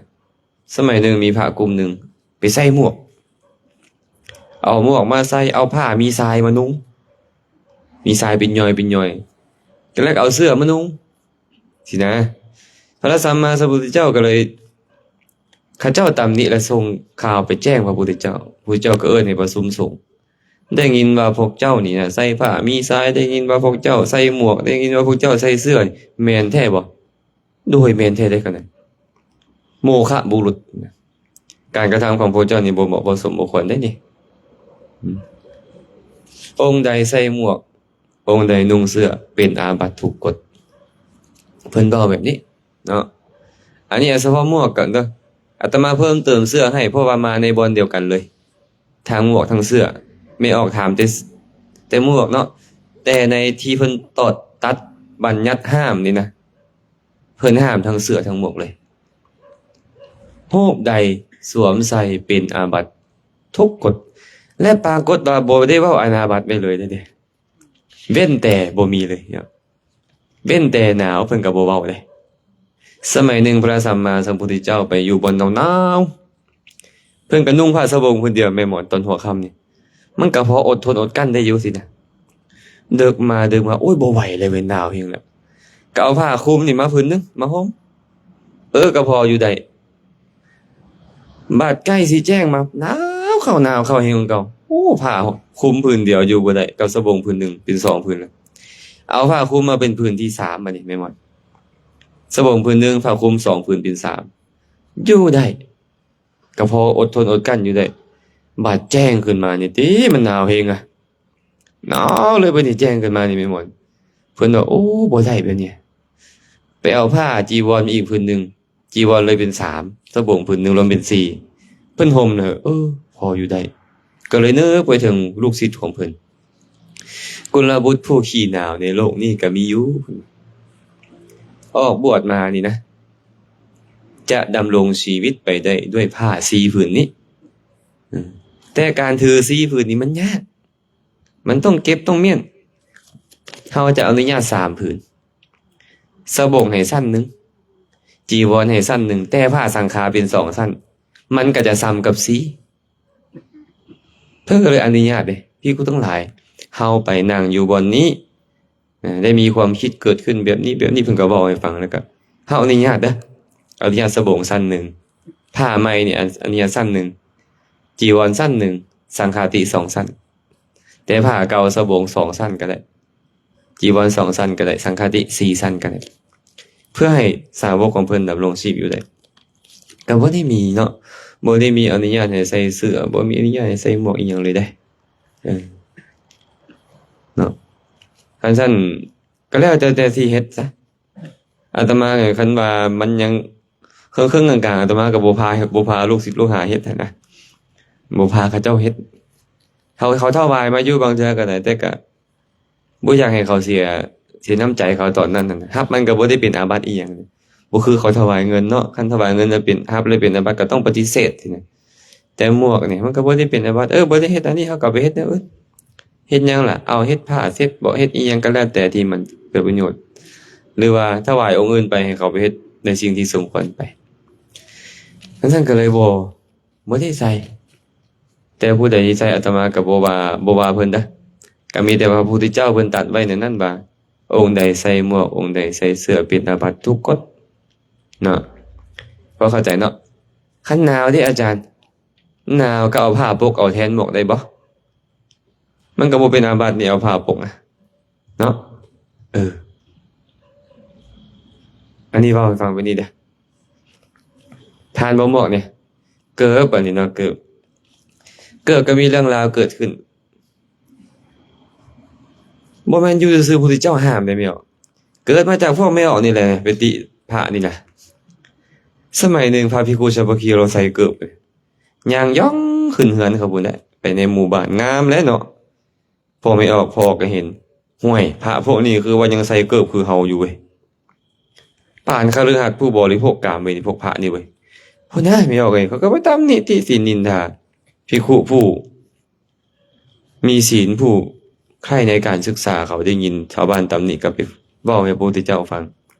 ສະໄໝໜຶ່ງມີພະກຸ່ມໜຶ່ງໄປໃສ່ໝວກ ເອົາໝວກມາໃສ່ ເອົາຜ້າມີຊາຍມານຸ່ງ ມີຊາຍເປັນຍ່ອຍເປັນຍ່ອຍ ກໍແລ້ວກໍເອົາເສື້ອມານຸ່ງ ຊີ້ນະ. ພະສຳມາສຳພຸດທະເຈົ້າກໍເລີຍ ເຂົາເຈົ້າຕຳໜິ ແລະ ສົ່ງຂ່າວໄປແຈ້ງພະພຸດທະເຈົ້າ. ພະພຸດທະເຈົ້າກໍເອີ້ນໃຫ້ປະຊຸມສົງ ໄດ້ຍິນວ່າພວກເຈົ້ານີ້ນະ ໃສ່ຜ້າມີຊາຍ, ໄດ້ຍິນວ່າພວກເຈົ້າໃສ່ໝວກ, ໄດ້ຍິນວ່າພວກເຈົ້າໃສ່ເສື້ອ, ແມ່ນແທ້ບໍ່? ໂດຍ ແມ່ນແທ້ເດ້ຂະນັ້ນ. ໂມຄະບຸລຸດ. ການກະທຳຂອງພວກເຈົ້ານີ້ບໍ່ເໝາະບໍ່ສົມບໍ່ຄວນເດ້ນີ້. ອືມ ອົງໃດໃສ່ໝວກ, ອົງໃດນຸ່ງເສື້ອ ເປັນອາບັດທຸກກົດ. ເພິ່ນເວົ້າແບບນີ້ເນາະ. ອັນນີ້ສະເພາະໝວກກ່ອນເດີ້. ອາດຕະມາເພີ່ມເຕີມເສື້ອໃຫ້ ເພາະວ່າມາໃນບ່ອນດຽວກັນເລີຍ. ທັງໝວກທັງເສື້ອ ແມ່ອອກຖາມແຕ່ ແຕ່ໝວກເນາະ, ແຕ່ໃນທີ່ເພິ່ນຕອດຕັດບັນຍັດຫ້າມນີ້ນະ ເພິ່ນຫ້າມທັງເສື້ອທັງໝວກເລີຍ. ຮູບໃດສວມໃສ່ເປັນອາບັດທຸກກົດ ແລະ ປາກົດວ່າບໍ່ໄດ້ເວົ້າອາບັດໄວ້ເລີຍເດ້. ເວັ້ນແຕ່ບໍ່ມີເລີຍເນາະ. ເວັ້ນແຕ່ໜາວ ເພິ່ນກໍບໍ່ເວົ້າເດ້. ສະໄໝໜຶ່ງພະສຳມາສຳພຸດທະເຈົ້າໄປຢູ່ບ່ອນໜາວໆ ເພິ່ນກໍນຸ່ງຜ້າສະບົງພື້ນດຽວ ແມ່ນບໍ່ ຕອນຫົວຄ່ຳນີ້ ມັນກໍພໍອົດທົນອົດກັ້ນໄດ້ຢູ່ຊີ້ນະ. ເດິກມາ ເດິກມາ ໂອ້ຍ ບໍ່ໄຫວແລ້ວເວີຍ ໜາວແຮງແລ້ວ ກໍເອົາຜ້າຄຸມນີ້ມາພື້ນໜຶ່ງ ມາຫົ່ມ ເອີ ກໍພໍຢູ່ໄດ້. ບາດໃກ້ຊິແຈ້ງມາ ໜາວເຂົ້າ ໜາວເຂົ້າແຮງກວ່າເກົ່າ. ໂອ້ ຜ້າຄຸມຜືນດຽວຢູ່ບໍ່ໄດ້ ກັບສະບົງຜືນໜຶ່ງເປັນສອງຜືນແລ້ວ. ເອົາຜ້າຄຸມມາເປັນຜືນທີສາມ ບາດນີ້ແມ່ນບໍ່ ສະບົງຜືນໜຶ່ງ ຜ້າຄຸມສອງຜືນເປັນສາມ ຢູ່ໄດ້ ກໍພໍອົດທົນອົດກັ້ນຢູ່ໄດ້. ບາດແຈ້ງຂຶ້ນມານີ້ຕິ ມັນໜາວແຮງອະ ໜາວເລີຍ. ບາດນີ້ແຈ້ງຂຶ້ນມານີ້ແມ່ນບໍ່ ເພິ່ນວ່າ ໂອ້ ບໍ່ໄດ້ແບບນີ້ ໄປເອົາຜ້າຈີວອນມາອີກຜືນໜຶ່ງ ຈີວອນເລີຍເປັນສາມ ສະບົງຜືນໜຶ່ງລວມເປັນສີ່ ເພິ່ນຫົ່ມນະ. ເອີ ພໍຢູ່ໄດ້. ກໍເລີຍນຶກໄປເຖິງລູກສິດຂອງເພິ່ນ ກຸລະບຸດຜູ້ຂີ້ໜາວໃນໂລກນີ້ກໍມີຢູ່. ອອກບວດມານີ້ນະ ຈະດຳລົງຊີວິດໄປໄດ້ດ້ວຍຜ້າສີ່ຜືນນີ້. ອືມ ແຕ່ການຖືສີ່ຜືນນີ້ມັນຍາກ. ມັນຕ້ອງເກັບຕ້ອງມ້ຽນ. ເຮົາຈະອະນຸຍາດສາມຜືນ, ສະບົງໃຫ້ຊັ້ນໜຶ່ງ, ຈີວອນໃຫ້ຊັ້ນໜຶ່ງ, ແຕ່ຜ້າສັງຂາເປັນສອງຊັ້ນ, ມັນກໍຈະສ່ຳກັບສີ່. ເພິ່ນກໍເລີຍອະນຸຍາດເດ້, ພິກຂຸທັງຫຼາຍ, ເຮົາໄປນັ່ງຢູ່ບ່ອນນີ້ ນະ ໄດ້ມີຄວາມຄິດເກີດຂຶ້ນແບບນີ້ແບບນີ້ ເພິ່ນກໍເວົ້າໃຫ້ຟັງ ແລ້ວກໍເຮົາອະນຸຍາດເດີ ອະນຸຍາດສະບົງຊັ້ນໜຶ່ງ, ຜ້າໃໝ່ນີ້ ອະ ອະນຸຍາດຊັ້ນໜຶ່ງ, ຈີວອນຊັ້ນໜຶ່ງ, ສັງຂາຕິສອງຊັ້ນ, ແຕ່ຜ້າເກົ່າສະບົງສອງຊັ້ນກໍໄດ້, ຈີວອນສອງຊັ້ນກໍໄດ້, ສັງຂາຕິສີ່ຊັ້ນກໍໄດ້ ເພື່ອໃຫ້ສາວົກຂອງເພິ່ນດຳລົງຊີບຢູ່ໄດ້. ກໍບໍ່ໄດ້ມີເນາະ, ບໍ່ໄດ້ມີອະນຸຍາດໃຫ້ໃສ່ເສື້ອ, ບໍ່ມີອະນຸຍາດໃຫ້ໃສ່ໝວກອີ່ຫຍັງເລີຍເດ້. ເອີ ເນາະ, ຄັນຊັ້ນກໍແລ້ວແຕ່ ແຕ່ຊິເຮັດຊະ. ອາດຕະມາ ຄັນວ່າມັນຍັງເຄິ່ງໆກາງໆ ອາດຕະມາກໍບໍ່ພາ ບໍ່ພາລູກສິດລູກຫາເຮັດຫັ້ນນະ, ບໍ່ພາເຂົາເຈົ້າເຮັດ. ເຂົາ ເຂົາຖວາຍມາຢູ່ບາງເທື່ອກໍໄດ້, ແຕ່ກໍ ບໍ່ຢາກໃຫ້ເຂົາເສຍ ເສຍນ້ຳໃຈເຂົາຕອນນັ້ນຫັ້ນນະ. ຮັບມັນກໍບໍ່ໄດ້ເປັນອາບັດອີ່ຫຍັງ, ບໍ່ຄືເຂົາຖວາຍເງິນເນາະ, ຄັນຖວາຍເງິນແລ້ວເປັນ ຮັບແລ້ວເປັນອາບັດ ກໍຕ້ອງປະຕິເສດຊີ້ນະ. ແຕ່ໝວກນີ້ມັນກໍບໍ່ໄດ້ເປັນອາບັດ, ເອີ ບໍ່ໄດ້ເຮັດອັນນີ້ ເຮົາກໍໄປເຮັດແນວອື່ນ. ເຮັດຫຍັງລະ? ເອົາເຮັດຜ້າເຊັດບໍ ເຮັດອີ່ຫຍັງກໍແລ້ວແຕ່ທີ່ມັນເກີດປະໂຫຍດ, ຫຼືວ່າຖວາຍອົງອື່ນໄປ ໃຫ້ເຂົາໄປເຮັດໃນສິ່ງທີ່ສົມຄວນໄປ. ຈັ່ງຊັ້ນກໍເລີຍບໍ່ ບໍ່ໄດ້ໃສ່. ແຕ່ຜູ້ໃດທີ່ໃສ່ ອາດຕະມາກໍບໍ່ວ່າ ບໍ່ວ່າເພິ່ນເດີ້, ກໍມີແຕ່ວ່າພະພຸດທະເຈົ້າເພິ່ນຕັດໄວ້ໃນນັ້ນວ່າ ອົງໃດໃສ່ໝວກ ອົງໃດໃສ່ເສື້ອ ເປັນອາບັດທຸກກົດເນາະ. ພໍເຂົ້າໃຈເນາະ? ຄັນໜາວເດອາຈານ, ໜາວກໍເອົາຜ້າປົກເອົາແທນໝວກໄດ້ບໍ່? ມັນກໍບໍ່ເປັນອາບັດນີ້ ເອົາຜ້າປົກນະເນາະ. ເອີ ອັນນີ້ເວົ້າໃຫ້ຟັງແບບນີ້ເດີ້. ທ່ານບໍ່ໝວກນີ້ ເກີບ ອັນນີ້ເນາະ ເກີບ ເກີບກໍມີເລື່ອງລາວເກີດຂຶ້ນ. ບໍ່ແມ່ນຢູ່ຊື່ໆ ພຸດທະເຈົ້າຫ້າມເດ້ແມ່ອອກ, ເກີດມາຈາກພວກແມ່ອອກນີ້ແຫຼະ ໄປຕິພະນີ້ນະ. ສະໄໝໜຶ່ງພະພິກຂຸສັບພະຄີລາວໃສ່ເກີບ ຍ່າງຢ່ອງຂຶ້ນເຮືອນເຂົາພຸ້ນແຫຼະ, ໄປໃນໝູ່ບ້ານງາມແຫຼະເນາະ. ພໍ່ແມ່ອອກ ພໍ່ກໍເຫັນ, ຫ້ວຍ ພະພວກນີ້ຄືວ່າຍັງໃສ່ເກີບຄືເຮົາຢູ່ເວີຍ. ປານຄະລືຫັດຜູ້ບໍລິໂພກກາມເວີຍ ພວກພະນີ້ເວີຍ. ພຸ້ນນະ ແມ່ອອກເອີຍ, ເຂົາກໍໄປຕຳໜິຕິຕິນິນທາ ພິກຂຸຜູ້ມີສີນ ຜູ້ໃຄ່ໃນການສຶກສາ, ເຂົາໄດ້ຍິນຊາວບ້ານຕຳໜິ ກໍໄປເວົ້າໃຫ້ພະພຸດທະເຈົ້າຟັງ.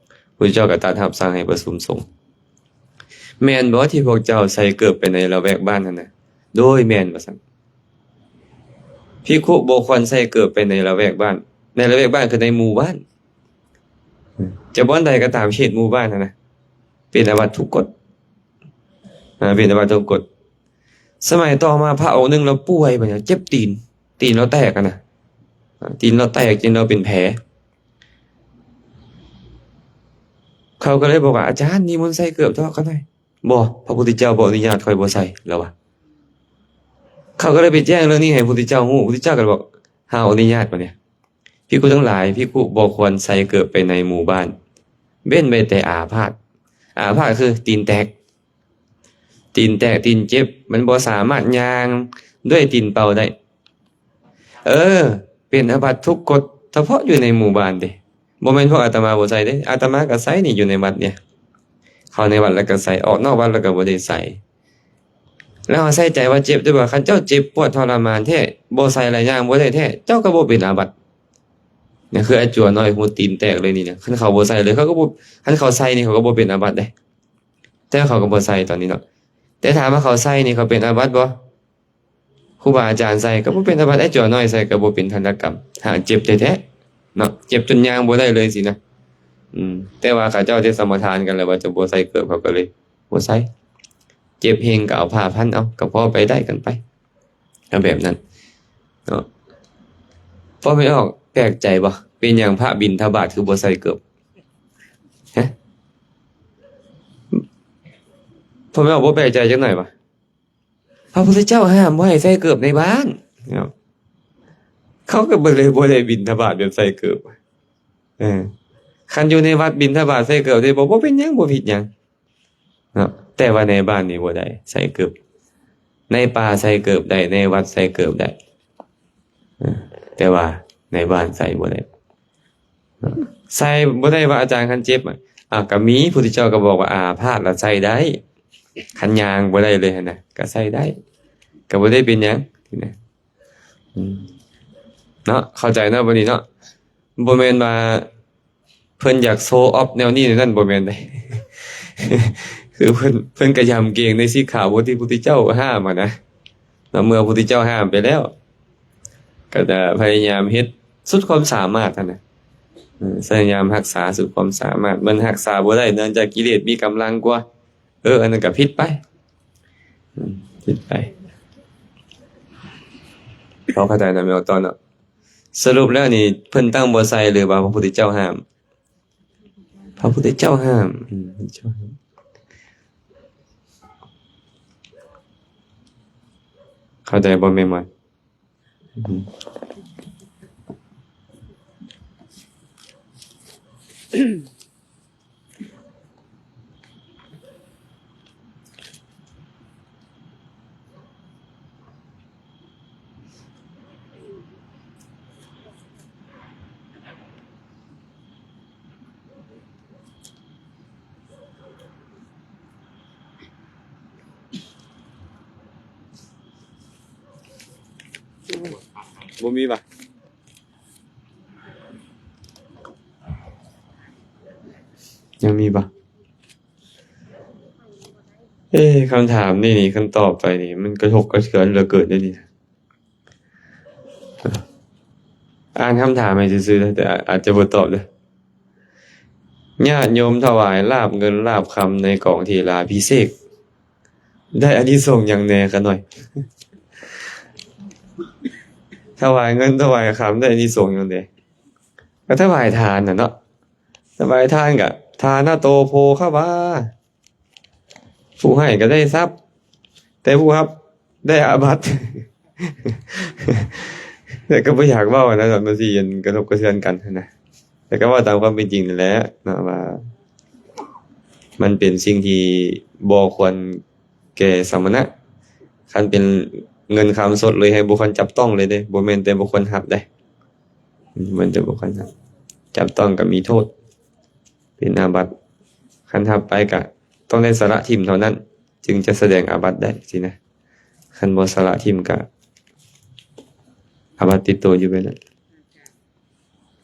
ພະພຸດທະເຈົ້າກໍຕັດຮັບສັ່ງໃຫ້ປະຊຸມສົງ. ແມ່ນບໍ່ທີ່ພວກເຈົ້າໃສ່ເກີບໄປໃນລະແວກບ້ານຫັ້ນນະ? ໂດຍ ແມ່ນ ວ່າຊັ້ນ. ພິກຂຸບໍ່ຄວນໃສ່ເກີບໄປໃນລະແວກບ້ານ, ໃນລະແວກບ້ານຄືໃນໝູ່ບ້ານ. ຈະບ່ອນໃດກໍຕາມເຂດໝູ່ບ້ານຫັ້ນນະ, ເປັນອາບັດທຸກກົດ. ອາ ເປັນອາບັດທຸກກົດ. ສະໄໝຕໍ່ມາພະອົງໜຶ່ງລາວປ່ວຍ ບາດນີ້ເຈັບຕີນ, ຕີນລາວແຕກຫັ້ນນະ, ອາ ຕີນລາວແຕກ ຕີນລາວເປັນແຜ. ເຂົາກໍເລີຍບອກວ່າ ອາຈານ ນິມົນໃສ່ເກີບເທາະຂ້ານ້ອຍ. ບໍ່, ພະພຸດທະເຈົ້າບໍ່ອະນຸຍາດ, ຂ້ອຍບໍ່ໃສ່ ລາວວ່າ. ເຂົາກໍເລີຍໄປແຈ້ງເລື່ອງນີ້ໃຫ້ພະພຸດທະເຈົ້າຮູ້, ພະພຸດທະເຈົ້າກໍເລີຍບອກ ຫາອະນຸຍາດ ບາດນີ້. ພິກຂຸທັງຫຼາຍ, ພິກຂຸບໍ່ຄວນໃສ່ເກີບໄປໃນໝູ່ບ້ານ, ເວັ້ນໄວ້ແຕ່ອາພາດ. ອາພາດຄືຕີນແຕກ, ຕີນແຕກ, ຕີນເຈັບ, ມັນບໍ່ສາມາດຍ່າງດ້ວຍຕີນເປົ່າໄດ້. ເອີ ເປັນອາບັດທຸກກົດ ສະເພາະຢູ່ໃນໝູ່ບ້ານເດ້. ບໍ່ແມ່ນພວກອາດຕະມາບໍ່ໃສ່ເດ້, ອາດຕະມາກໍໃສ່ນີ້ ຢູ່ໃນວັດນີ້. ເຂົ້າໃນວັດແລ້ວກໍໃສ່, ອອກນອກວັດແລ້ວກໍບໍ່ໄດ້ໃສ່. ແລ້ວເຮົາໃສ່ໃຈວ່າເຈັບ ຫຼືວ່າ ຄັນເຈົ້າເຈັບປວດທໍລະມານແທ້ ບໍ່ໃສ່ແລ້ວຍ່າງບໍ່ໄດ້ແທ້ ເຈົ້າກໍບໍ່ເປັນອາບັດ. ນີ້ຄືອາຈົວນ້ອຍ ຫູຕີນແຕກເລີຍນີ້ນະ. ຄັນເຂົາບໍ່ໃສ່ເລີຍ ເຂົາກໍບໍ່, ຄັນເຂົາໃສ່ນີ້ ເຂົາກໍບໍ່ເປັນອາບັດເດ້. ແຕ່ເຂົາກໍບໍ່ໃສ່ຕອນນີ້ເນາະ. ແຕ່ຖາມວ່າເຂົາໃສ່ນີ້ ເຂົາເປັນອາບັດບໍ່? ຄູບາອາຈານໃສ່ກໍບໍ່ເປັນອາບັດ, ອ້າຍຈົວນ້ອຍໃສ່ກໍບໍ່ເປັນທັນຕະກຳ ຫາກເຈັບແທ້ໆເນາະ, ເຈັບຈົນຍ່າງບໍ່ໄດ້ເລີຍຊີ້ນະ. ອືມ ແຕ່ວ່າເຂົາເຈົ້າໄດ້ສະມາທານກັນແລ້ວວ່າຈະບໍ່ໃສ່ເກີບ, ເຂົາກໍເລີຍບໍ່ໃສ່. ເຈັບແຮງກໍເອົາຜ້າພັນເອົາ, ກໍພໍໄປໄດ້ກັນໄປ, ກໍແບບນັ້ນເນາະ. ພໍ່ແມ່ອອກແປກໃຈບໍ່? ເປັນຫຍັງພະບິນທະບາດຄືບໍ່ໃສ່ເກີບ? ຮະ? ພໍ່ແມ່ອອກບໍ່ແປກໃຈຈັກໜ້ອຍບໍ່? ພະພຸດທະເຈົ້າຫ້າມບໍ່ໃຫ້ໃສ່ເກີບໃນບ້ານເນາະ, ເຂົາກໍບໍ່ໄດ້, ບໍ່ໄດ້ບິນທະບາດແບບໃສ່ເກີບ. ເອີ ຄັນຢູ່ໃນວັດບິນທະບາດໃສ່ເກີບໄດ້ບໍ່? ບໍ່ເປັນຫຍັງ, ບໍ່ຜິດຫຍັງເນາະ. ແຕ່ວ່າໃນບ້ານນີ້ບໍ່ໄດ້ໃສ່ເກີບ, ໃນປ່າໃສ່ເກີບໄດ້, ໃນວັດໃສ່ເກີບໄດ້. ເອີ ແຕ່ວ່າໃນບ້ານໃສ່ບໍ່ໄດ້, ໃສ່ບໍ່ໄດ້ວ່າອາຈານ ຄັນເຈັບ ອະ ອາ ກໍມີ ພຸດທະເຈົ້າກໍບອກວ່າອາພາດລະໃສ່ໄດ້, ຄັນຍ່າງບໍ່ໄດ້ເລີຍຫັ້ນນະ ກໍໃສ່ໄດ້, ກໍບໍ່ໄດ້ເປັນຫຍັງນະ. ອືມ ເນາະ, ເຂົ້າໃຈເນາະ ບັດນີ້ເນາະ. ບໍ່ແມ່ນວ່າເພິ່ນຢາກໂຊອອບແນວນີ້ແນວນັ້ນ ບໍ່ແມ່ນເດ້. ຄືເພິ່ນ ເພິ່ນກະຢຳເກງໃນສິກຂາບົດທີ່ພະພຸດທະເຈົ້າຫ້າມຫັ້ນນະ. ເນາະ ເມື່ອພະພຸດທະເຈົ້າຫ້າມໄປແລ້ວ ກໍຈະພະຍາຍາມເຮັດສຸດຄວາມສາມາດຫັ້ນນະ. ເອີ ພະຍາຍາມຮັກສາສຸດຄວາມສາມາດ. ມັນຮັກສາບໍ່ໄດ້ ເນື່ອງຈາກກິເລດມີກຳລັງກວ່າ. ເອີ ອັນນັ້ນກໍຜິດໄປ. ອືມ ຜິດໄປ. ພໍເຂົ້າໃຈນະ ແມ່ອອກຕອນເນາະ? ສະຫຼຸບແລ້ວນີ້ ເພິ່ນຕັ້ງບໍ່ໃສ່ ຫຼືວ່າພະພຸດທະເຈົ້າຫ້າມ? ພະພຸດທະເຈົ້າຫ້າມ. ອືມ ພະພຸດທະເຈົ້າຫ້າມ. ເຂົ້າໃຈບໍ່ແມ່ໝອຍ? ອືມ. ບໍ່ມີຫວາ? ຍັງມີບໍ່? ເອີ ຄຳຖາມນີ້ນີ້ ຄັນຕອບໄປນີ້ ມັນກະທົບກະເທືອນເຫຼືອເກີນເດ້ນີ້. ອ່ານຄຳຖາມໃຫ້ຊື່ໆ ແຕ່ອາດຈະບໍ່ຕອບເດີ້. ຍາດໂຍມຖວາຍລາບເງິນລາບຄຳໃນກອງເຖລາພິເສກ ໄດ້ອານິສົງຫຍັງແດ່ຂະໜ້ອຍ? ຖວາຍເງິນຖວາຍຄຳໄດ້ອານິສົງຫຍັງແດ່? ກໍຖວາຍທານນະເນາະ. ຖວາຍທານກໍ ທານະໂຕໂພຄະວາ ຜູ້ໃຫ້ກໍໄດ້ຊັບ ແຕ່ຜູ້ຮັບໄດ້ອາບັດ. ແຕ່ກໍບໍ່ຢາກເວົ້ານະ ມັນຊິອັນກະທົບກະເທືອນກັນຫັ້ນນະ. ແຕ່ກໍເວົ້າຕາມຄວາມເປັນຈິງນັ້ນແຫຼະເນາະ ວ່າມັນເປັນສິ່ງທີ່ບໍ່ຄວນແກ່ສະມະນະ. ຄັນເປັນເງິນຄຳສົດເລີຍ ໃຫ້ບໍ່ຄວນຈັບຕ້ອງເລີຍເດ້ ບໍ່ແມ່ນແຕ່ບໍ່ຄວນຮັບເດ້. ອືມ ແມ່ນແຕ່ບໍ່ຄວນຮັບ ຈັບຕ້ອງກໍມີໂທດ ເປັນອາບັດ. ຄັນຮັບໄປກະຕ້ອງໄດ້ສະລະຖິ້ມເທົ່ານັ້ນ ຈຶ່ງຈະສະແດງອາບັດໄດ້ຊີ້ນະ. ຄັນບໍ່ສະລະຖິ້ມກະອາບັດຕິດໂຕຢູ່ແບບນັ້ນ.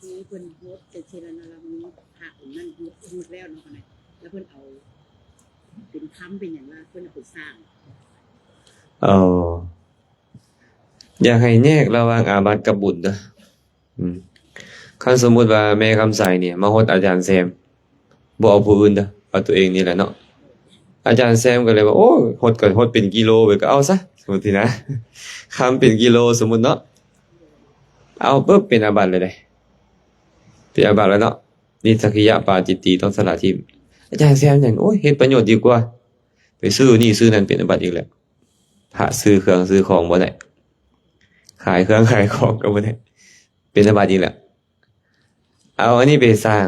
ຄືເພິ່ນໂພສແຕ່ເທື່ອລະ ລະມີພະອົງນັ້ນໂພສແລ້ວເນາະ ແລ້ວເພິ່ນເອົາເປັນຄຳເປັນຫຍັງລະ ເພິ່ນເອົາໄປສ້າງ. ເອີ ຢາກໃຫ້ແຍກລະຫວ່າງອາບັດກັບບຸນເດີ້. ອືມ ຄັນສົມມຸດວ່າແມ່ຄຳໃສນີ້ມາຫົດອາຈານແຊມ ບໍ່ເອົາຜູ້ອື່ນເດີ້ ເອົາຕົວເອງນີ້ແຫຼະເນາະ. ອາຈານແຊມກໍເລີຍວ່າ ໂອ້ຍ ຫົດກໍຫົດເປັນກິໂລໄປກໍເອົາຊະ ສົມມຸດຊີ້ນະ. ຄຳເປັນກິໂລ ສົມມຸດເນາະ ເອົາປຶບ ເປັນອາບັດເລີຍເດ້. ເປັນອາບັດແລ້ວເນາະ. ນິດສັກກິຍະປາຈິດຕີ ຕ້ອງສະລະຖິ້ມ. ອາຈານແຊມຫຍັງ ໂອ້ຍ ເຮັດປະໂຫຍດດີກວ່າ ໄປຊື້ນີ້ຊື້ນັ້ນ ເປັນອາບັດອີກແລ້ວ. ພະຊື້ເຄື່ອງຊື້ຂອງບໍ່ໄດ້ ຂາຍເຄື່ອງຂາຍຂອງກໍບໍ່ໄດ້ ເປັນອາບັດອີກແລ້ວ. ເອົາອັນນີ້ໄປສ້າງ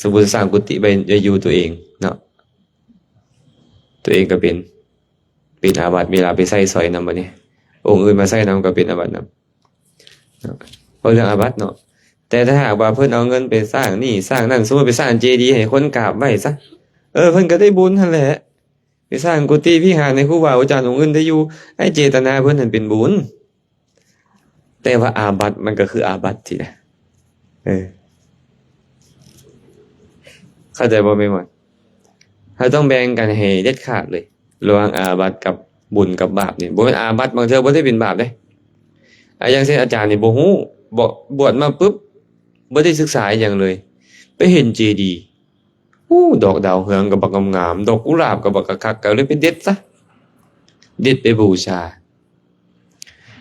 ສົມມຸດສ້າງກຸຕິໄປ ໄປຢູ່ຕົວເອງເນາະ ຕົວເອງກໍເປັນ ເປັນອາບັດ. ເວລາໄປໃຊ້ສອຍນຳບັດນີ້ ອົງອື່ນມາໃຊ້ນຳກໍເປັນອາບັດນຳເນາະ. ເວົ້າເລື່ອງອາບັດເນາະ. ແຕ່ຖ້າຫາກວ່າເພິ່ນເອົາເງິນໄປສ້າງນີ້ສ້າງນັ້ນ ສົມມຸດໄປສ້າງເຈດີໃຫ້ຄົນກາບໄຫວ້ຊະ ເອີ ເພິ່ນກໍໄດ້ບຸນຫັ້ນແຫຼະ. ໄປສ້າງກຸຕິວິຫານໃຫ້ຄູບາອາຈານອົງອື່ນໄດ້ຢູ່ ໄອ້ເຈຕະນາເພິ່ນຫັ້ນເປັນບຸນ ແຕ່ວ່າອາບັດມັນກໍຄືອາບັດຊີ້ນະ. ເອີ ເຂົ້າໃຈບໍ່ແມ່ໝອຍ? ເຮົາຕ້ອງແບ່ງກັນໃຫ້ເດັດຂາດເລີຍ ລະຫວ່າງອາບັດກັບບຸນກັບບາບນີ້. ບໍ່ແມ່ນອາບັດບາງເທື່ອບໍ່ໄດ້ເປັນບາບເດ້. ອາ ຢ່າງເຊັ່ນອາຈານນີ້ບໍ່ຮູ້ ບວດມາປຶບ ບໍ່ໄດ້ສຶກສາອີ່ຫຍັງເລີຍ ໄປເຫັນເຈດີ ໂອ້ ດອກດາວເຮືອງກໍບັກງາມໆ ດອກກຸຫຼາບກໍບັກຄັກໆ ກໍເລີຍໄປເດັດຊະ ເດັດໄປບູຊາ.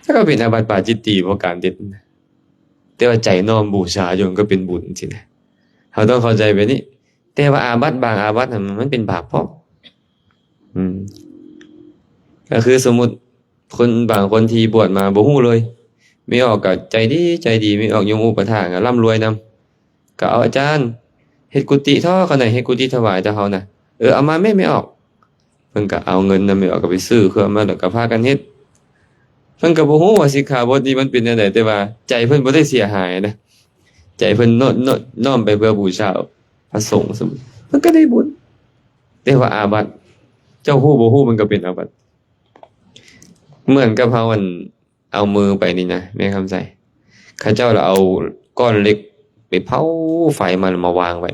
ແລ້ວກໍເປັນອາບັດປາຈິດຕີ ເພາະການເດັດ ແຕ່ວ່າໃຈນ້ອມບູຊາຢູ່ ມັນກໍເປັນບຸນຊີ້ນະ. ເຮົາຕ້ອງເຂົ້າໃຈແບບນີ້. ແຕ່ວ່າອາບັດບາງອາບັດຫັ້ນ ມັນເປັນບາບພ້ອມ. ອືມ ກໍຄືສົມມຸດ ຄົນບາງຄົນທີ່ບວດມາບໍ່ຮູ້ເລີຍ ແມ່ອອກກໍໃຈດີໃຈດີ ແມ່ອອກຍົມອຸປະຖາກກໍລ່ຳລວຍນຳ ກໍເອົາອາຈານເຮັດກຸຕິເທາະ ເຂົາໄດ້ເຮັດກຸຕິຖວາຍແຕ່ເຮົານະ. ເອີ ເອົາມາແມ່ ແມ່ອອກ. ເພິ່ນກໍເອົາເງິນນຳແມ່ອອກ ກໍໄປຊື້ເຄື່ອງມາ ແລ້ວກໍພາກັນເຮັດ. ເພິ່ນກໍບໍ່ຮູ້ວ່າສິກຂາບົດນີ້ມັນເປັນແນວໃດ ແຕ່ວ່າໃຈເພິ່ນບໍ່ໄດ້ເສຍຫາຍນະ ໃຈເພິ່ນນ້ອມ ນ້ອມ ນ້ອມໄປເພື່ອບູຊາພະສົງ ເພິ່ນກໍໄດ້ບຸນ. ແຕ່ວ່າອາບັດ ເຈົ້າຮູ້ບໍ່ຮູ້ ມັນກໍເປັນອາບັດ. ເໝືອນກັບເຮົາ ອັນ ເອົາມືໄປນີ້ນະ ແມ່ຄຳໃສ ເຂົາເຈົ້າລະເອົາກ້ອນເຫຼັກ ໄປເຜົາໄຟມາ ແລ້ວມາວາງໄວ້.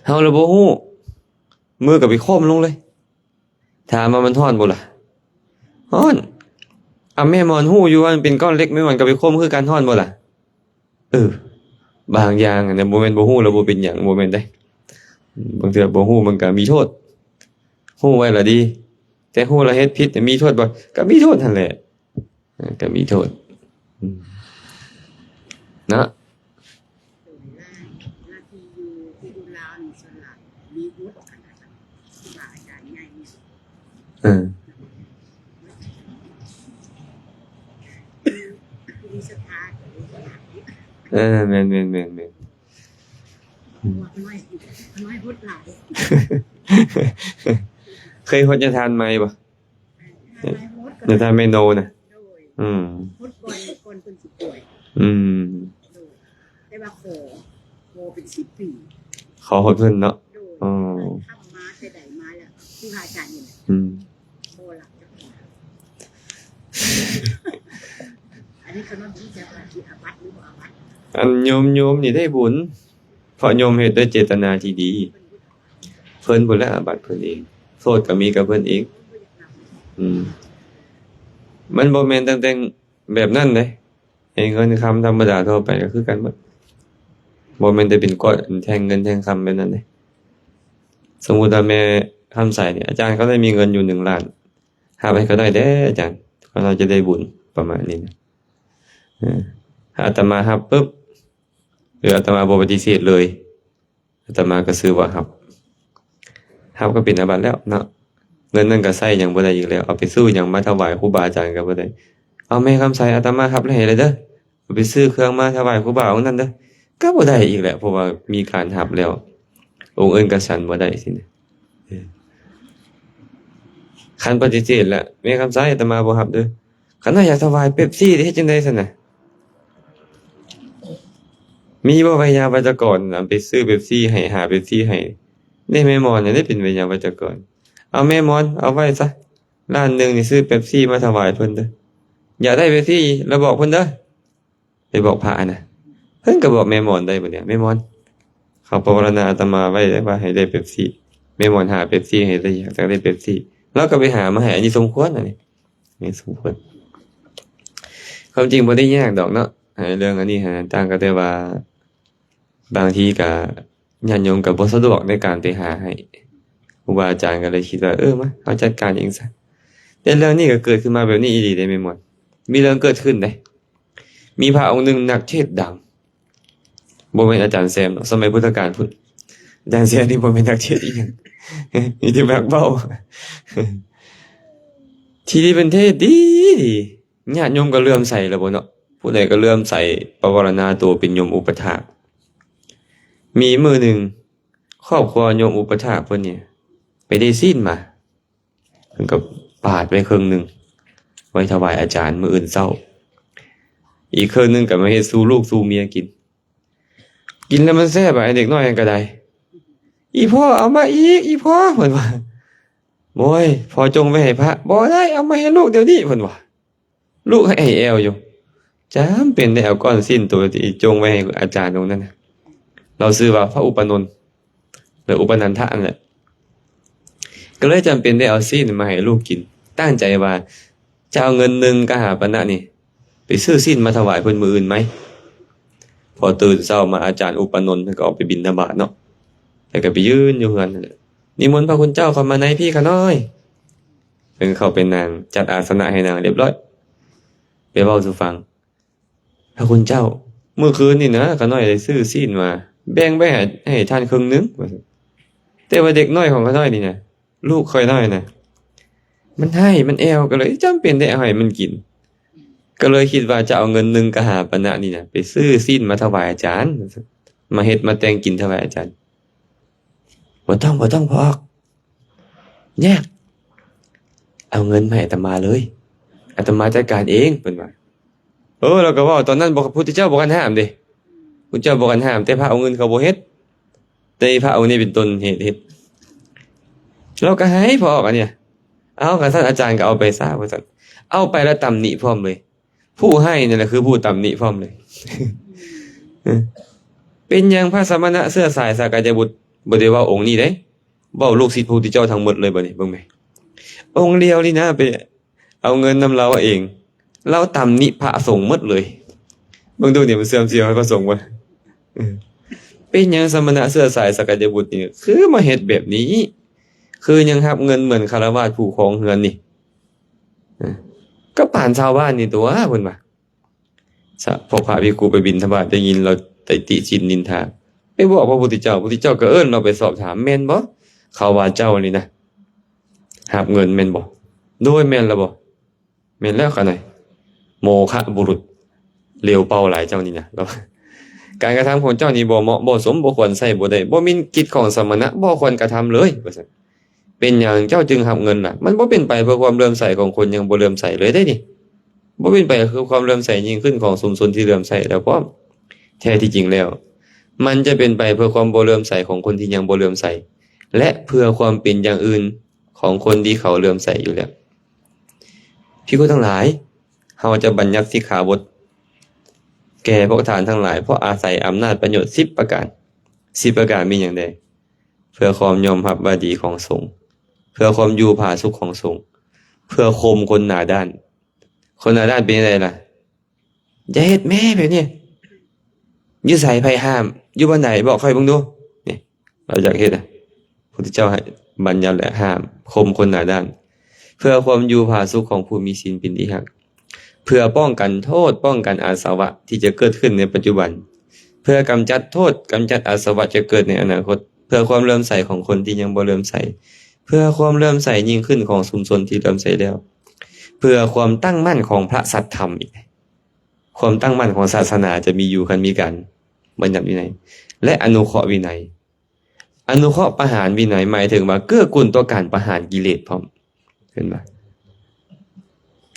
ເຮົາລະບໍ່ຮູ້ ມືກໍໄປໂຄມລົງເລີຍ. ຖາມວ່າມັນຮ້ອນບໍ່ລະ? ຮ້ອນ. ອາ ແມ່ໝອນຮູ້ຢູ່ວ່າມັນເປັນກ້ອນເຫຼັກ, ແມ່ໝອນກໍໄປໂຄມຄືກັນ, ຮ້ອນບໍ່ລະ? ເອີ ບາງຢ່າງຫັ້ນນະ ບໍ່ແມ່ນບໍ່ຮູ້ແລ້ວບໍ່ເປັນຫຍັງ, ບໍ່ແມ່ນເດ້. ບາງເທື່ອບໍ່ຮູ້ມັນກໍມີໂທດ, ຮູ້ໄວ້ລະດີ, ແຕ່ຮູ້ລະເຮັດຜິດມີໂທດບໍ່? ກໍມີໂທດຫັ້ນແຫຼະ. ເອີ ກໍມີໂທດ ອືມ ເນາະ. ເອີ ເອີ ແມ່ນໆໆໆ ອືມ ເຄີຍຫົດຍາທານໃໝ່ບໍ່? ຍາທານໄມໂນນະ. ໂດຍ ອືມ ຫົດກ່ອນ ກ່ອນເພິ່ນຊິປ່ວຍ. ອືມ ໂດຍ ແຕ່ວ່າຂໍ ຂໍເປັນສິບປີ ຂໍຫົດເພິ່ນເນາະ. ໂດຍ ອໍ ເພິ່ນທຳມາແຕ່ໃດມາແລ້ວ ຄູບາອາຈານນີ້ແຫຼະ. ອືມ ບໍ່ລະ ອັນນີ້ຂະນ້ອຍບໍ່ຮູ້ຈັກວ່າຊິອາບັດຫຼືບໍ່ອາບັດ. ອັນໂຍມ ໂຍມນີ້ໄດ້ບຸນ ເພາະໂຍມເຮັດດ້ວຍເຈດຕະນາທີ່ດີ. ເພິ່ນພຸ້ນແຫຼະອາບັດເພິ່ນເອງ, ໂທດກໍມີກັບເພິ່ນເອງ. ອືມ ມັນບໍ່ແມ່ນຕັ້ງແຕ່ງແບບນັ້ນເດ້, ໃຫ້ເງິນຄຳທຳມະດາທົ່ວໄປກໍຄືກັນໝົດ, ບໍ່ແມ່ນແຕ່ເປັນກ້ອນແທ່ງເງິນແທ່ງຄຳແບບນັ້ນເດ້. ສົມມຸດວ່າແມ່ຄຳໃສນີ້ ອາຈານ ຂ້ານ້ອຍມີເງິນຢູ່ໜຶ່ງລ້ານ ຮັບໃຫ້ຂ້ານ້ອຍແດ່ອາຈານ, ຂ້ານ້ອຍຈະໄດ້ບຸນ ປະມານນີ້ນະ. ເອີ ຖ້າອາດຕະມາຮັບປຶບ ຫຼືອາດຕະມາບໍ່ປະຕິເສດເລີຍ ອາດຕະມາກໍຊື່ວ່າຮັບ, ຮັບກໍເປັນອາບັດແລ້ວເນາະ. ເງິນນັ້ນກໍໃຊ້ຫຍັງບໍ່ໄດ້ອີກແລ້ວ, ເອົາໄປຊື້ຫຍັງມາຖວາຍຄູບາອາຈານກໍບໍ່ໄດ້. ເອົາແມ່ຄຳໃສ ອາດຕະມາຮັບແລ້ວໃຫ້ເລີຍເດີ, ເອົາໄປຊື້ເຄື່ອງມາຖວາຍຄູບາອົງນັ້ນເດີ, ກໍບໍ່ໄດ້ອີກແຫຼະ, ເພາະວ່າມີການຮັບແລ້ວ, ອົງອື່ນກໍສັນບໍ່ໄດ້ຊີ້ນະ. ເອີ ຄັນປະຕິເສດລະ ແມ່ຄຳໃສ ອາດຕະມາບໍ່ຮັບເດີ. ຄັນວ່າຢາກຖວາຍເປັບຊີ ເຮັດຈັ່ງໃດຊັ້ນນະ? ມີບໍ່ໄວຍາວັດຈະກອນ ໄປຊື້ເປັບຊີໃຫ້ ຫາເປັບຊີໃຫ້? ນີ້ແມ່ໝອນນີ້ເປັນໄວຍາວັດຈະກອນ. ເອົາແມ່ໝອນ ເອົາໄວ້ຊະ ລ້ານໜຶ່ງນີ້ ຊື້ເປັບຊີມາຖວາຍເພິ່ນເດີ. ຢາກໄດ້ເປັບຊີລະບອກເພິ່ນເດີ. ໄປບອກພະຫັ້ນນະ, ເພິ່ນກໍບອກແມ່ໝອນໄດ້ບັດນີ້, ແມ່ໝອນ ເຂົາປະວາລະນາອາດຕະມາໄວ້ໄດ້ວ່າໃຫ້ໄດ້ເປັບຊີ, ແມ່ໝອນຫາເປັບຊີໃຫ້ໄດ້, ຢາກໄດ້ເປັບຊີ ລາວກໍໄປຫາມາໃຫ້. ອັນນີ້ສົມຄວນ, ອັນນີ້ ອັນນີ້ສົມຄວນ. ຄວາມຈິງບໍ່ໄດ້ຍາກດອກເນາະ ໃນເລື່ອງອັນນີ້ຫັ້ນ, ຕ່າງກໍແຕ່ວ່າບາງທີກໍຍາດໂຍມກໍບໍ່ສະດວກໃນການໄປຫາໃຫ້, ຄູບາອາຈານກໍເລີຍຄິດວ່າ ເອີ ມາ ເຮົາຈັດການເອງຊະ. ແຕ່ເລື່ອງນີ້ກໍເກີດຂຶ້ນມາແບບນີ້ອີ່ຫຼີເດ້ແມ່ໝອນ, ມີເລື່ອງເກີດຂຶ້ນເດ້. ມີພະອົງໜຶ່ງນັກເທດດັງ, ບໍ່ແມ່ນອາຈານແຊມເນາະ, ສະໄໝພຸດທະການພຸ້ນ. ອາຈານແຊມນີ້ບໍ່ແມ່ນນັກເທດອີ່ຫຍັງ, ມີແຕ່ນັກເວົ້າ. ທີ່ນີ້ເພິ່ນເທດດີດີ, ຍາດໂຍມກໍເຫຼື້ອມໃສແລ້ວບໍ່ເນາະ, ຜູ້ໃດກໍເຫຼື້ອມໃສ, ປະວາລະນາໂຕເປັນໂຍມອຸປະຖາກ. ມີມື້ໜຶ່ງ ຄອບຄົວໂຍມອຸປະຖາກເພິ່ນນີ້ໄປໄດ້ຊີ້ນມາ. ເພິ່ນກໍປາດໄວ້ເຄິ່ງໜຶ່ງ ໄວ້ຖວາຍອາຈານມື້ອື່ນເຊົ້າ, ອີກເຄິ່ງໜຶ່ງກໍມາເຮັດສູ່ລູກສູ່ເມຍກິນ. ກິນແລ້ວມັນແຊບອະ ເດັກນ້ອຍຫັ້ນກໍໄດ້. ອີ່ພໍ່ເອົາມາອີກ ອີ່ພໍ່ ເພິ່ນວ່າ. ໂອ້ຍ ພໍ່ຈົ່ງໄວ້ໃຫ້ພະ. ບໍ່ໄດ້ ເອົາມາໃຫ້ລູກດຽວນີ້ ເພິ່ນວ່າ. ລູກໄຫ້ແອວຢູ່, ຈຳເປັນໄດ້ເອົາກ້ອນຊີ້ນໂຕທີ່ຈົ່ງໄວ້ໃຫ້ອາຈານອົງນັ້ນນະ, ລາວຊື່ວ່າພະອຸປະນົນ ຫຼື ອຸປະນັນທະນັ້ນແຫຼະ, ກໍເລີຍຈຳເປັນໄດ້ເອົາຊີ້ນມາໃຫ້ລູກກິນ, ຕັ້ງໃຈວ່າຈະເອົາເງິນໜຶ່ງກະຫາປະນະນີ້ໄປຊື້ຊີ້ນມາຖວາຍເພິ່ນມື້ອື່ນໃໝ່. ພໍຕື່ນເຊົ້າມາອາຈານອຸປະນົນເພິ່ນກໍອອກໄປບິນທະບາດເນາະ, ແລ້ວກໍໄປຢືນຢູ່ເຮືອນນັ້ນແຫຼະ, ນິມົນພະຄຸນເຈົ້າເຂົ້າມາໃນພີ້ຂ້ານ້ອຍ. ເພິ່ນເຂົ້າໄປນັ່ງ, ຈັດອາສະນະໃຫ້ນັ່ງຮຽບຮ້ອຍ, ໄປເວົ້າສູ່ຟັງ. ພະຄຸນເຈົ້າ, ມື້ຄືນນີ້ນະ ຂ້ານ້ອຍໄດ້ຊື້ຊີ້ນມາ ແບ່ງໄວ້ໃຫ້ ໃຫ້ທ່ານເຄິ່ງໜຶ່ງ ວ່າຊັ້ນ, ແຕ່ວ່າເດັກນ້ອຍຂອງຂ້ານ້ອຍນີ້ນະ, ລູກຂ້ອຍນ້ອຍນະ, ມັນໄຫ້ ມັນແອວ, ກໍເລີຍຈຳເປັນໄດ້ເອົາໃຫ້ມັນກິນ. ກໍເລີຍຄິດວ່າຈະເອົາເງິນໜຶ່ງກະຫາປະນະນີ້ນະ ໄປຊື້ຊີ້ນມາຖວາຍອາຈານ, ວ່າຊັ້ນ, ມາເຮັດມາແຕ່ງກິນຖວາຍອາຈານ. ບໍ່ຕ້ອງ ບໍ່ຕ້ອງ ພໍ່ອອກ, ຍາກ, ເອົາເງິນມາໃຫ້ອາດຕະມາເລີຍ, ອາດຕະມາຈັດການເອງ ເພິ່ນວ່າ. ເອີ ລາວກໍເວົ້າຕອນນັ້ນບໍ່, ພຸດທະເຈົ້າບໍ່ທັນຫ້າມເດ້, ພຸດທະເຈົ້າບໍ່ທັນຫ້າມ, ແຕ່ພະອົງອື່ນເຂົາບໍ່ເຮັດ, ແຕ່ພະອົງນີ້ເປັນຕົ້ນເຫດເຮັດ. ລາວກໍໃຫ້ພໍ່ອອກອັນນີ້, ເອົາ ຄັນຊັ້ນອາຈານກໍເອົາໄປຊະ ວ່າຊັ້ນ, ເອົາໄປແລ້ວຕຳໜິພ້ອມເລີຍ. ຜູ້ໃຫ້ນີ້ແຫຼະຄືຜູ້ຕຳໜິພ້ອມເລີຍ. ເອີ ເປັນຫຍັງພະສະມະນະເຊື້ອສາຍສາກັນຍະບຸດບໍ່ໄດ້ເວົ້າອົງນີ້ເດ້? ເວົ້າລູກສິດພະພຸດທະເຈົ້າທັງໝົດເລີຍ ບັດນີ້ເບິ່ງແມ. ອົງດຽວນີ້ນະ ໄປເອົາເງິນນຳລາວເອງ, ລາວຕຳໜິພະສົງໝົດເລີຍ. ເບິ່ງດູນີ້ ມັນເສື່ອມເສຍໃຫ້ພະສົງບໍ່? ເປັນຫຍັງສະມະນະເຊື້ອສາຍສາກັນຍະບຸດນີ້ ຄືມາເຮັດແບບນີ້? ຄືຍັງຮັບເງິນເໝືອນຄາລະວາດຜູ້ຄອງເຮືອນນີ້? ກໍປານຊາວບ້ານນີ້ຕົວະ ເພິ່ນວ່າ. ສະ ພວກພະພິກຂຸໄປບິນທະບາດ ໄດ້ຍິນລາວໄດ້ຕິຊິນນິນທາ ໄປບອກພະພຸດທະເຈົ້າ, ພະພຸດທະເຈົ້າກໍເອີ້ນລາວໄປສອບຖາມ, ແມ່ນບໍ່ ເຂົາວ່າເຈົ້ານີ້ນະ ຮັບເງິນແມ່ນບໍ່? ໂດຍ ແມ່ນລະບໍ່? ແມ່ນແລ້ວຂະນ້ອຍ ໂມຄະບຸລຸດ ເຫຼວເປົ່າຫຼາຍເຈົ້ານີ້ນະ. ການກະທຳຂອງເຈົ້ານີ້ບໍ່ເໝາະບໍ່ສົມ, ບໍ່ຄວນໃຊ້, ບໍ່ໄດ້, ບໍ່ແມ່ນກິດຂອງສະມະນະ, ບໍ່ຄວນກະທຳເລີຍ ວ່າຊັ້ນ. ເປັນຫຍັງເຈົ້າຈຶ່ງຮັບເງິນລະ? ມັນບໍ່ເປັນໄປເພື່ອຄວາມເຫຼື້ອມໃສຂອງຄົນຍັງບໍ່ເຫຼື້ອມໃສເລີຍເດ້ນີ້. ບໍ່ເປັນໄປເພື່ອຄວາມເຫຼື້ອມໃສຍິ່ງຂຶ້ນຂອງຊຸມຊົນທີ່ເຫຼື້ອມໃສແລ້ວພ້ອມ. ແທ້ທີ່ຈິງແລ້ວ ມັນຈະເປັນໄປເພື່ອຄວາມບໍ່ເຫຼື້ອມໃສຂອງຄົນທີ່ຍັງບໍ່ເຫຼື້ອມໃສ ແລະ ເພື່ອຄວາມເປັນຢ່າງອື່ນຂອງຄົນທີ່ເຂົາເຫຼື້ອມໃສຢູ່ແລ້ວ. ພິກຂຸທັງຫຼາຍ, ເຮົາຈະບັນຍັດສິກຂາບົດແກ່ພວກທ່ານທັງຫຼາຍ ເພາະອາໄສອຳນາດປະໂຫຍດສິບປະການ. ສິບປະການມີຫຍັງແດ່? ເພື່ອຄວາມຍອມຮັບວ່າດີຂອງສົງ, ເພື່ອຄວາມຢູ່ຜາສຸກຂອງສົງ, ເພື່ອຂົ່ມຄົນໜ້າດ້ານ. ຄົນໜ້າດ້ານເປັນຈັ່ງໃດລະ? ຢ່າເຮັດແມ້ແບບນີ້. ຢູ່ໃສໃຜຫ້າມ? ຢູ່ບ່ອນໃດ? ບອກຂ້ອຍເບິ່ງດູ. ນີ້ ເຮົາຢາກເຮັດນະ. ພຸດທະເຈົ້າໃຫ້ບັນຍັດ ແລະ ຫ້າມຂົ່ມຄົນໜ້າດ້ານ ເພື່ອຄວາມຢູ່ຜາສຸກຂອງຜູ້ມີສິນເປັນທີ່ຮັກ, ເພື່ອປ້ອງກັນໂທດ, ປ້ອງກັນອາສະວະທີ່ຈະເກີດຂຶ້ນໃນປັດຈຸບັນ, ເພື່ອກຳຈັດໂທດ, ກຳຈັດອາສະວະຈະເກີດໃນອະນາຄົດ, ເພື່ອຄວາມເຫຼື້ອມໃສຂອງຄົນທີ່ຍັງບໍ່ເຫຼື້ອມໃສ, ເພື່ອຄວາມເຫຼື້ອມໃສຍິ່ງຂຶ້ນຂອງຊຸມຊົນທີ່ເຫຼື້ອມໃສແລ້ວ, ເພື່ອຄວາມຕັ້ງໝັ້ນຂອງພະສັດທຳອີກ. ຄວາມຕັ້ງໝັ້ນຂອງສາສະໜາຈະມີຢູ່ຄັນມີການບັນຍັດວິໄນ ແລະ ອະນຸເຄາະວິໄນ. ອະນຸເຄາະປະຫານວິໄນ ໝາຍເຖິງວ່າເກື້ອກູນຕໍ່ການປະຫານກິເລດພ້ອມ. ເຫັນບໍ່?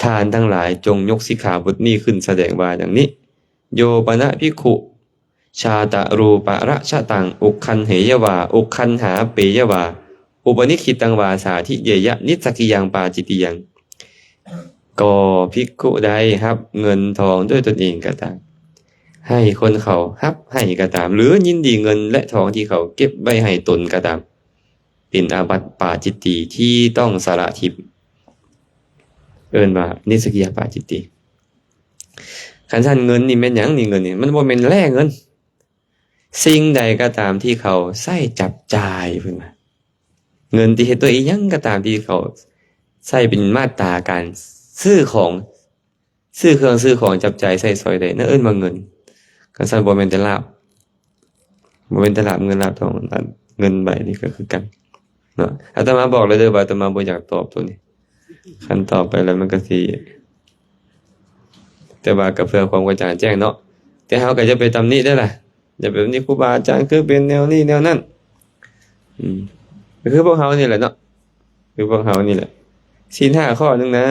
ທ່ານທັງຫຼາຍຈົ່ງຍົກສິກຂາບົດນີ້ຂຶ້ນສະແດງວ່າດັ່ງນີ້: ໂຍປະນະພິກຂຸ ຊາຕະຮູປະຣະຊະຕັງ ອຸກຄັນເຫຍະວາ ອຸກຄັນຫາເປຍະວາ ອຸປະນິກຂິດຕັງວາ ສາທິເຍຍະ ນິດສັກກິຍັງປາຈິດຕິຍັງ. ກໍພິກຂຸໃດຮັບເງິນທອງດ້ວຍຕົນເອງກໍຕາມ, ໃຫ້ຄົນເຂົາຮັບໃຫ້ກໍຕາມ ຫຼື ຍິນດີເງິນ ແລະ ທອງທີ່ເຂົາເກັບໄວ້ໃຫ້ຕົນກໍຕາມ ເປັນອາບັດປາຈິດຕີທີ່ຕ້ອງສະລະຖິ້ມ, ເອີ້ນວ່ານິດສັກກິຍະປາຈິດຕີ. ຄັນຊັ້ນເງິນນີ້ແມ່ນຫຍັງ? ນີ້ເງິນນີ້ມັນບໍ່ແມ່ນແລ່ເງິນ. ສິ່ງໃດກໍຕາມທີ່ເຂົາໃຊ້ຈັບຈ່າຍ ເພິ່ນວ່າ ເງິນທີ່ເຮັດດ້ວຍອີ່ຫຍັງກໍຕາມທີ່ເຂົາໃຊ້ເປັນມາດຕາການຊື້ຂອງ ຊື້ເຄື່ອງຊື້ຂອງ ຈັບຈ່າຍໃຊ້ສອຍໄດ້ ນັ້ນເອີ້ນວ່າເງິນ. ຄັນຊັ້ນບໍ່ແມ່ນແຕ່ລາບ ບໍ່ແມ່ນແຕ່ລາບເງິນລາບທອງ ອັນເງິນໃບນີ້ກໍຄືກັນເນາະ. ອາດຕະມາບອກເລີຍເດີວ່າອາດຕະມາບໍ່ຢາກຕອບໂຕນີ້, ຄັນຕອບໄປແລ້ວມັນກໍຊິ ແຕ່ວ່າກໍເພື່ອຄວາມກະຈ່າງແຈ້ງເນາະ. ແຕ່ເຮົາກໍຢ່າໄປຕຳໜິເດ້ລະ, ຢ່າໄປຕຳໜິຄູບາອາຈານ ຄືເປັນແນວນີ້ແນວນັ້ນ. ອືມ ກໍຄືພວກເຮົານີ້ແຫຼະເນາະ, ຄືພວກເຮົານີ້ແຫຼະ. ສິນຫ້າຂໍ້ໜຶ່ງນະ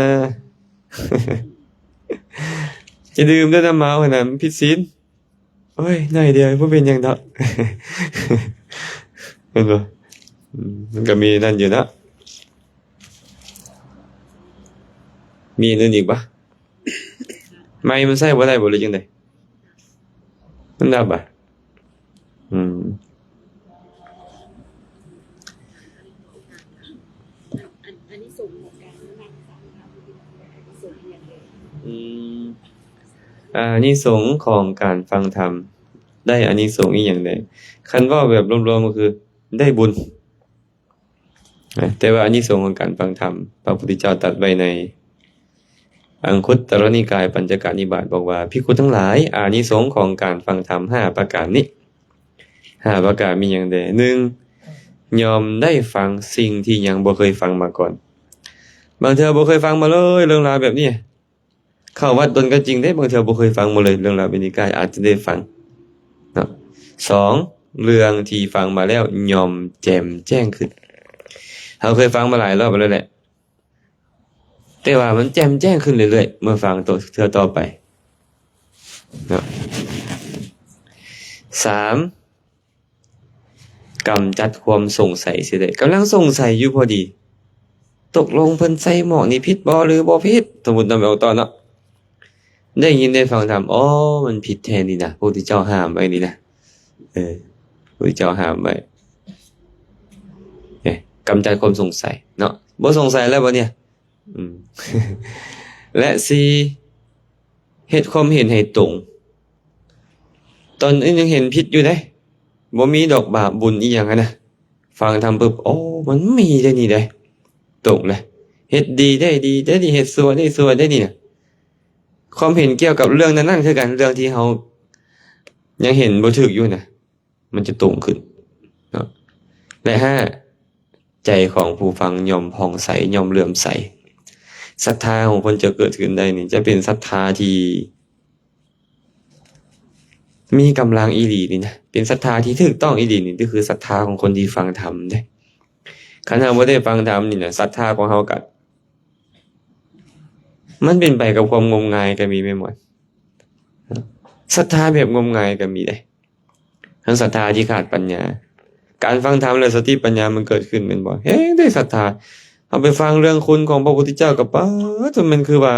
ຢ່າດື່ມເດີ ນ້ຳເມົາຫັ້ນນະ ມັນຜິດສິນ. ໂອ້ຍ ໜ້ອຍດຽວ ບໍ່ເປັນຫຍັງດອກ ແມ່ນບໍ່? ອືມ ມັນກໍມີນັ້ນຢູ່ເນາະ. ມີອັນອື່ນອີກບໍ່? ໄມມັນໃຊ້ບໍ່ໄດ້ບໍ່ ຫຼືຈັ່ງໃດ? ມັນດັບບໍ່? ອືມ ອານິສົງຂອງການຟັງທຳ ອານິສົງຂອງການຟັງທຳ ໄດ້ອານິສົງອີ່ຫຍັງແດ່? ຄັນເວົ້າແບບລວມໆ ກໍຄືໄດ້ບຸນ. ນະ ແຕ່ວ່າອານິສົງຂອງການຟັງທຳ ພະພຸດທະເຈົ້າຕັດໄວ້ໃນອັງຄຸດຕະລະນິກາຍ ປັນຈະກະນິບາດ ບອກວ່າ ພິກຂຸທັງຫຼາຍ, ອານິສົງຂອງການຟັງທຳຫ້າປະການນີ້ ຫ້າປະການມີຫຍັງແດ່? ໜຶ່ງ ຍ່ອມໄດ້ຟັງສິ່ງທີ່ຍັງບໍ່ເຄີຍຟັງມາກ່ອນ. ບາງເທື່ອບໍ່ເຄີຍຟັງມາເລີຍ ເລື່ອງລາວແບບນີ້. ເຂົ້າວັດດົນກໍຈິງເດ້, ບາງເທື່ອບໍ່ເຄີຍຟັງມາເລີຍ ເລື່ອງລາວເປັນນິກາຍ ອາດຈະໄດ້ຟັງເນາະ. ສອງ ເລື່ອງທີ່ຟັງມາແລ້ວຍ່ອມແຈ່ມແຈ້ງຂຶ້ນ. ເຮົາເຄີຍຟັງມາຫຼາຍຮອບແລ້ວແຫຼະ, ແຕ່ວ່າມັນແຈ່ມແຈ້ງຂຶ້ນເລື້ອຍໆ ເມື່ອຟັງຕໍ່ ເທື່ອຕໍ່ໄປເນາະ. ສາມ ກຳຈັດຄວາມສົງໄສເສຍໄດ້. ກຳລັງສົງໄສຢູ່ພໍດີ, ຕົກລົງເພິ່ນໃສ່ໝອກນີ້ຜິດບໍ່ ຫຼືບໍ່ຜິດ? ສົມມຸດນຳໄປອອກຕໍ່ເນາະ, ໄດ້ຍິນໄດ້ຟັງທຳ, ອໍ ມັນຜິດແທ້ນີ້ນະ, ພະພຸດທະເຈົ້າຫ້າມໄວ້ນີ້ນະ, ເອີ ພະພຸດທະເຈົ້າຫ້າມໄວ້ ເອີ ກຳຈັດຄວາມສົງໄສເນາະ ບໍ່ສົງໄສແລ້ວບັດເນີ້ຍ ອືມ ແລະ ສີ່ ເຮັດຄວາມເຫັນໃຫ້ຕົງ ຕອນອື່ນຍັງເຫັນຜິດຢູ່ເດ້ ບໍ່ມີດອກບາບບຸນອີ່ຫຍັງຫັ້ນນະ ຟັງທຳປຶບ ໂອ້ ມັນມີໄດ໋ນີ້ເດ້ ຕົງເດ້ ເຮັດດີໄດ້ດີໄດ້ນີ້ ເຮັດຊົ່ວໄດ້ຊົ່ວໄດ້ນີ້ນະ ຄວາມເຫັນກ່ຽວກັບເລື່ອງນັ້ນໆຄືກັນ ເລື່ອງທີ່ເຮົາຍັງເຫັນບໍ່ຖືກຢູ່ນະ ມັນຈະຕົງຂຶ້ນເນາະ ແລະ ຫ້າ ໃຈຂອງຜູ້ຟັງຍ່ອມຜ່ອງໃສ ຍ່ອມເຫຼື້ອມໃສ ສັດທາຂອງຄົນຈະເກີດຂຶ້ນໄດ້ນີ້ ຈະເປັນສັດທາທີ່ ມີກຳລັງອີ່ຫຼີນີ້ນະ ເປັນສັດທາທີ່ຖືກຕ້ອງອີ່ຫຼີນີ້ ກໍຄືສັດທາຂອງຄົນທີ່ຟັງທຳເດ້ ຄັນເຮົາບໍ່ໄດ້ຟັງທຳນີ້ນະ ສັດທາຂອງເຮົາກໍ ມັນເປັນໄປກັບຄວາມງົມງາຍກໍມີແມ່ນບໍ່? ສັດທາແບບງົມງາຍກໍມີເດ້ ທັງສັດທາທີ່ຂາດປັນຍາ ການຟັງທຳແລ້ວສະຕິປັນຍາມັນເກີດຂຶ້ນແມ່ນບໍ່? ແຮງໄດ້ສັດທາ ເຮົາໄປຟັງເລື່ອງຄຸນຂອງພະພຸດທະເຈົ້າກໍປາດ ຈົນແມ່ນຄືວ່າ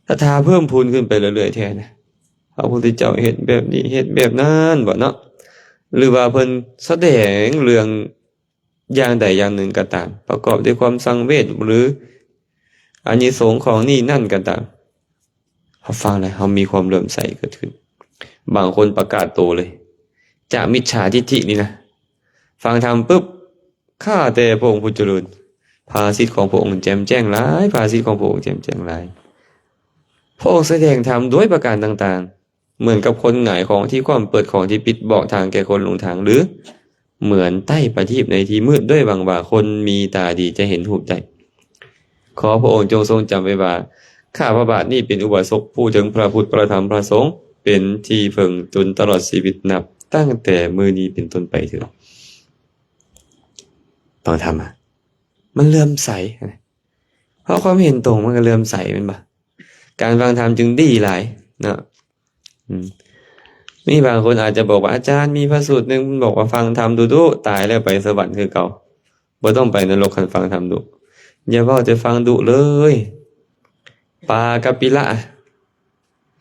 ສັດທາເພີ່ມພູນຂຶ້ນໄປເລື້ອຍໆແທ້ນະ ພະພຸດທະເຈົ້າເຮັດແບບນີ້ ເຮັດແບບນັ້ນບໍເນາະ ຫຼືວ່າເພິ່ນສະແດງເລື່ອງຢ່າງໃດຢ່າງໜຶ່ງກໍຕາມ ປະກອບດ້ວຍຄວາມສັງເວດ ຫຼືອານິສົງຂອງນີ້ນັ້ນກໍຕາມ ເຮົາຟັງແລ້ວເຮົາມີຄວາມເຫຼື້ອມໃສເກີດຂຶ້ນ ບາງຄົນປະກາດໂຕເລີຍ ຈາກມິດສາທິດຖິນີ້ນະ ຟັງທຳປຶບ ຂ້າແຕ່ພະອົງຜູ້ຈະເລີນ ພາສິດຂອງພະອົງແຈ່ມແຈ້ງຫຼາຍ ພາສິດຂອງພະອົງແຈ່ມແຈ້ງຫຼາຍ ພະອົງສະແດງທຳດ້ວຍປະການຕ່າງໆ ເໝືອນກັບຄົນຫງາຍຂອງທີ່ຂວ້ຳ ເປີດຂອງທີ່ປິດ ບອກທາງແກ່ຄົນຫຼົງທາງ ຫຼື ເໝືອນໃຕ້ປະທີບໃນທີ່ມືດ ດ້ວຍຫວັງວ່າຄົນມີຕາດີຈະເຫັນຮູບໄດ້. ຂໍພະອົງຈົ່ງຊົງຈຳໄວ້ວ່າ ຂ້າພະບາດນີ້ເປັນອຸບາສົກຜູ້ເຖິງພະພຸດ ພະທຳ ພະສົງ ເປັນທີ່ເພິ່ງຈົນຕະຫຼອດຊີວິດ ນັບຕັ້ງແຕ່ມື້ນີ້ເປັນຕົ້ນໄປເທີ້ນ. ຕ້ອງທຳ ມັນເຫຼື້ອມໃສ ເພາະຄວາມເຫັນຕົງມັນກໍເຫຼື້ອມໃສແມ່ນບໍ່? ການຟັງທຳຈຶ່ງດີຫຼາຍເນາະ. ອືມ ມີບາງຄົນອາດຈະບອກວ່າ ອາຈານ ມີພະສູດໜຶ່ງບອກວ່າ ຟັງທຳດຸໆ ຕາຍແລ້ວໄປສະຫວັນຄືເກົ່າ ບໍ່ຕ້ອງໄປນະລົກ ຄັນຟັງທຳດຸ. ຢ່າເວົ້າແຕ່ຟັງດຸເລີຍ ປາກັບປິລະ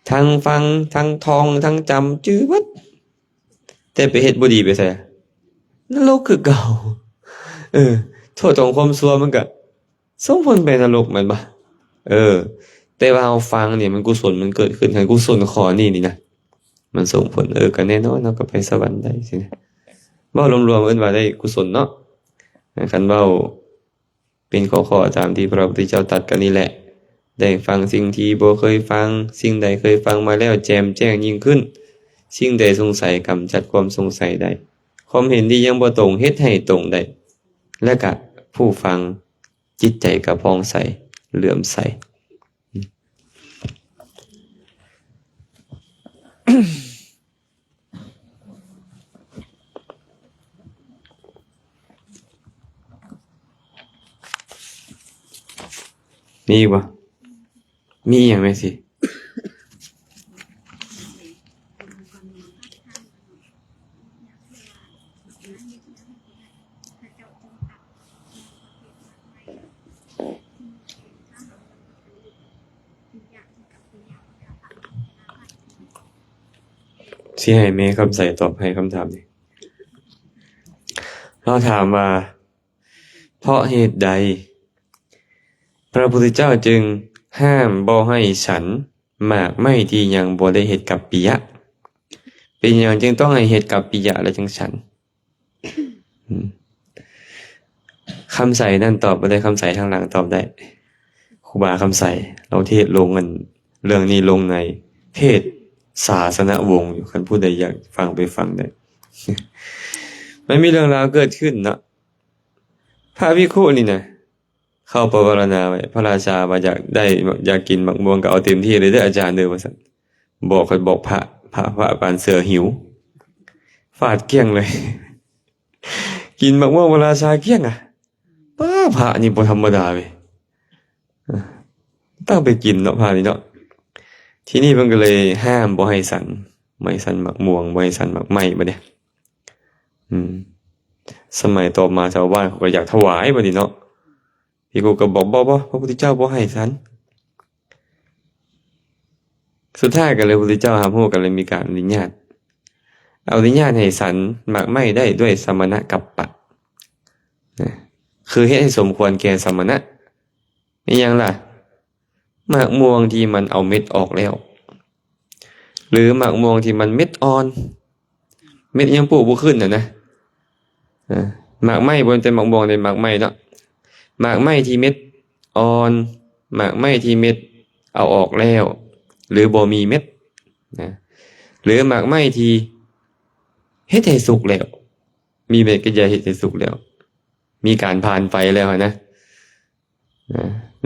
ທັງຟັງ ທັງທ່ອງ ທັງຈຳ ຈື່ໝົດ ແຕ່ໄປເຮັດບໍ່ດີໄປໃສ? ນະລົກຄືເກົ່າ. ເອີ ໂທດຂອງຄວາມຊົ່ວມັນກະ ສົ່ງຜົນໄປນະລົກແມ່ນບໍ່? ເອີ ແຕ່ວ່າເຮົາຟັງນີ້ ມັນກຸສົນມັນເກີດຂຶ້ນ ຄັນກຸສົນຂໍ້ນີ້ນີ້ນະ ມັນສົ່ງຜົນ ເອີ ກໍແນ່ນອນ ເຮົາກໍໄປສະຫວັນໄດ້ຊີ້ນະ. ເວົ້າລວມໆ ເອີ້ນວ່າໄດ້ກຸສົນເນາະ. ຄັນເວົ້າເປັນຂໍ້ໆຕາມທີ່ພະພຸດທະເຈົ້າຕັດກໍນີ້ແຫຼະ ໄດ້ຟັງສິ່ງທີ່ບໍ່ເຄີຍຟັງ, ສິ່ງໃດເຄີຍຟັງມາແລ້ວແຈ່ມແຈ້ງຍິ່ງຂຶ້ນ, ສິ່ງໃດສົງໄສກຳຈັດຄວາມສົງໄສໄດ້, ຄວາມເຫັນທີ່ຍັງບໍ່ຕົງເຮັດໃຫ້ຕົງໄດ້ ແລະກະຜູ້ຟັງ ຈິດໃຈກໍຜ່ອງໃສ ເຫຼື້ອມໃສ. ມີບໍ່? ມີຫຍັງແມ່ຊິ? ຊິໃຫ້ແມ່ຄຳໃສຕອບໃຫ້ຄຳຖາມນີ້. ລາວຖາມວ່າ ເພາະເຫດໃດພະພຸດທະເຈົ້າຈຶ່ງຫ້າມບໍ່ໃຫ້ສັນໝາກໄມ້ທີ່ຍັງບໍ່ໄດ້ເຮັດກັບປິຍະ? ເປັນຫຍັງຈຶ່ງຕ້ອງໃຫ້ເຮັດກັບປິຍະແລ້ວຈຶ່ງສັນ? ອືມ ຄຳໃສນັ້ນຕອບບໍ່ໄດ້, ຄຳໃສທາງຫຼັງຕອບໄດ້. ຄູບາຄຳໃສ ລາວເທດລົງອັນ ເລື່ອງນີ້ລົງໃນເພຈສາສະນະວົງຢູ່, ຄັນຜູ້ໃດຢາກຟັງໄປຟັງໄດ້. ມັນມີເລື່ອງລາວເກີດຂຶ້ນເນາະ. ພະພິກຂຸນີ້ນະ ເຂົ້າປະວາລະນາໄວ້, ພະລາຊາວ່າຢາກໄດ້ ຢາກກິນໝາກມ່ວງ ກໍເອົາເຕັມທີ່ເລີຍເດີອາຈານເດີ ວ່າຊັ້ນ. ບອກ ຂ້ອຍບອກພະ, ພະ, ພະປານເສືອຫິວ ຟາດກ້ຽງເລີຍ. ກິນໝາກມ່ວງພະລາຊາກ້ຽງອະ. ປ້າ ພະນີ້ບໍ່ທຳມະດາເວີຍ. ເອີ ຕ້ອງໄປກິນເນາະ ພະນີ້ເນາະ. ທີນີ້ເພິ່ນກໍເລີຍຫ້າມບໍ່ໃຫ້ສັນໄມ້ ສັນໝາກມ່ວງ, ບໍ່ໃຫ້ສັນໝາກໄມ້ບັດນີ້. ອືມ ສະໄໝຕໍ່ມາຊາວບ້ານເຂົາກໍຢາກຖວາຍບັດນີ້ເນາະ. ພິກຂຸກໍບອກ ບໍ່, ບໍ່, ພະພຸດທະເຈົ້າບໍ່ໃຫ້ສັນ. ສຸດທ້າຍກໍເລີຍ ພະພຸດທະເຈົ້າຮັບຮູ້ ກໍເລີຍມີການອະນຸຍາດ ອະນຸຍາດໃຫ້ສັນໝາກໄມ້ໄດ້ດ້ວຍສະມະນະກັບປະ ນະ ຄືເຮັດໃຫ້ສົມຄວນແກ່ສະມະນະ. ອີຫຍັງລະ? ໝາກມ່ວງທີ່ມັນເອົາເມັດອອກແລ້ວ ຫຼື ໝາກມ່ວງທີ່ມັນເມັດອ່ອນ ເມັດຍັງປູກບໍ່ຂຶ້ນນະນະ. ອາ ໝາກໄມ້ ບໍ່ແມ່ນແຕ່ໝາກມ່ວງເດ້ ໝາກໄມ້ເນາະ ໝາກໄມ້ທີ່ເມັດອ່ອນ ໝາກໄມ້ທີ່ເມັດເອົາອອກແລ້ວ ຫຼື ບໍ່ມີເມັດນະ ຫຼື ໝາກໄມ້ທີ່ເຮັດໃຫ້ສຸກແລ້ວ ມີເມັດກໍຢ່າເຮັດໃຫ້ສຸກແລ້ວ ມີການຜ່ານໄຟແລ້ວຫັ້ນນະ ນະ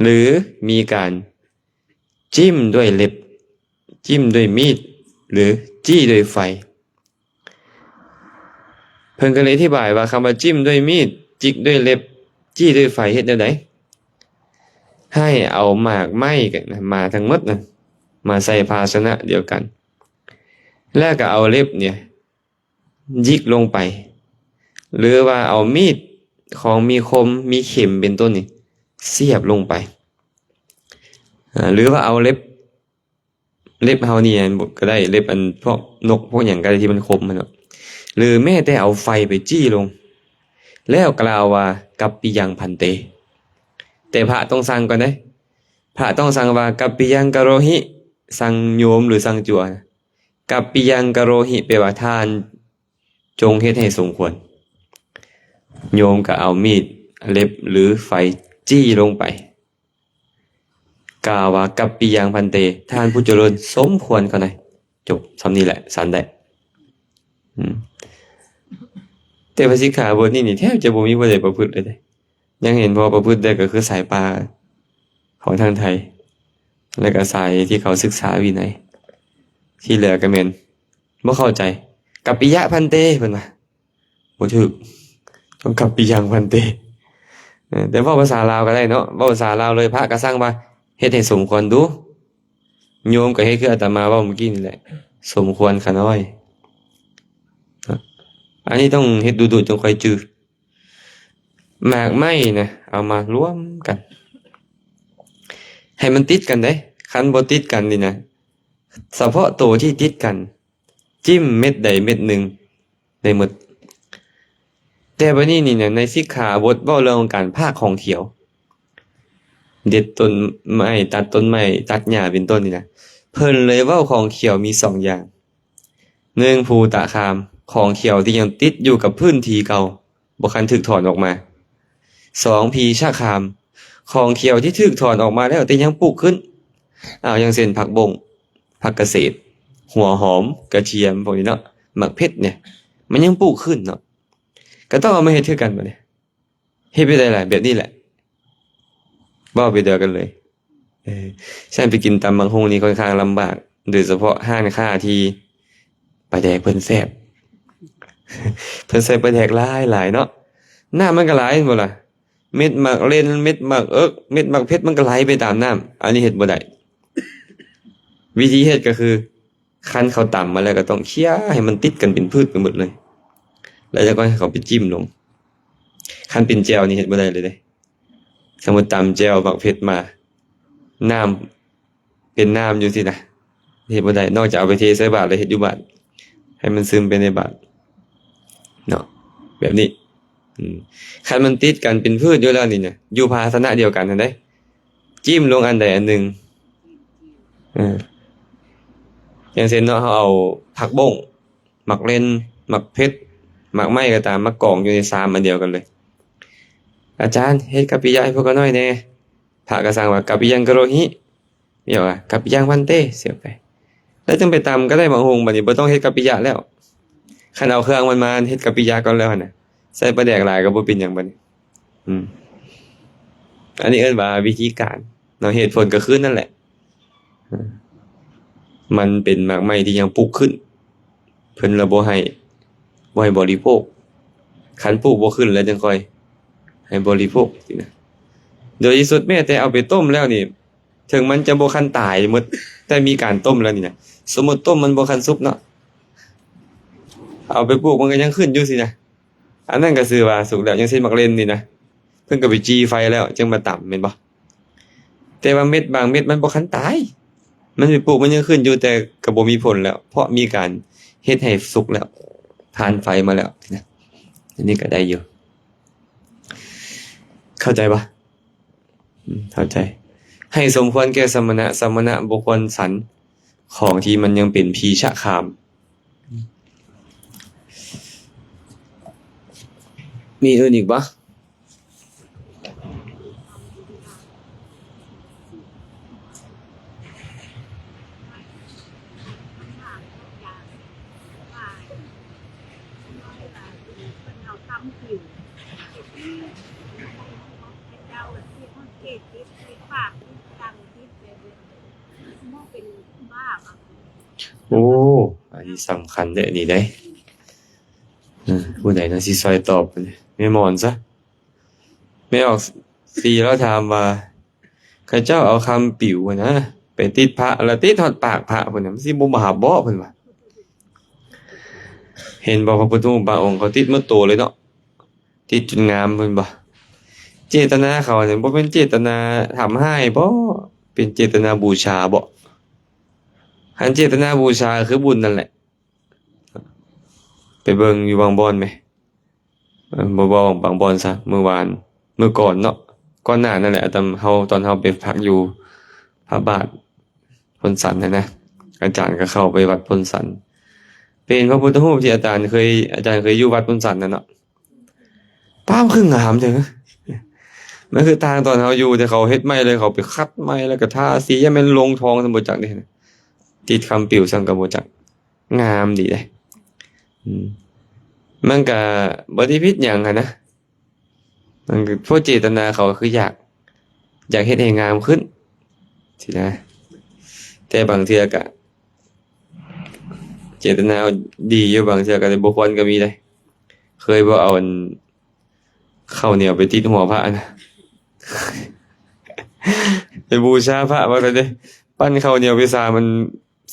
ຫຼື ມີການຈິ້ມດ້ວຍເລັບ ຈິ້ມດ້ວຍມີດ ຫຼື ຈີ້ດ້ວຍໄຟ. ເພິ່ນກໍເລີຍອະທິບາຍວ່າ ຄຳວ່າຈິ້ມດ້ວຍມີດ ຈິກດ້ວຍເລັບ ຈີ້ດ້ວຍໄຟ ເຮັດແນວໃດ? ໃຫ້ເອົາໝາກໄມ້ກັນນະ ມາທັງໝົດນະ ມາໃສ່ພາຊະນະດຽວກັນ ແລ້ວກໍເອົາເລັບເນີ້ ຢິກລົງໄປ ຫຼືວ່າເອົາມີດຂອງມີຄົມ ມີເຂັມເປັນຕົ້ນນີ້ ສຽບລົງໄປ ອາ ຫຼືວ່າເອົາເລັບ ເລັບເຮົານີ້ກໍໄດ້ ເລັບອັນພວກນົກພວກຫຍັງກໍໄດ້ທີ່ມັນຄົມຫັ້ນເນາະ ຫຼືແມ້ແຕ່ເອົາໄຟໄປຈີ້ລົງ ແລ້ວກ່າວວ່າ ກັບປິຍັງພັນເຕ ແຕ່ພະຕ້ອງສັ່ງກ່ອນເດ້ ພະຕ້ອງສັ່ງວ່າ ກັບປິຍັງກະໂຣຫິ ສັ່ງໂຍມ ຫຼື ສັ່ງຈົວ ກັບປິຍັງກະໂຣຫິ ແປວ່າທ່ານຈົ່ງເຮັດໃຫ້ສົມຄວນ. ໂຍມກໍເອົາມີດ ເລັບ ຫຼື ໄຟຈີ້ລົງໄປ ກ່າວວ່າ ກັບປິຍັງພັນເຕ ທ່ານຜູ້ຈະເລີນ ສົມຄວນເຂົ້າໃນ. ຈົບ ສ່ຳນີ້ແຫຼະ ສັນໄດ້. ອືມ ແຕ່ວ່າສິກຂາບົດນີ້ນີ້ ແທບຈະບໍ່ມີຜູ້ໃດປະພຶດເລີຍເດ້. ຍັງເຫັນພໍປະພຶດໄດ້ກໍຄືສາຍປ່າຂອງທາງໄທ ແລ້ວກໍສາຍທີ່ເຂົາສຶກສາວິໄນ ທີ່ເຫຼືອກໍແມ່ນບໍ່ເຂົ້າໃຈ. ກັບປິຍະພັນເຕ ເພິ່ນວ່າ ບໍ່ຖືກ ຕ້ອງກັບປິຍັງພັນເຕ. ເອີ ແຕ່ເວົ້າພາສາລາວກໍໄດ້ເນາະ ເວົ້າພາສາລາວເລີຍ ພະກໍສັ່ງວ່າ ເຮັດໃຫ້ສົມຄວນດູ ໂຍມກໍເຮັດຄືອາດຕະມາເວົ້າມື້ກີ້ນີ້ແຫຼະ ສົມຄວນຂະນ້ອຍ. ອັນນີ້ຕ້ອງເຮັດດຸໆ ຈັ່ງຄ່ອຍຈື່. ໝາກໄມ້ນະ ເອົາມາລວມກັນ ໃຫ້ມັນຕິດກັນເດ້. ຄັນບໍ່ຕິດກັນນີ້ນະ ສະເພາະໂຕທີ່ຕິດກັນ ຈິ້ມເມັດໃດເມັດໜຶ່ງໄດ້ໝົດ. ແຕ່ບັດນີ້ນີ້ນະ ໃນສິກຂາບົດເວົ້າເລື່ອງຂອງການພາກຂອງຂຽວ ເດັດຕົ້ນໄມ້ ຕັດຕົ້ນໄມ້ ຕັດຫຍ້າເປັນຕົ້ນນີ້ນະ ເພິ່ນເລີຍເວົ້າຂອງຂຽວມີສອງຢ່າງ. ໜຶ່ງ ພູຕະຄາມ ຂອງຂຽວທີ່ຍັງຕິດຢູ່ກັບພື້ນທີ່ເກົ່າ ບໍ່ຄັນຖືກຖອນອອກມາ. ສອງ ພີຊະຄາມ ຂອງຂຽວທີ່ຖືກຖອນອອກມາແລ້ວ ແຕ່ຍັງປູກຂຶ້ນ. ອາ ຢ່າງເຊັ່ນ ຜັກບົ້ງ ຜັກກະເສດ ຫົວຫອມ ກະທຽມ ພວກນີ້ເນາະ ໝາກເຜັດນີ້ ມັນຍັງປູກຂຶ້ນເນາະ ກໍຕ້ອງເອົາມາເຮັດຄືກັນບັດນີ້. ເຮັດໄປໄດ້ຫຼາຍແບບນີ້ແຫຼະ ເວົ້າໄປດຽວກັນເລີຍ. ເອີ ຊັ້ນໄປກິນຕຳບັກຫຸ່ງນີ້ຄ່ອນຂ້າງລຳບາກ ໂດຍສະເພາະຮ້ານຄ້າທີ່ປາແດກເພິ່ນແຊບ ເພິ່ນໃສ່ປາແດກຫຼາຍໆເນາະ ນ້ຳມັນກໍຫຼາຍແມ່ນບໍ່ລະ ເມັດໝາກເລັ່ນ ເມັດໝາກເອິກ ເມັດໝາກເຜັດ ມັນກໍໄຫຼໄປຕາມນ້ຳ. ອັນນີ້ເຮັດບໍ່ໄດ້. ວິທີເຮັດກໍຄື ຄັນເຂົາຕຳມາແລ້ວກໍຕ້ອງເຄຍໃຫ້ມັນຕິດກັນເປັນພືດໄປໝົດເລີຍ ແລ້ວຈັ່ງຄ່ອຍໃຫ້ເຂົາໄປຈິ້ມລົງ. ຄັນເປັນແຈ່ວນີ້ເຮັດບໍ່ໄດ້ເລີຍເດ້. ສົມມຸດຕຳແຈ່ວໝາກເຜັດມາ ນ້ຳເປັນນ້ຳຢູ່ຊີ້ນະ ເຮັດບໍ່ໄດ້ ນອກຈາກເອົາໄປເທໃສ່ບາດ ແລ້ວເຮັດຢູ່ບາດ ໃຫ້ມັນຊຶມໄປໃນບາດເນາະ ແບບນີ້. ອືມ ຄັນມັນຕິດກັນເປັນພືດຢູ່ແລ້ວນີ້ນະ ຢູ່ພາຊະນະດຽວກັນຫັ້ນເດ້ ຈິ້ມລົງອັນໃດອັນໜຶ່ງ. ເອີ ຢ່າງເຊັ່ນເນາະ ເຮົາເອົາຜັກບົ້ງ ໝາກເລັ່ນ ໝາກເຜັດ ໝາກໄມ້ກໍຕາມ ມາກອງຢູ່ໃນຊາມອັນດຽວກັນເລີຍ. ອາຈານ ເຮັດກັບປິຍະໃຫ້ພວກຂ້ານ້ອຍແດ່. ພະກໍສັ່ງວ່າ ກັບປິຍັງກະໂຣຫິ ເອີ້ນວ່າ ກັບປິຍັງພັນເຕ ເສຍໄປ. ແລ້ວຈຶ່ງໄປຕຳກໍໄດ້ໝາກຫຸ່ງ ບັດນີ້ບໍ່ຕ້ອງເຮັດກັບປິຍະແລ້ວ. ຄັນເອົາເຄື່ອງມັນມາເຮັດກັບປິຍະກ່ອນແລ້ວຫັ້ນນະ ໃສ່ປາແດກຫຼາຍກໍບໍ່ເປັນຫຍັງບັດນີ້. ອືມ ອັນນີ້ເອີ້ນວ່າວິທີການເນາະ ເຫດຜົນກໍຄືນັ້ນແຫຼະ. ມັນເປັນໝາກໄມ້ທີ່ຍັງປູກຂຶ້ນ ເພິ່ນລະບໍ່ໃຫ້ ບໍ່ໃຫ້ບໍລິໂພກ. ຄັນປູກບໍ່ຂຶ້ນແລ້ວຈຶ່ງຄ່ອຍໃຫ້ບໍລິໂພກຊີ້ນະ. ໂດຍທີ່ສຸດແມ້ແຕ່ເອົາໄປຕົ້ມແລ້ວນີ້ ເຖິງມັນຈະບໍ່ທັນຕາຍໝົດ ແຕ່ມີການຕົ້ມແລ້ວນີ້ນະ ສົມມຸດຕົ້ມມັນບໍ່ທັນສຸກເນາະ ເອົາໄປປູກມັນກໍຍັງຂຶ້ນຢູ່ຊີ້ນະ. ອັນນັ້ນກໍຊື່ວ່າສຸກແລ້ວ. ຢ່າງເຊັ່ນໝາກເລັ່ນນີ້ນະ ເພິ່ນກໍໄປຈີ່ໄຟແລ້ວຈຶ່ງມາຕຳແມ່ນບໍ່? ແຕ່ວ່າເມັດບາງເມັດມັນບໍ່ທັນຕາຍ ມັນໄປປູກມັນຍັງຂຶ້ນຢູ່ ແຕ່ກໍບໍ່ມີຜົນແລ້ວ ເພາະມີການເຮັດໃຫ້ສຸກແລ້ວ. ຜ່ານໄຟມາແລ້ວນະ. ອັນນີ້ກໍໄດ້ຢູ່. ເຂົ້າໃຈບໍ່? ອືມ ເຂົ້າໃຈ. ໃຫ້ສົມຄວນແກ່ສະມະນະ, ສະມະນະບໍ່ຄວນສັນຂອງທີ່ມັນຍັງເປັນພີຊະຄາມ. ມີອື່ນອີກບໍ່? ໂອ້ ອັນນີ້ສຳຄັນເດ້ ອັນນີ້ເດ້. ເອີ ຜູ້ໃດເນາະຊິຊ່ອຍຕອບ? ແມ່ໝອນຊະ. ແມ່ອອກສີລາວຖາມວ່າ ເຂົາເຈົ້າເອົາຄຳປິວຫັ້ນນະ ໄປຕິດພະ ລະຕິດຮອດປາກພະພຸ້ນນະ ມັນຊິບໍ່ບາບບໍ? ເພິ່ນວ່າ ເຫັນບໍ່ ພະພຸດທະຮູບບາງອົງ ເຂົາຕິດໝົດໂຕເລີຍເນາະ. ຕິດຈົນງາມເພິ່ນບໍ່? ເຈດຕະນາເຂົານີ້ບໍ່ແມ່ນເຈດຕະນາທຳຮ້າຍບໍ? ເປັນເຈດຕະນາບູຊາບໍ? ຄັນເຈດຕະນາບູຊາຄືບຸນນັ້ນແຫຼະ. ໄປເບິ່ງຢູ່ບາງບ່ອນແມ. ເອີ ບໍ່ເວົ້າບາງບ່ອນຊະ. ມື້ວານ ມື້ກ່ອນເນາະ ກ່ອນໜ້ານັ້ນແຫຼະ ອາດຕະມາ ເຮົາ ຕອນເຮົາໄປພັກຢູ່ພະບາດໂພນສັນຫັ້ນນະ ອາຈານກໍເຂົ້າໄປວັດໂພນສັນ. ເປັນພະພຸດທະຮູບທີ່ອາຈານເຄີຍ ອາຈານເຄີຍຢູ່ວັດໂພນສັນນັ້ນເນາະ. ປ້າ ມັນຄືງາມແທ້. ມັນຄືຕ່າງຕອນເຮົາຢູ່ ແຕ່ເຂົາເຮັດໃໝ່ເລີຍ, ເຂົາໄປຂັດໃໝ່ ແລ້ວກໍທາສີ ຢ່າແມ່ນລົງທອງຊັ້ນບໍ່ຈັກເດ້. ຕິດຄຳປິວຊັ້ນກໍບໍ່ຈັກ. ງາມດີເດ້. ອືມ ມັນກະບໍ່ໄດ້ຜິດຫຍັງຫັ້ນນະ. ມັນກະ ເພາະເຈດຕະນາເຂົາຄືຢາກ ຢາກເຮັດໃຫ້ງາມຂຶ້ນຊີ້ນະ. ແຕ່ບາງເທື່ອກະ ເຈດຕະນາດີຢູ່ ບາງເທື່ອກະບໍ່ຄວນກະມີເດ້. ເຄີຍບໍ່ເອົາອັນ ເຂົ້າໜຽວໄປຕິດຫົວພະນະ ໄປບູຊາພະວ່າຊັ້ນເດ້. ປັ້ນເຂົ້າໜຽວໄປສາມອັນ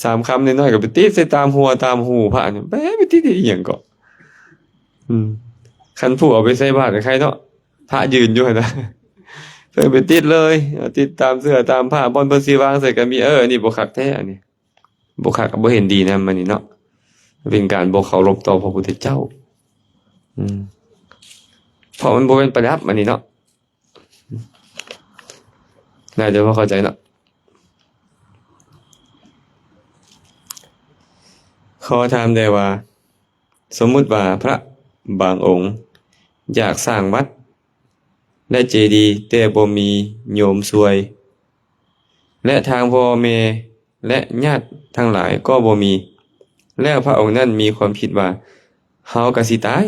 ສາມຄຳນ້ອຍໆ ກໍໄປຕິດໃສ່ຕາມຫົວຕາມຫູພະນີ້. ໄປ ໄປຕິດອີ່ຫຍັງເກາະ? ອືມ ຄັນຜູ້ເອົາໄປໃສ່ບາດໃຫ້ໃຄເນາະ, ພະຢືນຢູ່ຫັ້ນນະ ເພິ່ນໄປຕິດເລີຍ, ຕິດຕາມເສື້ອຕາມຜ້າ ບ່ອນເພິ່ນຊິວາງໃສ່ກໍມີ. ເອີ ອັນນີ້ບໍ່ຄັກແທ້ ອັນນີ້ບໍ່ຄັກ ບໍ່ເຫັນດີນຳ ອັນນີ້ເນາະ. ເປັນການບໍ່ເຄົາລົບຕໍ່ພະພຸດທະເຈົ້າ. ອືມ ເພາະມັນບໍ່ແມ່ນປະດັບ ອັນນີ້ເນາະ. ໜ້າຈະພໍເຂົ້າໃຈເນາະ. ຂໍຖາມແດ່ວ່າ ສົມມຸດວ່າພະບາງອົງຢາກສ້າງວັດ ແລະ ເຈດີ ແຕ່ບໍ່ມີໂຍມຊ່ວຍ ແລະ ທາງພໍ່ແມ່ ແລະ ຍາດທັງຫຼາຍກໍບໍ່ມີ, ແລ້ວພະອົງນັ້ນມີຄວາມຄິດວ່າ ເຮົາກະຊິຕາຍ,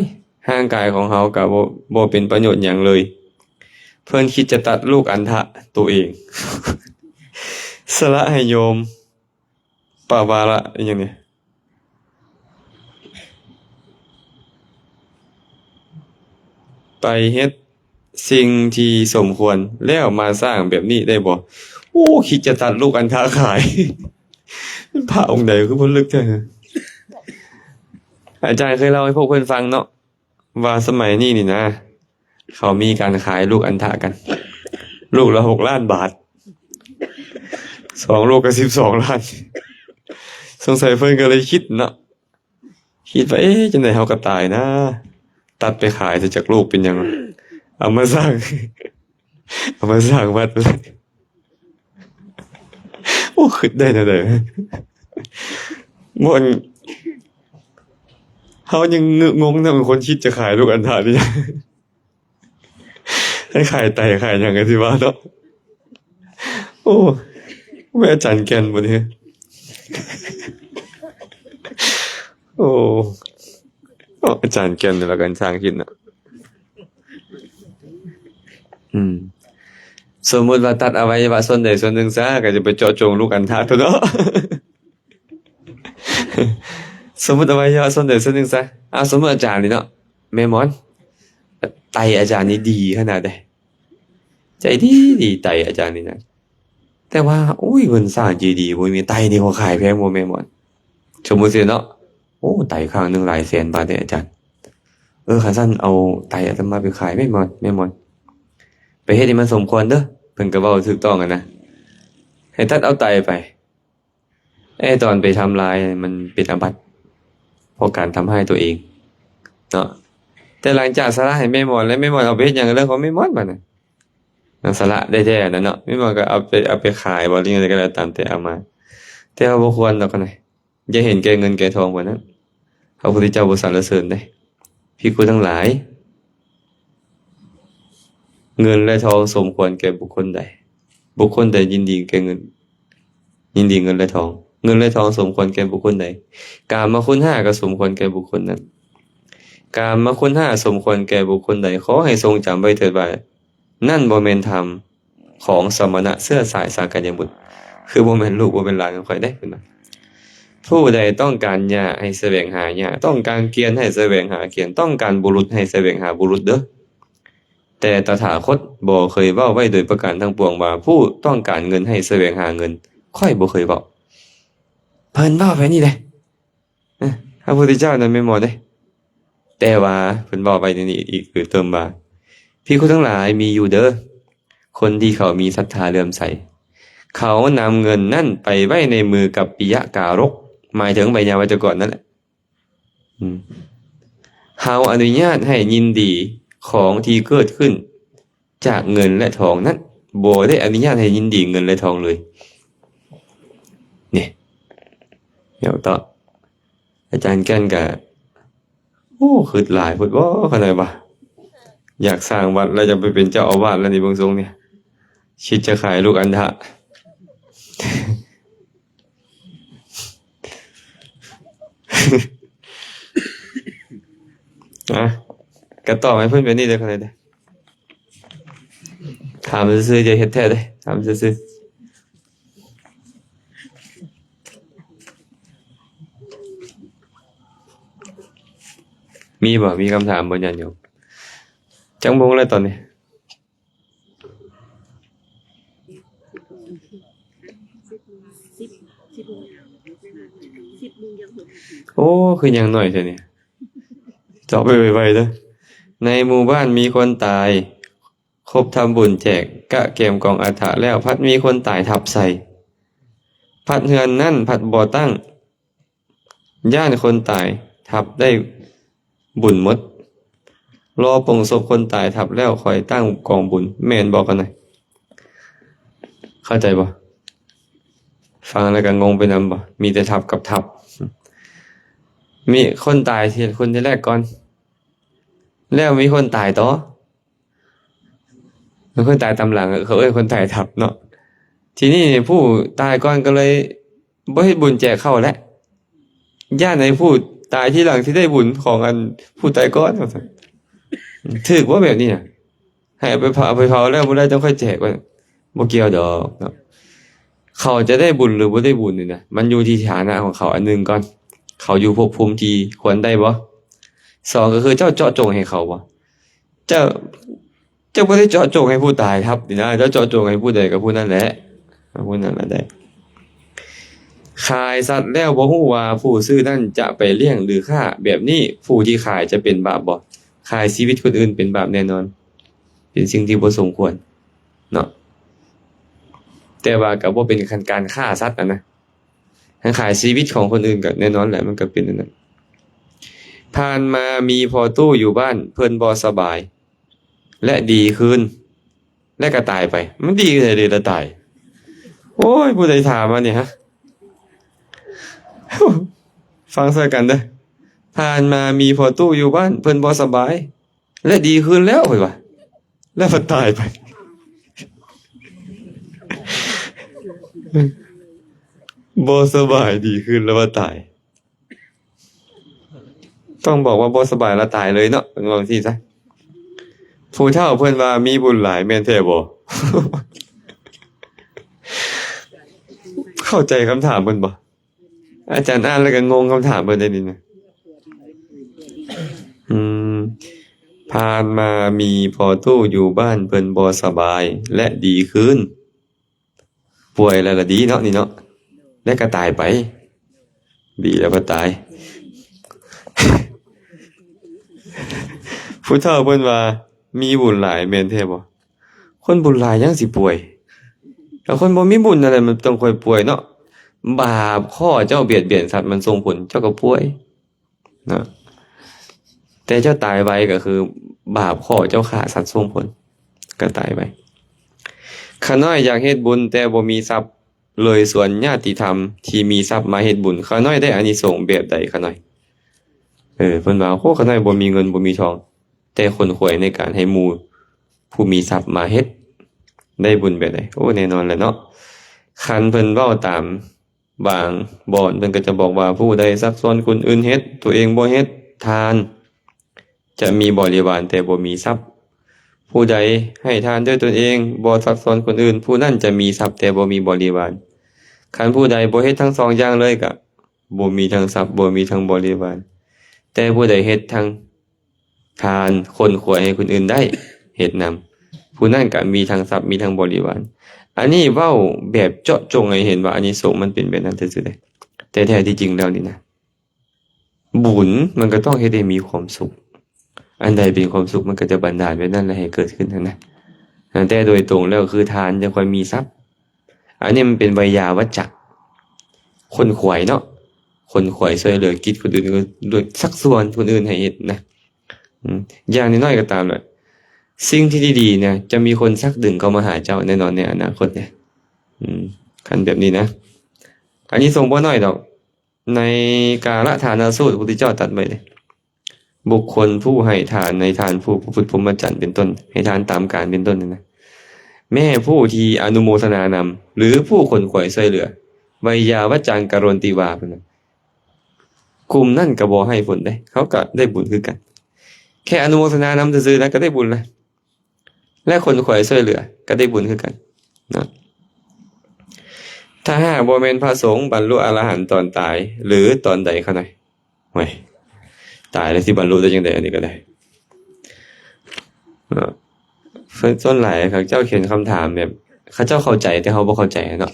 ຮ່າງກາຍຂອງເຮົາກະບໍ່ ບໍ່ເປັນປະໂຫຍດຫຍັງເລີຍ. ເພິ່ນຄິດຈະຕັດລູກອັນທະໂຕເອງ ສະຫຼະໃຫ້ໂຍມປະວາລະ ອີຫຍັງນີ້ ໄປເຮັດສິ່ງທີ່ສົມຄວນ ແລ້ວມາສ້າງແບບນີ້ໄດ້ບໍ່? ໂອ້ ຄິດຈະຕັດລູກອັນທະຂາຍ. ພະອົງໃດຄືພິລຶກແທ້? ອາຈານເຄີຍເລົ່າໃຫ້ພວກເພິ່ນຟັງເນາະ ວ່າສະໄໝນີ້ນີ້ນະ ເຂົາມີການຂາຍລູກອັນທະກັນ ລູກລະຫົກລ້ານບາດ, ສອງລູກກໍສິບສອງລ້ານ. ສົງໄສເພິ່ນກໍເລີຍຄິດເນາະ ຄິດວ່າ ເອະ ຈັ່ງໃດເຮົາກໍຕາຍນະ, ຕັດໄປຂາຍຊະຈັກລູກເປັນຫຍັງ, ເອົາມາສ້າງ ເອົາມາສ້າງວັດ. ໂອ້ ຄິດໄດ້ແນວໃດ? ບໍ່ ເຮົາຍັງງງນຳ ຄົນຄິດຈະຂາຍລູກອັນທະນີ້ ໃຫ້ຂາຍໄຕຂາຍຫຍັງກໍຊິວ່າເນາະ. ໂອ້ ແມ່ນອາຈານແກ່ນບໍ່ນີ້? ໂອ້ ເນາະ ອາຈານແກ່ນແລ້ວກັນ ຊ່າງຄິດເນາະ. ອືມ ສົມມຸດວ່າຕັດອະໄວຍະວະສ່ວນໃດສ່ວນໜຶ່ງຊະ ກໍຈະໄປເຈາະຈົງລູກອັນທະໂຕເນາະ. ສົມມຸດອະໄວຍະວະສ່ວນໃດສ່ວນໜຶ່ງຊະ. ອາ ສົມມຸດອາຈານນີ້ເນາະ ແມ່ໝອນ ໄຕອາຈານນີ້ດີຂະໜາດໃດ? ໃຈດີດີ ໄຕອາຈານນີ້ນະ. ແຕ່ວ່າ ໂອ້ຍ ເພິ່ນສ້າງເຈດີ ບໍ່ມີ ໄຕນີ້ເຂົາຂາຍແພງບໍ່ແມ່ໝອນ? ສົມມຸດຊີ້ເນາະ ໂອ້ ໄຕຂ້າງໜຶ່ງຫຼາຍແສນບາດເດ້ອາຈານ. ເອີ ຄັນຊັ້ນເອົາໄຕອາດຕະມາໄປຂາຍແມ່ໝອນ ແມ່ໝອນ. ໄປເຮັດໃຫ້ມັນສົມຄວນເດີ. ເພິ່ນກໍເວົ້າຖືກຕ້ອງຫັ້ນນະ ໃຫ້ຕັດເອົາໄຕໄປ. ແຕ່ຕອນໄປທຳລາຍມັນເປັນອາບັດ ເພາະການທຳຮ້າຍຕົວເອງ. ເນາະ. ແຕ່ຫຼັງຈາກສະຫຼະໃຫ້ແມ່ໝອນແລ້ວ ແມ່ໝອນເອົາໄປເຮັດຫຍັງ ເລື່ອງຂອງແມ່ໝອນບາດນີ້. ນຳສະຫຼະໄດ້ແທ້ນັ້ນເນາະ ແມ່ໝອນກໍເອົາໄປ ເອົາໄປຂາຍບໍ່ ຫຼືຫຍັງໃດກໍແລ້ວຕາມແຕ່ເອົາມາ ແຕ່ວ່າບໍ່ຄວນດອກຫັ້ນນະ. ຢ່າເຫັນແກ່ເງິນແກ່ທອງປານນັ້ນ ພະພຸດທະເຈົ້າບໍ່ສັນລະເສີນເດ້. ພິກຂຸທັງຫຼາຍ, ເງິນແລະທອງສົມຄວນແກ່ບຸກຄົນໃດ? ບຸກຄົນໃດຍິນດີແກ່ເງິນ, ຍິນດີເງິນແລະທອງ? ເງິນແລະທອງສົມຄວນແກ່ບຸກຄົນໃດ? ກາມະຄຸນຫ້າກໍສົມຄວນແກ່ບຸກຄົນນັ້ນ. ກາມະຄຸນຫ້າສົມຄວນແກ່ບຸກຄົນໃດ? ຂໍໃຫ້ຊົງຈຳໄວ້ເຖີດວ່າ ນັ້ນບໍ່ແມ່ນທຳຂອງສະມະນະເຊື້ອສາຍສາກັນຍະບຸດ, ຄືບໍ່ແມ່ນລູກບໍ່ແມ່ນຫຼານຂອງຂ້ອຍເດ້ ເພິ່ນວ່າ. ຜູ້ໃດຕ້ອງການຫຍ້າໃຫ້ສະແຫວງຫາຫຍ້າ, ຕ້ອງການກຽນໃຫ້ສະແຫວງຫາກຽນ, ຕ້ອງການບຸລຸດໃຫ້ສະແຫວງຫາບຸລຸດເດີ້. ແຕ່ຕະຖາຄົດບໍ່ເຄີຍເວົ້າໄວ້ໂດຍປະການທັງປວງວ່າ ຜູ້ຕ້ອງການເງິນໃຫ້ສະແຫວງຫາເງິນ, ຂ້ອຍບໍ່ເຄີຍເວົ້າ. ເພິ່ນເວົ້າແບບນີ້ເດ້. ເອີ ພະພຸດທະເຈົ້ານັ້ນແມ່ນບໍ່ເດ້. ແຕ່ວ່າເພິ່ນເວົ້າໄວ້ໃນນີ້ອີກຄືເຕີມວ່າ ພິກຂຸທັງຫຼາຍ ມີຢູ່ເດີ້ ຄົນທີ່ເຂົາມີສັດທາເຫຼື້ອມໃສ, ເຂົານຳເງິນນັ້ນໄປໄວ້ໃນມືກັບປິຍະກາລົກ, ໝາຍເຖິງໄວຍາວັດຈະກອນນັ້ນແຫຼະ. ອືມ ເຮົາອະນຸຍາດໃຫ້ຍິນດີຂອງທີ່ເກີດຂຶ້ນຈາກເງິນແລະທອງນັ້ນ, ບໍ່ໄດ້ອະນຸຍາດໃຫ້ຍິນດີເງິນແລະທອງເລີຍ. ນີ້ ແລ້ວຕໍ່ ອາຈານແກ່ນກະ ໂອ້ ຄຶດຫຼາຍໂພດບໍ່ ຂະໜາດວ່າ ຢາກສ້າງວັດແລ້ວ ຢາກໄປເປັນເຈົ້າອາວາດແລ້ວນີ້ ເບິ່ງຊົງນີ້ ຄິດຈະຂາຍລູກອັນທະ. ອ່ະ ກະຕອບໃຫ້ເພິ່ນແບບນີ້ເດີ້ ຂະໜາດເດີ້. ຖາມຊື່ໆ ຢ່າເຮັດແທ້ເດີ້ ຖາມຊື່ໆ. ມີບໍ່? ມີຄຳຖາມບໍ່ ຍາດໂຍມ? ຈັກໂມງແລ້ວຕອນນີ້? ໂອ້ ຄືຍັງໜ້ອຍແທ້ນີ້. ຕອບໄປໄວໆເດີ້. ໃນໝູ່ບ້ານມີຄົນຕາຍ, ຄົບທຳບຸນແຈກກະແກມກອງອັດຖະແລ້ວ ພັດມີຄົນຕາຍທັບໃສ່, ພັດເຮືອນນັ້ນພັດບໍ່ຕັ້ງ, ຢ້ານຄົນຕາຍທັບໄດ້ບຸນໝົດ. ລໍປົງສົບຄົນຕາຍທັບແລ້ວ ຄ່ອຍຕັ້ງກອງບຸນ, ແມ່ນບໍ່ກັນນະ? ເຂົ້າໃຈບໍ່? ຟັງແລ້ວກໍງົງໄປນຳບໍ່? ມີແຕ່ທັບກັບທັບ. ມີຄົນຕາຍທີ ຄົນທີແລກກ່ອນ, ແລ້ວມີຄົນຕາຍຕໍ່. ແລ້ວຄົນຕາຍຕາມຫຼັງ ເຂົາເອີ້ນຄົນຕາຍທັບເນາະ. ທີນີ້ຜູ້ຕາຍກ່ອນກໍເລີຍບໍ່ເຮັດບຸນແຈກເຂົ້າແຫຼະ, ຢ້ານໃຫ້ຜູ້ຕາຍທີຫຼັງຊິໄດ້ບຸນຂອງອັນຜູ້ຕາຍກ່ອນ ວ່າຊັ້ນ. ຖືກບໍ່ແບບນີ້ນະ? ໃຫ້ເອົາໄປເຜົາ ເອົາໄປເຜົາແລ້ວບໍ່ໄດ້ ຈັ່ງຄ່ອຍແຈກ ວ່າ ບໍ່ກ່ຽວດອກເນາະ. ເຂົາຈະໄດ້ບຸນຫຼືບໍ່ໄດ້ບຸນນີ້ນະ ມັນຢູ່ທີ່ຖານະຂອງເຂົາ ອັນໜຶ່ງກ່ອນ ເຂົາຢູ່ພົບພູມທີ່ຄວນໄດ້ບໍ່? ສອງ ກໍຄືເຈົ້າເຈາະຈົງໃຫ້ເຂົາບໍ່? ເຈົ້າ ເຈົ້າບໍ່ໄດ້ເຈາະຈົງໃຫ້ຜູ້ຕາຍທັບນີ້ນະ, ເຈົ້າເຈາະຈົງໃຫ້ຜູ້ໃດກໍຜູ້ນັ້ນແຫຼະ, ຜູ້ນັ້ນລະໄດ້. ຂາຍສັດແລ້ວບໍ່ຮູ້ວ່າຜູ້ຊື້ນັ້ນຈະໄປລ້ຽງຫຼືຂ້າ, ແບບນີ້ຜູ້ທີ່ຂາຍຈະເປັນບາບບໍ່? ຂາຍຊີວິດຄົນອື່ນເປັນບາບແນ່ນອນ, ເປັນສິ່ງທີ່ບໍ່ສົມຄວນເນາະ. ແຕ່ວ່າກໍບໍ່ເປັນການ ການຂ້າສັດຫັ້ນນະ, ການຂາຍຊີວິດຂອງຄົນອື່ນກໍແນ່ນອນແຫຼະ, ມັນກໍເປັນອັນນັ້ນ. ຜ່ານມາມີພໍ່ຕູ້ຢູ່ບ້ານ, ເພິ່ນບໍ່ສະບາຍ ແລະ ດີຄືນ ແລະ ກໍຕາຍໄປ. ມັນດີແທ້ເດ ລະຕາຍ. ໂອ້ຍ ຜູ້ໃດຖາມມານີ້ຮະ? ຟັງຊ່ອຍກັນເດີ້. ຜ່ານມາມີພໍ່ຕູ້ຢູ່ບ້ານ, ເພິ່ນບໍ່ສະບາຍ ແລະ ດີຄືນແລ້ວ ເພິ່ນວ່າ, ແລ້ວພັດຕາຍໄປ. ບໍ່ສະບາຍ ດີຄືນ ແລ້ວວ່າຕາຍ. ຕ້ອງບອກວ່າບໍ່ສະບາຍລະຕາຍເລີຍເນາະ, ເພິ່ນເວົ້າຈັ່ງຊີ້ຊະ. ຜູ້ເຖົ້າເພິ່ນວ່າມີບຸນຫຼາຍແມ່ນແທ້ບໍ່? ເຂົ້າໃຈຄຳຖາມເພິ່ນບໍ່? ອາຈານອ່ານແລ້ວກໍງົງຄຳຖາມເພິ່ນໄດ໋ນີ້ນະ. ອືມ ຜ່ານມາມີພໍ່ຕູ້ຢູ່ບ້ານ ເພິ່ນບໍ່ສະບາຍ ແລະ ດີຄືນ. ປ່ວຍແລ້ວລະດີເນາະ ນີ້ເນາະ, ແລ້ວກໍຕາຍໄປ. ດີແລ້ວກໍຕາຍ. ຜູ້ເຖົ້າເພິ່ນວ່າ ມີບຸນຫຼາຍແມ່ນແທ້ບໍ່? ຄົນບຸນຫຼາຍຍັງຊິປ່ວຍ, ແລ້ວຄົນບໍ່ມີບຸນນັ້ນແຫຼະ ມັນຕ້ອງຄ່ອຍປ່ວຍເນາະ. ບາບຂໍ້ເຈົ້າບຽດບຽນສັດ ມັນສົ່ງຜົນເຈົ້າກໍປ່ວຍ. ເນາະ. ແຕ່ເຈົ້າຕາຍໄວກໍຄືບາບຂໍ້ເຈົ້າຂ້າສັດສົງຜົນ ກໍຕາຍໄວ. ຂ້ານ້ອຍຢາກເຮັດບຸນແຕ່ບໍ່ມີຊັບ ເລີຍຊວນຍາດຕິທຳທີ່ມີຊັບມາເຮັດບຸນ. ຂ້ານ້ອຍໄດ້ອານິສົງແບບໃດຂ້ານ້ອຍ? ເອີ ເພິ່ນວ່າ ໂອ້ ຂ້ານ້ອຍບໍ່ມີເງິນບໍ່ມີທອງ ແຕ່ຂົນຂວາຍໃນການໃຫ້ໝູ່ຜູ້ມີຊັບມາເຮັດ ໄດ້ບຸນແບບໃດ? ໂອ້ ແນ່ນອນແຫຼະເນາະ. ຄັນເພິ່ນເວົ້າຕາມ ບາງບ່ອນເພິ່ນກໍຈະບອກວ່າ ຜູ້ໃດຊັກຊວນຄົນອື່ນເຮັດ ຕົວເອງບໍ່ເຮັດທານ ຈະມີບໍລິວານແຕ່ບໍ່ມີຊັບ. ຜູ້ໃດໃຫ້ທານດ້ວຍຕົນເອງ ບໍ່ຊັກຊວນຄົນອື່ນ ຜູ້ນັ້ນຈະມີຊັບແຕ່ບໍ່ມີບໍລິວານ. ຄັນຜູ້ໃດບໍ່ເຮັດທັງສອງຢ່າງເລີຍ ກະບໍ່ມີທັງຊັບ ບໍ່ມີທັງບໍລິວານ. ແຕ່ຜູ້ໃດເຮັດທັງ ທານ ຂົນຂວາຍໃຫ້ຄົນອື່ນໄດ້ເຮັດນຳ ຜູ້ນັ້ນກໍມີທັງຊັບ ມີທັງບໍລິວານ. ອັນນີ້ເວົ້າແບບເຈາະຈົງໃຫ້ເຫັນວ່າອານິສົງມັນເປັນແບບນັ້ນຊື່ໆເດ້. ແຕ່ແທ້ທີ່ຈິງແລ້ວນີ້ນະ ບຸນມັນກໍຕ້ອງເຮັດໃຫ້ມີຄວາມສຸກ. ອັນໃດເປັນຄວາມສຸກ ມັນກໍຈະບັນດານແບບນັ້ນແຫຼະໃຫ້ເກີດຂຶ້ນຫັ້ນນະ. ແຕ່ໂດຍຕົງແລ້ວຄືທານຈະຄ່ອຍມີຊັບ. ອັນນີ້ມັນເປັນໄວຍາວັດຈະ ຂົນຂວາຍເນາະ ຂົນຂວາຍຊ່ວຍເຫຼືອກິດຄົນອື່ນ ໂດຍຊັກຊວນຄົນອື່ນໃຫ້ເຮັດນະ. ອືມ ຢ່າງນ້ອຍໆກໍຕາມແຫຼະ ສິ່ງທີ່ດີໆນະ ຈະມີຄົນຊັກດຶງເຂົ້າມາຫາເຈົ້າແນ່ນອນໃນອະນາຄົດເດ້. ອືມ ຄັນແບບນີ້ນະ ອານິສົງບໍ່ນ້ອຍດອກ. ໃນກາລະທານະສູດ ພະພຸດທະເຈົ້າຕັດໄວ້ເດ້ ບຸກຄົນຜູ້ໃຫ້ທານໃນທານຜູ້ປະພຶດພົມມະຈັນເປັນຕົ້ນ ໃຫ້ທານຕາມການເປັນຕົ້ນນັ້ນນະ ແມ້ຜູ້ທີ່ອະນຸໂມທະນານຳ ຫຼື ຜູ້ຂົນຂວາຍຊ່ວຍເຫຼືອ ໄວຍາວັດຈັງກະໂຣນຕິວາ ເພິ່ນວ່າ ກຸ່ມນັ້ນກໍບໍ່ໃຫ້ຜົນເດ້ ເຂົາກໍໄດ້ບຸນຄືກັນ. ແຄ່ອະນຸໂມທະນານຳຊື່ໆນະ ກໍໄດ້ບຸນລະ ແລະ ຂົນຂວາຍຊ່ວຍເຫຼືອກໍໄດ້ບຸນຄືກັນນະ. ຖ້າຫາກບໍ່ແມ່ນພະສົງບັນລຸອະລະຫັນຕອນຕາຍ ຫຼື ຕອນໃດຂະນ້ອຍ? ໂອ້ຍ ຕາຍແລ້ວຊິບັນລຸໄດ້ຈັ່ງໃດ? ອັນນີ້ກໍໄດ້ເນາະ. ສ່ວນຫຼາຍເຂົາເຈົ້າຂຽນຄຳຖາມແບບ ເຂົາເຈົ້າເຂົ້າໃຈ ແຕ່ເຮົາບໍ່ເຂົ້າໃຈເນາະ.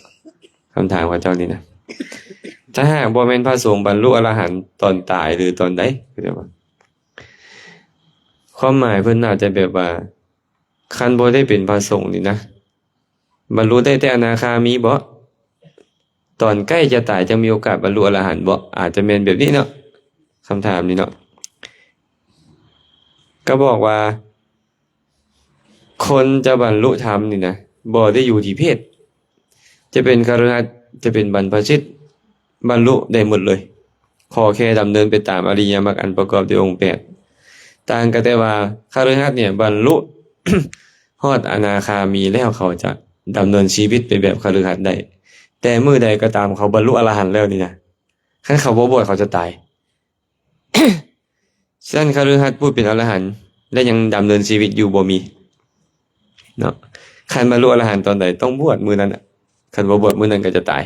ຄຳຖາມເຂົາເຈົ້ານີ້ນະ ຖ້າຫາກບໍ່ແມ່ນພະສົງບັນລຸອະລະຫັນຕອນຕາຍ ຫຼື ຕອນໃດ? ຄວາມໝາຍເພິ່ນອາດຈະແບບວ່າ ຄັນບໍ່ໄດ້ເປັນພະສົງນີ້ນະ ບັນລຸໄດ້ແຕ່ອະນາຄາມີບໍ? ຕອນໃກ້ຈະຕາຍຈັ່ງມີໂອກາດບັນລຸອະລະຫັນບໍ? ອາດຈະແມ່ນແບບນີ້ເນາະ ຄຳຖາມນີ້ເນາະ. ກໍບອກວ່າ ຄົນຈະບັນລຸທຳນີ້ນະ ບໍ່ໄດ້ຢູ່ທີ່ເພດ ຈະເປັນຄະລືຫັດ ຈະເປັນບັນພະຊິດ ບັນລຸໄດ້ໝົດເລີຍ ຂໍແຄ່ດຳເນີນໄປຕາມອະລິຍະມັກອັນປະກອບດ້ວຍອົງແປດ. ຕ່າງກັນແຕ່ວ່າຄະລືຫັດນີ້ບັນລຸຮອດອະນາຄາມີແລ້ວ ເຂົາຈະດຳເນີນຊີວິດໄປແບບຄະລືຫັດໄດ້ ແຕ່ມື້ໃດກໍຕາມເຂົາບັນລຸອະລະຫັນແລ້ວນີ້ນະ ຄັນເຂົາບໍ່ບວດເຂົາຈະຕາຍ. ສະນັ້ນຄະລືຫັດຜູ້ເປັນອະລະຫັນ ແລະ ຍັງດຳເນີນຊີວິດຢູ່ບໍ່ມີເນາະ. ຄັນບັນລຸອະລະຫັນຕອນໃດຕ້ອງບວດມື້ນັ້ນນະ ຄັນບໍ່ບວດມື້ນັ້ນກໍຈະຕາຍ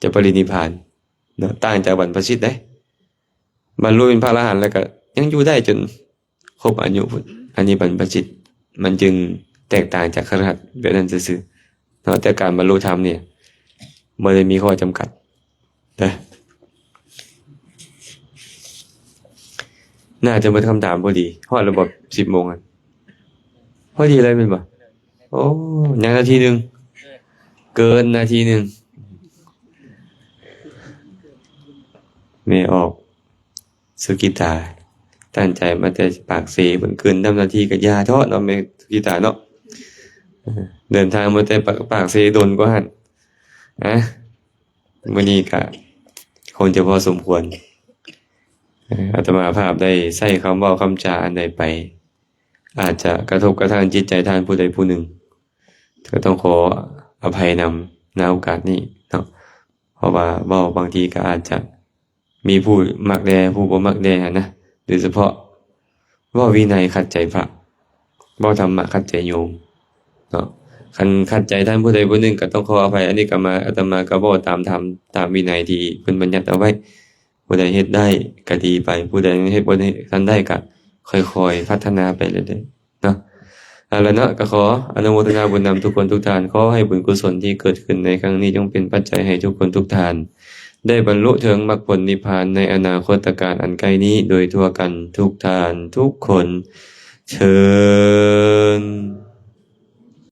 ຈະປະລິນິບພານເນາະ. ຕ່າງຈາກບັນພະຊິດເດ້ ບັນລຸເປັນພະອະລະຫັນແລ້ວກໍຍັງຢູ່ໄດ້ຈົນຄົບອາຍຸພຸ້ນ. ອັນນີ້ບັນພະຊິດ ມັນຈຶ່ງແຕກຕ່າງຈາກຄະລືຫັດແບບນັ້ນຊື່ໆເນາະ. ແຕ່ການບັນລຸທຳນີ້ບໍ່ໄດ້ມີຂໍ້ຈຳກັດ ນະ. ໜ້າຈະໝົດຄຳຖາມພໍດີ ຮອດລະບໍ ສິບໂມງ ພໍດີເລີຍແມ່ນບໍ່? ໂອ້ ຍັງນາທີໜຶ່ງ ເກີນນາທີໜຶ່ງ. ແມ່ອອກ ສຸກິຕາ ຕັ້ງໃຈມາແຕ່ປາກເຊ ເພິ່ນເກີນນຳນາທີກໍຢ່າເທາະເນາະ ແມ່ສຸກິຕາເນາະ. ເດີນທາງມາແຕ່ປາກ ປາກເຊດົນກວ່າຫັ້ນ. ອະ ມື້ນີ້ກະຄົງຈະພໍສົມຄວນ. ອາດຕະມາພາບໄດ້ໃຊ້ຄຳເວົ້າຄຳຈາອັນໃດໄປ ອາດຈະກະທົບກະທາງຈິດໃຈທ່ານຜູ້ໃດຜູ້ໜຶ່ງ ກໍຕ້ອງຂໍອະໄພນຳ ນະໂອກາດນີ້ເນາະ. ເພາະວ່າເວົ້າບາງທີກໍອາດຈະມີຜູ້ມັກແດ່ ຜູ້ບໍ່ມັກແດ່ຫັ້ນນະ. ໂດຍສະເພາະເວົ້າວິໄນຂັດໃຈພະ ເວົ້າທຳມະຂັດໃຈໂຍມເນາະ. ຄັນຂັດໃຈທ່ານຜູ້ໃດຜູ້ໜຶ່ງກໍຕ້ອງຂໍອະໄພ. ອັນນີ້ກໍມາ ອາດຕະມາກໍເວົ້າຕາມທຳ ຕາມວິໄນທີ່ເພິ່ນບັນຍັດເອົາໄວ້. ຜູ້ໃດເຮັດໄດ້ກໍດີໄປ ຜູ້ໃດເຮັດບໍ່ໄດ້ ທັນໄດ້ກໍຄ່ອຍໆພັດທະນາໄປເລື້ອຍໆເນາະ. ເອົາລະເນາະ ກໍຂໍອະນຸໂມທະນາບຸນນຳທຸກຄົນທຸກທ່ານ. ຂໍໃຫ້ບຸນກຸສົນທີ່ເກີດຂຶ້ນໃນຄັ້ງນີ້ ຈົ່ງເປັນປັດໄຈໃຫ້ທຸກຄົນທຸກທ່ານ ໄດ້ບັນລຸເຖິງມັກຜົນນິບພານໃນອະນາຄົດຕະການອັນໃກ້ນີ້ ໂດຍທົ່ວກັນທຸກທ່ານທຸກຄົນເທີ້ນ.